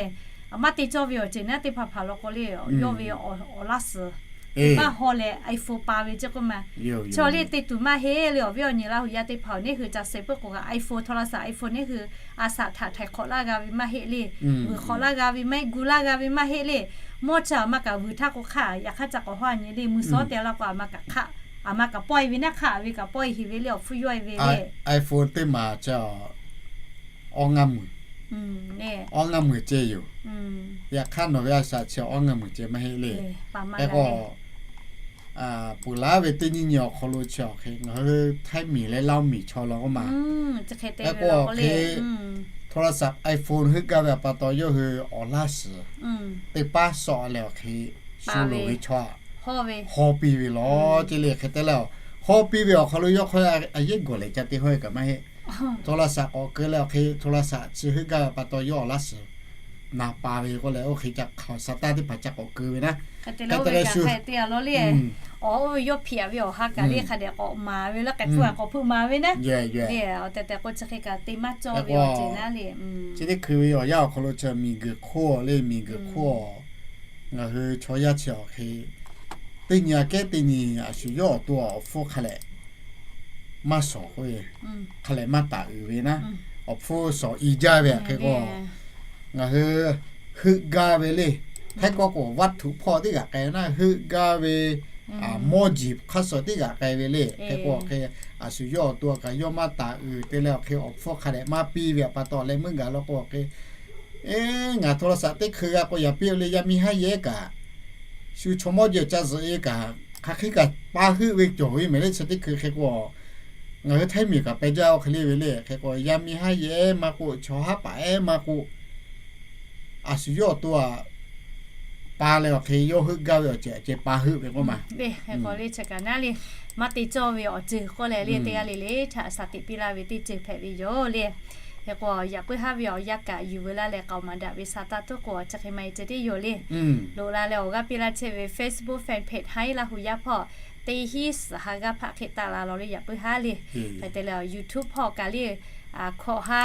maˇ te cawˇ ve awˬ ceuˬ naˉ teˇ hpaˍ hpaˍ law k'o le, yawˇ ve awˬ laˇ suhˍ teˇ paˇ haw leh iPhone pa ve ceˇ k'oˆ ma. Chaw le te tuˬ maˇ heˆ le, awˬ viˉ awˬ nyi Laˇ huˍ yaˇ teˇ hpaˍ-oˬ, neˇ hui ca sheh puiˉ k'o g'a iPhone โทรศัพท์ iPhone neˇ hui a shaꞈ htaꞈ htaiˍ hk'awꞈ laˇ g'a ve maˇ heˆ le. Vuiˬ hk'awꞈ laˇ g'a ve maˇ heˆ, gu laˇ g'a ve maˇ heˆ le. Mawˇ chi a maˇ kaꞈ vuiˬ htaˇ k'o hk'aˇ, yaꞈ hk'aˇ ca k'awꞈ haw a nyi le, mui sawˉ teh laˇ k'o a maˇ kaꞈ hk'aˇ, a maˇ kaꞈ pawehˇ ve naˉ hk'aˇ ve kaꞈ pawehˇ heˍ ve le, awˬ hpfuhˇ yawehˇ ve le. iPhone teˇ maˬ chi awˇ ngaˇ muiˬ, awˇ ngaˇ muiˬ ceh yoˬ. Yaꞈ hk'aˇ nawˬ ve a shaꞈ chi awˇ ngaˇ muiˬ ceh maˇ heˆ le. Hk'e k'o, peuˬ laˉ ve teˇ nyiˇ nyi awˬ hk'aw lo chi awˬ hk'e ngaˬ hui Htaiˇ miˬ leh Laˇ huˍ miˬ chaw law k'oˆ ma. Hk'e k'o awˬ hk'e โทรศัพท์ iPhone heuˆ gaˇ ve awˬ pa taw yawˇ hui awˬ laˇ suhˍ teˇ paˉ shawˍ leh awˬ hk'e shu loˍ ve chaw haw piˇ ve law ceˇ le. Hk'e te leh, haw piˇ ve awˬ hk'aw lo yawˇ hk'aw a yehˉ gawˬ leh ca te haw e kaꞈ maˇ heˆ. โทรศัพท์ k'awꞈ keu leh awˬ hk'e โทรศัพท์ chi heuˆ gaˇ ve pa taw yawˇ awˬ laˇ suhˍ naˍ pa ve k'oˆ leh, oˇ hk'e ca hk'aˬ sa taˇ teˇ hpaˍ ca k'awꞈ keu ve naˉ. Hk'e te leh oˇ ve kaꞈ hk'a te a law le, awˬ oˇ ve yawˇ hpiꞈ a ve awˬ ha kaꞈ le hk'a dehꞈ k'awꞈ maˍ ve laˇ, k'ai hpfuhˇ a k'awꞈ hpeuꞈ maˍ ve naˉ le. Awˬ tehˬ tehˬ k'o chi hk'e kaꞈ te maˇ cawˇ ve awˬ ceuˬ naˉ le. Chi teˇ hkui ve awˬ yanˇ awˬ hk'aw lo chi miˬ guiˬ hk'oˆ le, miˬ guiˬ hk'oˆ ngaˬ hui chaw yaˇ chi awˬ hk'e teˇ nyi aꞈ kehˉ teˇ nyi a shu yawˇ awˬ to awˬ hpfuhˇ hk'a leh maˇ shawˍ k'oˆ ve, hk'a leh maˇ taˍ uiˍ ve naˉ, awˬ hpfuhˇ shawˍ i jaˇ ve hk'e k'o, ngaˬ hui heuˆ gaˇ ve le. Htaiˇ kawˇ k'o วัตถุ hpawˇ teˇ g'aꞈ k'ai naˉ, heuˆ gaˇ ve mawˇ jeˬ hk'aˇ suh teˇ g'aꞈ k'ai ve le. Hk'e k'o hk'e, a shu yawˇ awˬ to kaꞈ yawˇ maˇ taˍ uiˍ te leh awˬ hk'e awˬ hpfuhˇ hk'a dehꞈ maˇ piˇ ve awˬ pa taw leh meuˇ gaˬ law k'o hk'e, ngaˬ โทรศัพท์ teˇ hkui g'a k'o yaꞈ piˇ le, yaˇ miˇ haˉ yehˉ kaꞈ shu chaw mawˇ jeˬ ca zuhꞈ e kaꞈ hk'aˬ hk'e kaꞈ pa heuˆ ve cawˬ ve mehˍ le. Chi teˇ hkui hk'e k'o, ngaˬ hui Htaiˇ miˬ kaꞈ peh jaˇ oˇ hk'e le ve le. Hk'e k'o yaˇ miˇ haˉ yehˉ maˇ k'oˆ, chaw haˉ paˍ ehˉ maˇ k'oˆ, a shu yawˇ awˬ to a pa leh awˬ hk'e yawˇ heuˆ gaˇ ve awˬ ceuˬ ceh pa heuˆ ve k'oˆ ma. Hk'e k'o le chi kaꞈ naˉ le, maˇ te cawˇ ve awˬ ceuˬ k'oˆ leh le, teˇ g'aˇ le le htaꞈ shaˍ tiꞈ piˇ laˇ ve teˇ ceuˬ hpehꞈ ve yoˬ le. Hk'e k'o yaꞈ puiˉ haˉ ve awˬ yanˇ kaꞈ yuˬ veu laˇ leh k'aoˍ maˍ daꞈ ve sa taˇ tuˉ k'o chi hk'e maˇ heˆ ceh tiˉ yoˬ le. Loꞈ la leh awˬ g'aˇ piˇ laˇ chehˇ ve Facebook fan page Htaiˇ Laˇ huˍ yaˇ hpawˇ teˇ hinˉ suhˍ ha g'aˇ hpaˆ hk'e taˆ la law le, yaꞈ puiˉ haˉ le. Hk'e te leh YouTube hpawˇ kaꞈ le, hkawꞈ ha,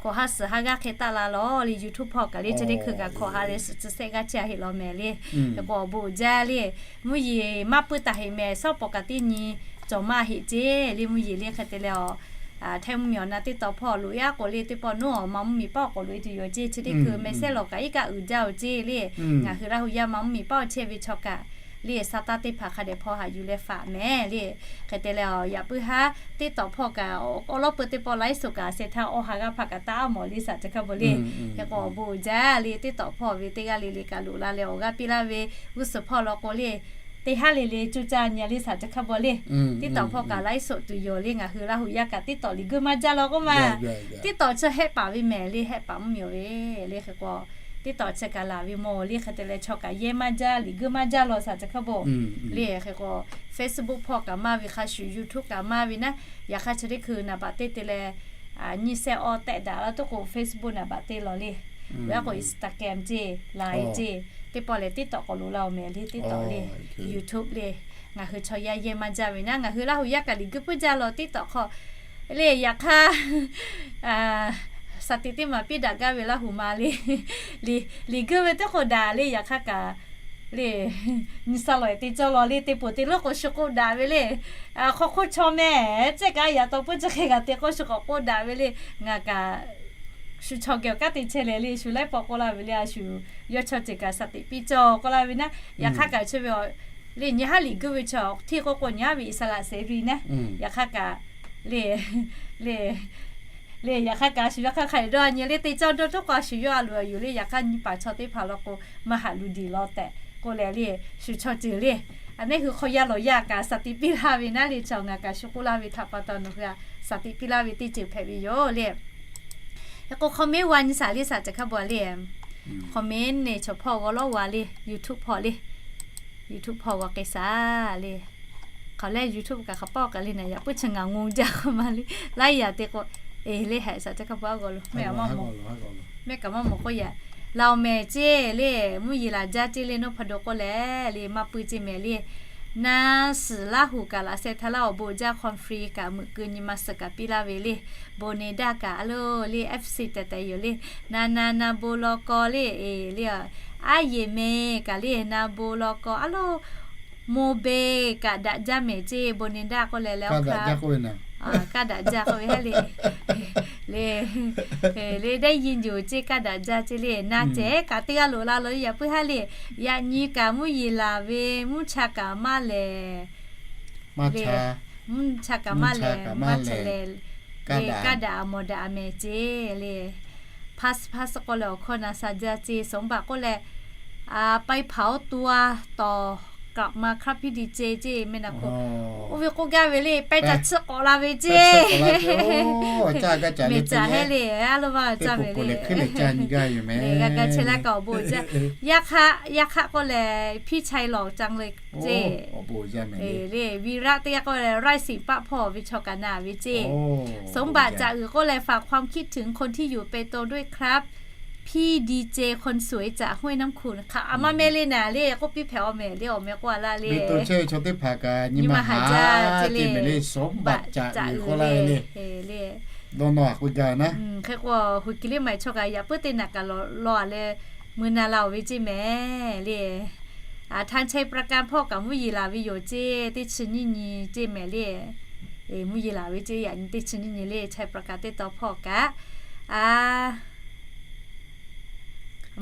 hkawꞈ ha suhˍ ha g'aˇ hk'e taˆ la law le, YouTube hpawˇ kaꞈ le chi teˇ hkui kaꞈ hkawꞈ ha leh suhˍ chi sehˆ g'aˇ chehˇ a heˆ law mehˍ le. Hk'e k'o awˬ bon uiˍ jaˇ le, mvuhˇ yeˬ maˇ puiˉ taˍ heˆ mehˍ, shawˉ pawˍ kaꞈ teˇ nyi cawˬ maˇ heˆ ceˇ le, mvuhˇ yeˬ le. Hk'e te leh a, Htaiˇ mvuhˇ miˬ awˬ na teˇ taw hpawˇ loꞈ yaˇ k'o le, teˇ pawˆ nawˉ ma mvuhˇ miˬ paˆ awˬ k'awꞈ loꞈ e tuˬ yoˬ ceˇ. Chi teˇ hkui mehˍ sehˉ lawˬ kaꞈ iˉ kaˆ uiˍ jaˇ oˬ ceˇ le. Ngaˬ hui Laˇ huˍ yaˇ ma mvuhˇ miˬ paˆ awˬ chehˇ ve chaw kaꞈ le, sa taˇ teˇ hpaˍ hk'a dehꞈ hpaw haꞈ yuˬ leh faˍ mehˍ le. Hk'e te leh a, yaꞈ puiˉ haˉ teˇ tawꞈ hpawˇ kaꞈ awˬ lawˉ peu teˇ pawˆ laiˉ suhˍ kaꞈ seh htaˇ awˬ ha g'aˇ hpaˆ kaꞈ taˆ mawˬ le shaˍ ca hkaˇ bawˬ le. Hk'e k'o awˬ bon uiˍ jaˇ le, teˇ tawꞈ hpawˇ ve teˇ g'aˇ le le kaꞈ loꞈ la leh awˬ g'aˇ piˇ laˇ ve g'uˇ suhˍ hpawˇ law k'o le, teˇ haˉ le le coˇ caˇ nyi le shaˍ ca hkaˇ bawˬ le. Teˇ tawꞈ hpawˇ kaꞈ laiˉ suhˍ tuˬ yoˬ le. Ngaˬ hui Laˇ huˍ yaˇ kaꞈ teˇ tawꞈ liꞈ guˇ maˇ jaˇ law k'oˆ ma. Teˇ tawꞈ chi hehˆ paˍ ve mehˍ le, hehˆ paˍ mvuhˇ miˬ ve le. Hk'e k'o teˇ tawꞈ chi kaꞈ laˬ ve mawˬ le. Hk'e te leh chaw kaꞈ yehˇ maˇ jaˇ, liꞈ guˇ maˇ jaˇ law shaˍ ca hkaˇ bawˬ le. Hk'e k'o Facebook hpawˇ kaꞈ maˇ ve hk'a shuˍ, YouTube kaꞈ maˇ ve naˉ, yaꞈ hk'aˇ chi teˇ hkui naˍ baꞈ teˇ te leh nyi sehˆ awˇ tehˆ daꞈ la tuˉ k'o Facebook naˍ baꞈ teˇ law le. G'a k'o Instagram ceˇ, Line ceˇ, teˇ pawˆ lehˬ teˇ tawꞈ k'awꞈ loꞈ la awˬ mehˍ le, teˇ tawꞈ le. YouTube le. Ngaˬ hui chaw yaˇ yehˇ maˇ jaˇ ve naˉ, ngaˬ hui Laˇ huˍ yaˇ kaꞈ liꞈ guˇ puiˉ jaˇ law teˇ tawꞈ hk'aw le. Yaꞈ hk'aˇ shaˍ tiꞈ teˇ maˬ piˇ daꞈ gaˇ ve Laˇ huˍ ma le. Liꞈ guˇ ve teˇ k'o daꞈ le, yaꞈ hk'aˇ kaꞈ le nyi sa lawˬ te cawˇ law le, teˇ poˬ te leuˉ k'o shu k'oˆ daꞈ ve le. Hk'aw hk'oˆ chaw mehˍ cehˇ kaꞈ yaꞈ taw puiˉ chi hk'e g'a te k'o shu k'awꞈ k'oˆ daꞈ ve le. Ngaˬ kaꞈ shu chaw geh awˬ kanˉ te chehˇ leh le, shu laiˉ pawˆ k'oˆ laˇ ve le, a shu yawˇ chaw ceuˬ kaꞈ shaˍ tiꞈ piˇ cawˇ k'oˆ laˇ ve naˉ, yaꞈ hk'aˇ kaꞈ chi ve awˬ Le nyi haˉ liꞈ guˇ ve chaw hteˇ k'oˆ k'o nyi haˉ ve อิสระเสรี naˉ. Yaꞈ hk'aˇ kaꞈ le, le, le yaꞈ hk'aˇ kaꞈ a shu yawˇ hk'aˇ hk'a dawˇ nyi le teˇ cawˇ dawˇ tuˉ k'o a shu yawˇ a loˍ a yuˬ le. Yaꞈ hk'aˇ nyi paˍ chaw teˇ hpaˍ law k'o maˇ haꞈ lu diˬ law tehꞈ k'oˆ leh le, shu chaw ceuˬ le, a neˉ hui hk'aw yaˇ lawˬ yaˇ kaꞈ สติ piˇ laˇ ve naˉ le. Chaw ngaˬ kaꞈ shu k'oˆ laˇ ve htaꞈ pa taw nawˬ hui a สติ piˇ laˇ ve teˇ ceuˬ hpehꞈ ve yoˬ le. Hk'e k'o comment g'a nyi shaˍ le, shaˍ caˬ hk'a bvuhꞈ le. Comment ne chaw hpawˇ g'aw lawˉ g'a le, YouTube hpawˇ le. YouTube hpawˇ g'aw k'ai shaˍ le. Hk'aˬ lehˬ YouTube kaꞈ hk'aˬ pawˆ kaꞈ le naˍ, yaꞈ puiˉ chi ngaˬ งง jaˇ k'oˆ ma le. Laiˉ yaꞈ te k'o, e le hehꞈ shaˍ caˬ hk'a bvuhꞈ a g'aw lo mehˆ kaꞈ maˇ mawˬ k'oˆ yaꞈ. Laˬ mehˍ ceˇ le, mvuhˇ yeˬ laˬ jaˇ ceˇ le, nawˉ hpa do k'oˆ leh le maˇ pui ceˇ mehˍ le. Naˉ suhˍ Laˇ huˍ kaꞈ laꞈ sheh htaˇ laˇ awˬ bon jaˇ, conference kaꞈ meuꞈ keu nyi ma suhˍ kaꞈ piˇ laˇ ve le. Bon ne daˇ kaꞈ a lo le FC tehˬ tehˬ yoˬ le. Na na na bon law kaw le, e le, aˉ yeˬ mehˍ kaꞈ le na bon law kaw a lo. Mo be kaꞈ daꞈ jaˇ mehˍ ceˇ, bon ne daˇ k'oˆ leh leh awˬ hk'a kaˇ daꞈ jaˇ k'oˆ ve hehˉ le. Le, le dehˉ yi yuˬ ceˇ kaˇ daꞈ jaˇ ceˇ le. Na cehˬ kaꞈ teˇ g'aˇ loꞈ la lo yaꞈ puiˉ haˉ le. Yaꞈ nyi kaꞈ mvuhˇ yeˬ laˬ ve mvuhˇ cha kaꞈ maˇ lehˬ. Mvuhˇ cha kaꞈ maˇ lehˬ, maˇ cha lehˬ. Le kaˇ daꞈ mawˬ daꞈ mehˍ ceˇ le. พาส พาส k'oˆ leh awˬ hkawˇ na sha jaˇ ceˇ, สมบัติ k'oˆ leh ไปเผาตัวต่อ กลับมาครับพี่ดีเจ ceˇ meh naˍ hk'oˆ. Oˇ ve k'oˆ gaˇ ve le, pehˇ ca tsuhˇ k'awꞈ la ve ceˇ. Mehˬ caꞈ hehˉ le, a lo maˇ caˇ mehˍ le. G'a ga chehˇ laˇ kaꞈ awˬ bon jaˇ. Yaˇ hk'aˆ, yaˇ hk'aˆ k'oˆ leh พี่ชัยหล่อจังเลย ceˇ. Le Viraˆ teˇ g'aˇ k'oˆ leh ไร่สิงห์ paˆ hpawˇ ve chaw kaꞈ na ve ceˇ. สมบัติ caꞈ uiˍ k'oˆ leh ฝากความคิดถึงคนที่อยู่เปตงด้วยครับ พี่ดีเจคนสวยจากห้วยน้ำขุ่น hk'aˬ a maˇ meh le naˍ le k'oˆ piˇ hpehꞈ awˬ mehˍ le, awˬ meh k'oˆ a laˇ le. Chaw teˇ hpaˍ kaꞈ nyi ma haˍ jaˇ ceˇ le, สมบัติ caꞈ uiˍ k'oˆ laˇ ve le. Dawˇ nawˇ a k'oˆ gaˇ naˉ. Hk'e k'o hui ki le maˬ chaw kaꞈ yaꞈ puiˉ teˇ naꞈ kaꞈ law a leh mui na la oˬ ve ceˇ mehˍ le. ทางชัยปราการ hpawˇ kaꞈ mvuhˇ yeˬ laˬ ve yoˬ ceˇ, teˇ chi nyiˇ nyi ceˇ mehˍ le. Mvuhˇ yeˬ laˬ ve ceˇ, yaꞈ nyi teˇ chi nyiˇ nyi le ชัยปราการ teˇ taw hpawˇ kaꞈ. A,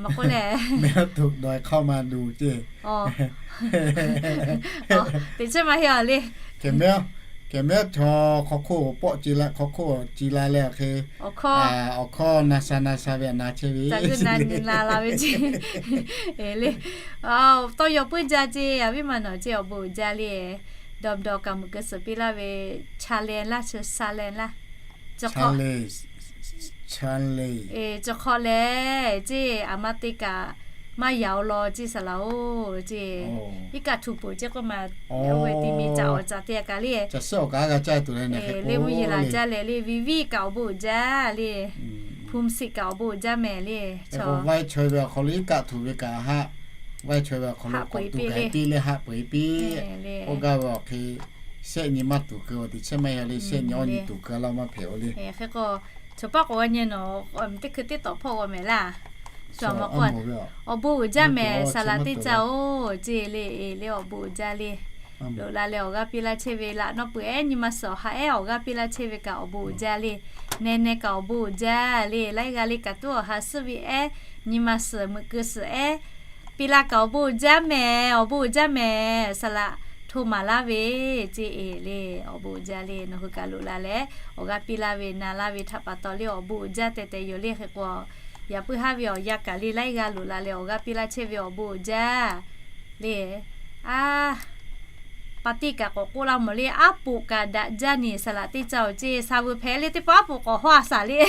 maˇ k'oˆ leh, แมวถูกดอยเข้ามาดู ceˇ. Teꞈ chiˉ maˇ heˆ a le. Kehˬ mehˉ chaw hk'aw hk'oˆ pawˆ ci la, hk'aw hk'oˆ ci la leh awˬ hk'e, awˬ hkawˇ na sha na sha ve a na chehˇ ve, na la ve ceˇ le. Tawˇ yaw puiˉ jaˇ ceˇ, a viˉ ma nawˬ ceˇ awˬ bon uiˍ jaˇ le. Dawˬ dawˬ kaꞈ meuꞈ keu suhˍ piˇ laˇ ve, challenge laˇ, challenge laˇ. Chi hk'aw lehˬ ceˇ, a ma te kaꞈ maˇ yaꞈ-o law ceˇ saˍ laꞈ-oˬ ceˇ. Iˉ kaˆ htuꞈ peuˬ ceˇ k'oˆ ma, oˇ ve ti mi caꞈ awˬ caꞈ te a kaꞈ le. Caꞈ suhˉ awˬ kaꞈ g'a caˇ tuˬ leh, le mvuhˇ yeˬ laˬ jaˇ leh le, viˉ viˉ kaꞈ awˬ bon uiˍ jaˇ le. Hpu mi siꞈ kaꞈ awˬ bon uiˍ jaˇ mehˍ le. Chaw vaiˇ chaweh ve awˬ hk'aw lo iˉ kaˆ htuꞈ ve kaꞈ haˆ, vaiˇ chaweh ve awˬ hk'aw lo k'awꞈ tuˬ gaˬ piˇ le, haˆ peu-eˬ piˇ. K'oˆ gaˇ ve awˬ hk'e, shehˆ nyi maˇ tuˬ keu awˬ teꞈ chiˉ maˇ heˆ le, shehˆ nyi awˇ nyi tuˬ keu laˇ maˇ hpehꞈ-o le. Hk'e k'o, chaw paˉ k'awꞈ g'a nyi nawˬ, teˇ hkui teˇ tawꞈ hpawˇ g'a mehˍ laˇ. Awˬ bon uiˍ jaˇ mehˍ saˍ laꞈ teˇ caˇ-oˬ ceˇ le, e le awˬ bon uiˍ jaˇ le. Loꞈ la leh awˬ g'aˇ piˇ laˇ chehˇ ve laꞈ naw peuˬ ehˉ nyi ma suhˍ awˬ ha ehˉ awˬ g'aˇ piˇ laˇ chehˇ ve kaꞈ awˬ bon uiˍ jaˇ le. Neh neh kaꞈ awˬ bon uiˍ jaˇ le. Laiˉ g'aˇ le kaꞈ tuˉ awˬ ha suhˉ ve ehˉ, nyi ma suhˍ meuꞈ keu suhˍ ehˉ piˇ laˇ kaꞈ awˬ bon uiˍ jaˇ mehˍ, awˬ bon uiˍ jaˇ mehˍ. Saˍ laꞈ hto maˍ laˇ ve ceˇ e le, awˬ bon uiˍ jaˇ le. Nawˬ hui kaꞈ loꞈ la leh awˬ g'aˇ piˇ laˇ ve na laˇ ve htaꞈ pa taw le awˬ bon uiˍ jaˇ tehꞈ tehꞈ yoˬ le. Hk'e k'o, yaꞈ puiˉ haˉ ve awˬ yanˇ kaꞈ le laiˉ g'aˇ loꞈ la leh awˬ g'aˇ piˇ laˇ chehˇ ve awˬ bon uiˍ jaˇ le. A, pa tiˇ kaꞈ k'awꞈ k'oˆ laˇ mawˬ le, aˉ poꞈ kaꞈ daꞈ jaˇ neˬ saˍ laꞈ teˇ caˇ-oˬ ceˇ. Sha veuˬ hpehꞈ le teˇ pawˆ aˉ poꞈ k'awꞈ hawˉ a shaˍ le.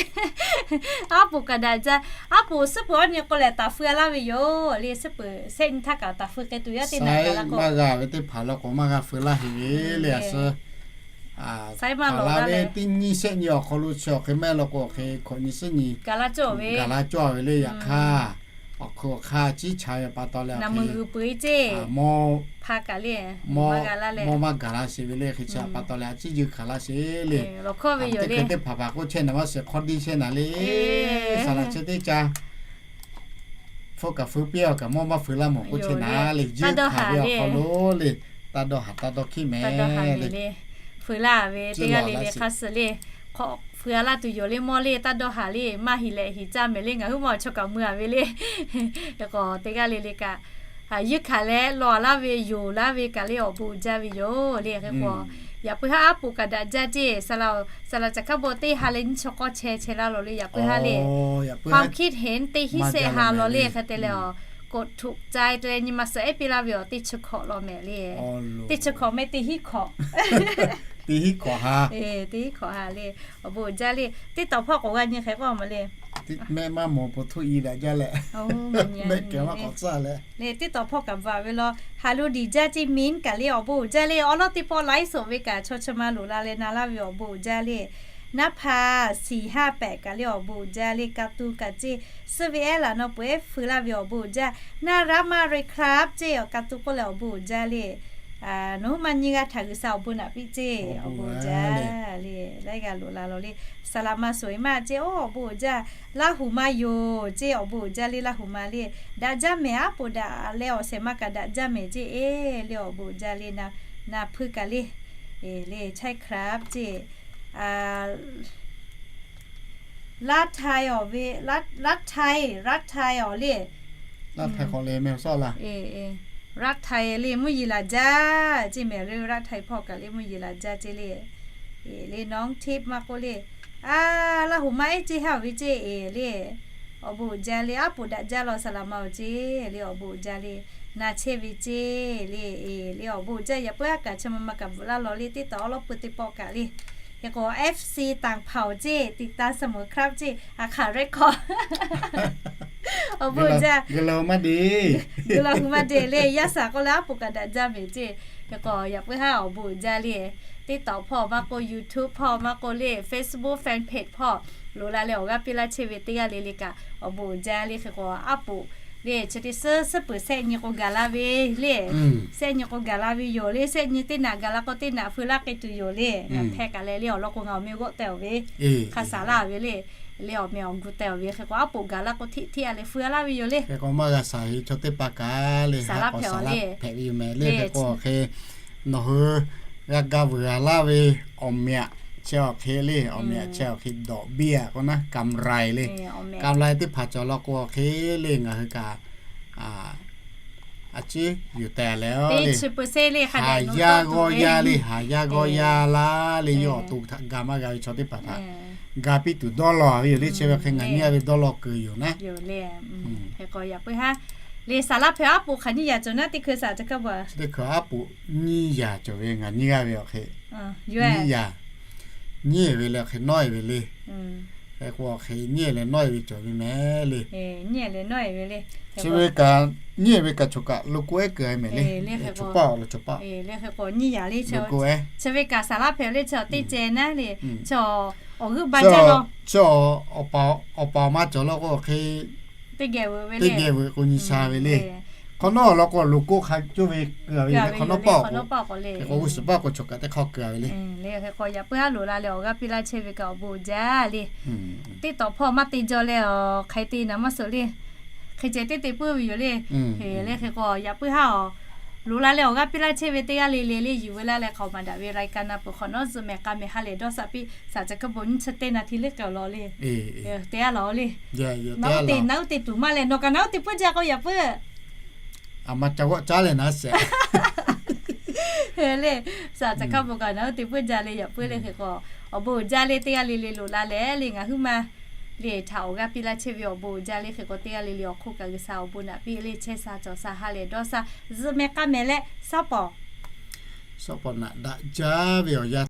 Aˉ poꞈ kaꞈ daꞈ jaˇ. Aˉ poꞈ suhˉ peuˬ awˬ nyi k'oˆ leh taˍ feu laˇ ve yoˬ le. Suhˉ peuˬ shehˆ nyi htaˇ kaꞈ taˍ feu k'ai tuˬ yaˇ teˇ naꞈ kaꞈ la k'o, maˇ g'a ve teˇ hpaˍ law k'o maˇ g'a feu laˇ heˆ ve le. A suh, a, maˇ laˬ ve teˇ nyi shehˆ nyi awˬ hk'aw lo chi awˬ hk'e maˇ law k'o awˬ hk'e hkaꞈ nyi suhˉ nyi gaˬ la cawˇ ve le. Yaꞈ hk'aˇ, awˬ hk'aw hk'a ciˉ cha ve pa taw leh awˬ hk'e, meuꞈ g'uiˬ peuˬ-e ceˇ. Hpa kaꞈ le, mawˇ maˇ gaˬ la sheˍ ve le. Hk'e chi pa taw leh a ciˉ yeuˬ hkanˍ laˇ sheˍ le. Lawˬ hkawˇ ve yoˬ le. Teˇ hkui teˇ hpaˍ hpaˍ k'oˆ chehˇ naˍ maˇ shiˍ hk'awˇ diˇ chehˇ naˍ le. Saˍ laꞈ chi teˇ caˇ hpu kaꞈ feu piˇ-a kaꞈ mawˇ maˇ feu laˇ mawˬ k'oˆ chehˇ naˍ le. Yeuˬ hkanˍ ve awˬ hk'aw lo le, taˇ dawˇ haˍ taˇ dawˇ hkiˆ mehˍ le. Feu laˇ ve teˇ g'aˇ le le hk'a suh le, hk'awꞈ feu-a laˇ tuˬ yoˬ le. Mawˇ le taˇ dawˇ haˍ le, maˇ heˍ leh heˍ caˇ mehˍ le. Ngaˬ huiˉ mawˇ chaw kaꞈ mui-a ve le. K'awꞈ teˇ g'aˇ le le kaꞈ Yuˇ hkanˍ leh lawˬ laˇ ve yoˬ laˇ ve kaꞈ le awˬ bon uiˍ jaˇ ve yoˬ le. Hk'e k'o, yaꞈ puiˉ haˉ aˉ poꞈ kaꞈ daꞈ jaˇ ceˇ. Saˍ laꞈ caˬ hk'a bon teˇ ha leh nyiˇ chi k'awˇ chehˇ chehˇ laˇ law le. Yaꞈ puiˉ haˉ le ความคิดเห็น teˇ hinˉ sehˆ ha law le. Hk'e te leh awˬ กดถูกใจ te leh nyi ma suhˍ ehˉ piˇ laˇ ve awˬ teˇ chi hkawꞈ law mehˍ le. Teˇ chi hkawꞈ meh teˇ hinˉ hkawꞈ teˇ hinˉ hkawꞈ ha, teˇ hinˉ hkawꞈ ha le. Awˬ bon uiˍ jaˇ le. TikTok hpawˇ k'awꞈ g'a nyi hk'e k'oˆ ma le. Mehˆ maˇ mawˬ po htoˆ i daꞈ jaˇ leh, mehˆ kehˬ maˇ k'awꞈ tcuhˉ leh le. TikTok hpawˇ kaꞈ bvuhꞈ ve law, ha lu diˍ jaˇ ceˇ. Min kaꞈ le awˬ bon uiˍ jaˇ le. Awˉ lawˉ teˇ pawˆ ไลฟ์สด ve kaꞈ chaw chi ma loꞈ la leh na laˇ ve awˬ bon uiˍ jaˇ le. Naˉ hpaˍ สี่ห้าแปด kaꞈ le awˬ bon uiˍ jaˇ le. Ka tu kaꞈ ceˇ, suhˉ ve ehˉ laˬ nawˬ peuˬ ehˉ feu laˇ ve awˬ bon uiˍ jaˇ. Naˉ raˉ maˇ re ครับ ceˇ. Ka tu k'oˆ leh awˬ bon uiˍ jaˇ le. Nawˬ huiˉ maˇ nyi g'a htaꞈ G'uiˬsha awˬ bon naꞈ piˇ ceˇ. Awˬ bon uiˍ jaˇ le. Laiˉ g'a loꞈ la law le. Saˍ laꞈ ma suˍ e maˇ ceˇ. Oˇ awˬ bon uiˍ jaˇ. Laˇ huˍ ma yoˬ ceˇ. Awˬ bon uiˍ jaˇ le Laˇ huˍ ma le. Daꞈ jaˇ mehˍ, aˉ poꞈ daꞈ leh awˬ shehˍ ma kaꞈ daꞈ jaˇ mehˍ ceˇ. E le awˬ bon uiˍ jaˇ le. Na hpuiˇ kaꞈ le, le ใช่ครับ ceˇ. Laˇ htaiˍ awˬ ve, Laˇ htaiˍ, Laˇ htaiˍ awˬ le. Laˇ htaiˍ hk'awꞈ le meh sawˉ laˇ. Laˇ htaiˍ le mvuhˇ yeˬ laˬ jaˇ ceˇ mehˍ le. Laˇ htaiˍ hpawˇ kaꞈ le mvuhˇ yeˬ laˬ jaˇ ceˇ le. Le น้องทิพย์ maˇ k'oˆ le. A, Laˇ huˍ ma ehˉ ceˇ haˉ awˬ ve ceˇ. E le awˬ bon uiˍ jaˇ le. Aˉ poꞈ daꞈ jaˇ law saˍ laꞈ ma awˬ ceˇ le. Awˬ bon uiˍ jaˇ le. Na chehˇ ve ceˇ le. E le awˬ bon uiˍ jaˇ. Yaꞈ puiˉ haˉ kaꞈ chi ma ma kaꞈ bvuhꞈ laˇ law le. TikTok awˉ lawˉ peu teˇ pawˆ kaꞈ le. Hk'e k'o FC ต่างเผ่า ceˇ, ติดตามเสมอครับ ceˇ. A hk'aˬ เรคคอร์ด awˬ bon uiˍ jaˇ. G'uiˬ la hui maˇ de, g'uiˬ la hui maˇ de le. Yaˇ saˍ k'oˆ leh aˉ poꞈ kaꞈ daꞈ jaˇ mehˍ ceˇ. Hk'e k'o yaꞈ puiˉ haˉ awˬ bon uiˍ jaˇ le. TikTok hpawˇ maˇ k'oˆ, YouTube hpawˇ maˇ k'oˆ le, Facebook fan page hpawˇ loꞈ la leh awˬ g'aˇ piˇ laˇ chehˇ ve teˇ g'aˇ le le kaꞈ awˬ bon uiˍ jaˇ le. Hk'e k'o aˉ poꞈ le chi teˇ suhˉ suhˉ peuˬ sehˆ nyi k'o gaˬ la ve le. Sehˆ nyi k'o gaˬ la ve yoˬ le. Sehˆ nyi teˇ naꞈ gaˬ la k'o teˇ naꈈ feu laˇ k'ai tuˬ yoˬ le. Ngaˬ hpehˇ kaꞈ leh le awˬ lawn k'o ngaˬ awˬ meh g'awˆ teh awˬ ve, hk'a shaˍ laˇ ve le. Le awˬ meh awˬ gu teh awˬ ve hk'e k'o aˉ poꞈ gaˬ la k'o hteˆ hteˆ a leh feu laˇ ve yoˬ le. Hk'e k'o maˇ g'a shaˍ heˍ chaw teˇ hpaˍ kaꞈ le, shaˍ laˇ hpehꞈ ve yoˬ mehˍ le. Hk'e k'o hk'e nawˬ hui g'a ga vuiˬ g'a laˇ ve awˬ meh aꞈ chehˇ awˬ hk'e le, awˬ meh aꞈ chehˇ awˬ hk'e dawꞈ biˇ aꞈ k'o naˉ กำไร le. กำไร teˇ hpaˍ cawˬ law k'o hk'e le ngaˬ hui kaꞈ a ciˉ yuˬ teh leh le, haˍ yaˇ g'awˇ yaˇ le, haˍ yaˇ g'awˇ yaˇ laˇ le, yawˇ awˬ to htaꞈ ga maˇ g'a ve chaw teˇ hpaˍ htaꞈ ga piˇ tuˬ dawˇ law ve yoˬ le. Chi ve hk'e ngaˬ nyi g'a ve dawˇ law kuiˬ yoˬ naˉ. Hk'e k'o yaꞈ puiˉ haˉ le saˍ laˇ hpehꞈ aˉ poꞈ hk'aˬ nyiˇ yaꞈ cawˬ naˉ teˇ hkui saˍ ca hkaˇ ba. Teˇ hkui aˉ poꞈ nyiˇ yaꞈ cawˬ ve ngaˬ nyi g'a ve awˬ hk'e, nyiˇ yaꞈ, nyiˇ ve leh awˬ hk'e nawˉ e ve le. Hk'e k'o awˬ hk'e nyiˇ leh nawˉ e ve cawˬ ve mehˍ le. Chi ve kaꞈ nyiˇ ve kaꞈ choˬ kaꞈ lo k'o ehˉ keu e mehˍ le. Choˬ paˆ lo choˬ paˆ, lo k'o ehˉ. Chi ve kaꞈ saˍ laˇ hpehꞈ le chi teˇ ceh naˉ le. Chi awˬ g'euˆ ba jaˇ law, chi awˬ pa awˬ ma cawˬ law k'o awˬ hk'e teˇ geh veuꞈ k'o nyi sha ve le. Hk'awꞈ nawˉ law k'o lo k'o hk'a coˇ ve keu a ve hk'awꞈ nawˉ paˆ k'o, hk'e k'o g'uˇ suhˍ paˆ k'o choˬ kaꞈ teˇ hk'awˇ keu a ve le. Hk'e k'o yaꞈ puiˉ haˉ loꞈ la leh awˬ g'aˇ piˇ laˇ chehˇ ve kaꞈ awˬ bon uiˍ jaˇ le. Teˇ tawꞈ hpawˇ maˇ te jaw leh awˬ hk'e te naˍ maˇ suhˍ le. Hk'e ceh teˇ te puiˉ ve yoˬ le. Le hk'e k'o yaꞈ puiˉ haˉ awˬ loꞈ la leh awˬ g'aˇ piˇ laˇ chehˇ ve teˇ g'aˇ le le le yuˬ ve laˇ leh hk'aˬ maˬ daꞈ ve รายการ na peuˬ hk'awꞈ nawˉ zuhꞈ mehˍ k'a mehˍ ha lehˬ dawˇ shaˍ piˇ saˍ ca kaˇ bon nyiˇ chi teˇ naˍ hti le k'ai awˬ lawn le. Te a laˬ le. Naˉ uˉ te naˉ uˉ te tuˬ maˇ leh nawˬ kaꞈ naˉ uˉ te puiˉ jaˇ k'o yaꞈ puiˉ a ma ca g'awˆ caˉ leh naˉ shehˍ le. Saˍ ca kaˇ bon kaꞈ naˉ uˉ te puiˉ jaˇ le yaꞈ puiˉ le. Hk'e k'o awˬ bon uiˍ jaˇ le teˇ g'aˇ le le loꞈ la leh le ngaˬ huiˉ ma le htaꞈ awˬ g'aˇ piˇ laˇ chehˇ ve awˬ bon uiˍ jaˇ le. Hk'e k'o teˇ g'aˇ le le awˬ hk'oˆ kaꞈ G'uiˬsha awˬ bon naꞈ piˇ le chehˇ sha cawˬ sha ha lehˬ dawˇ sha zuhꞈ mehˍ k'a mehˍ leh shaˉ pawˍ, shaˉ pawˍ naꞈ daꞈ jaˇ ve awˬ yanˇ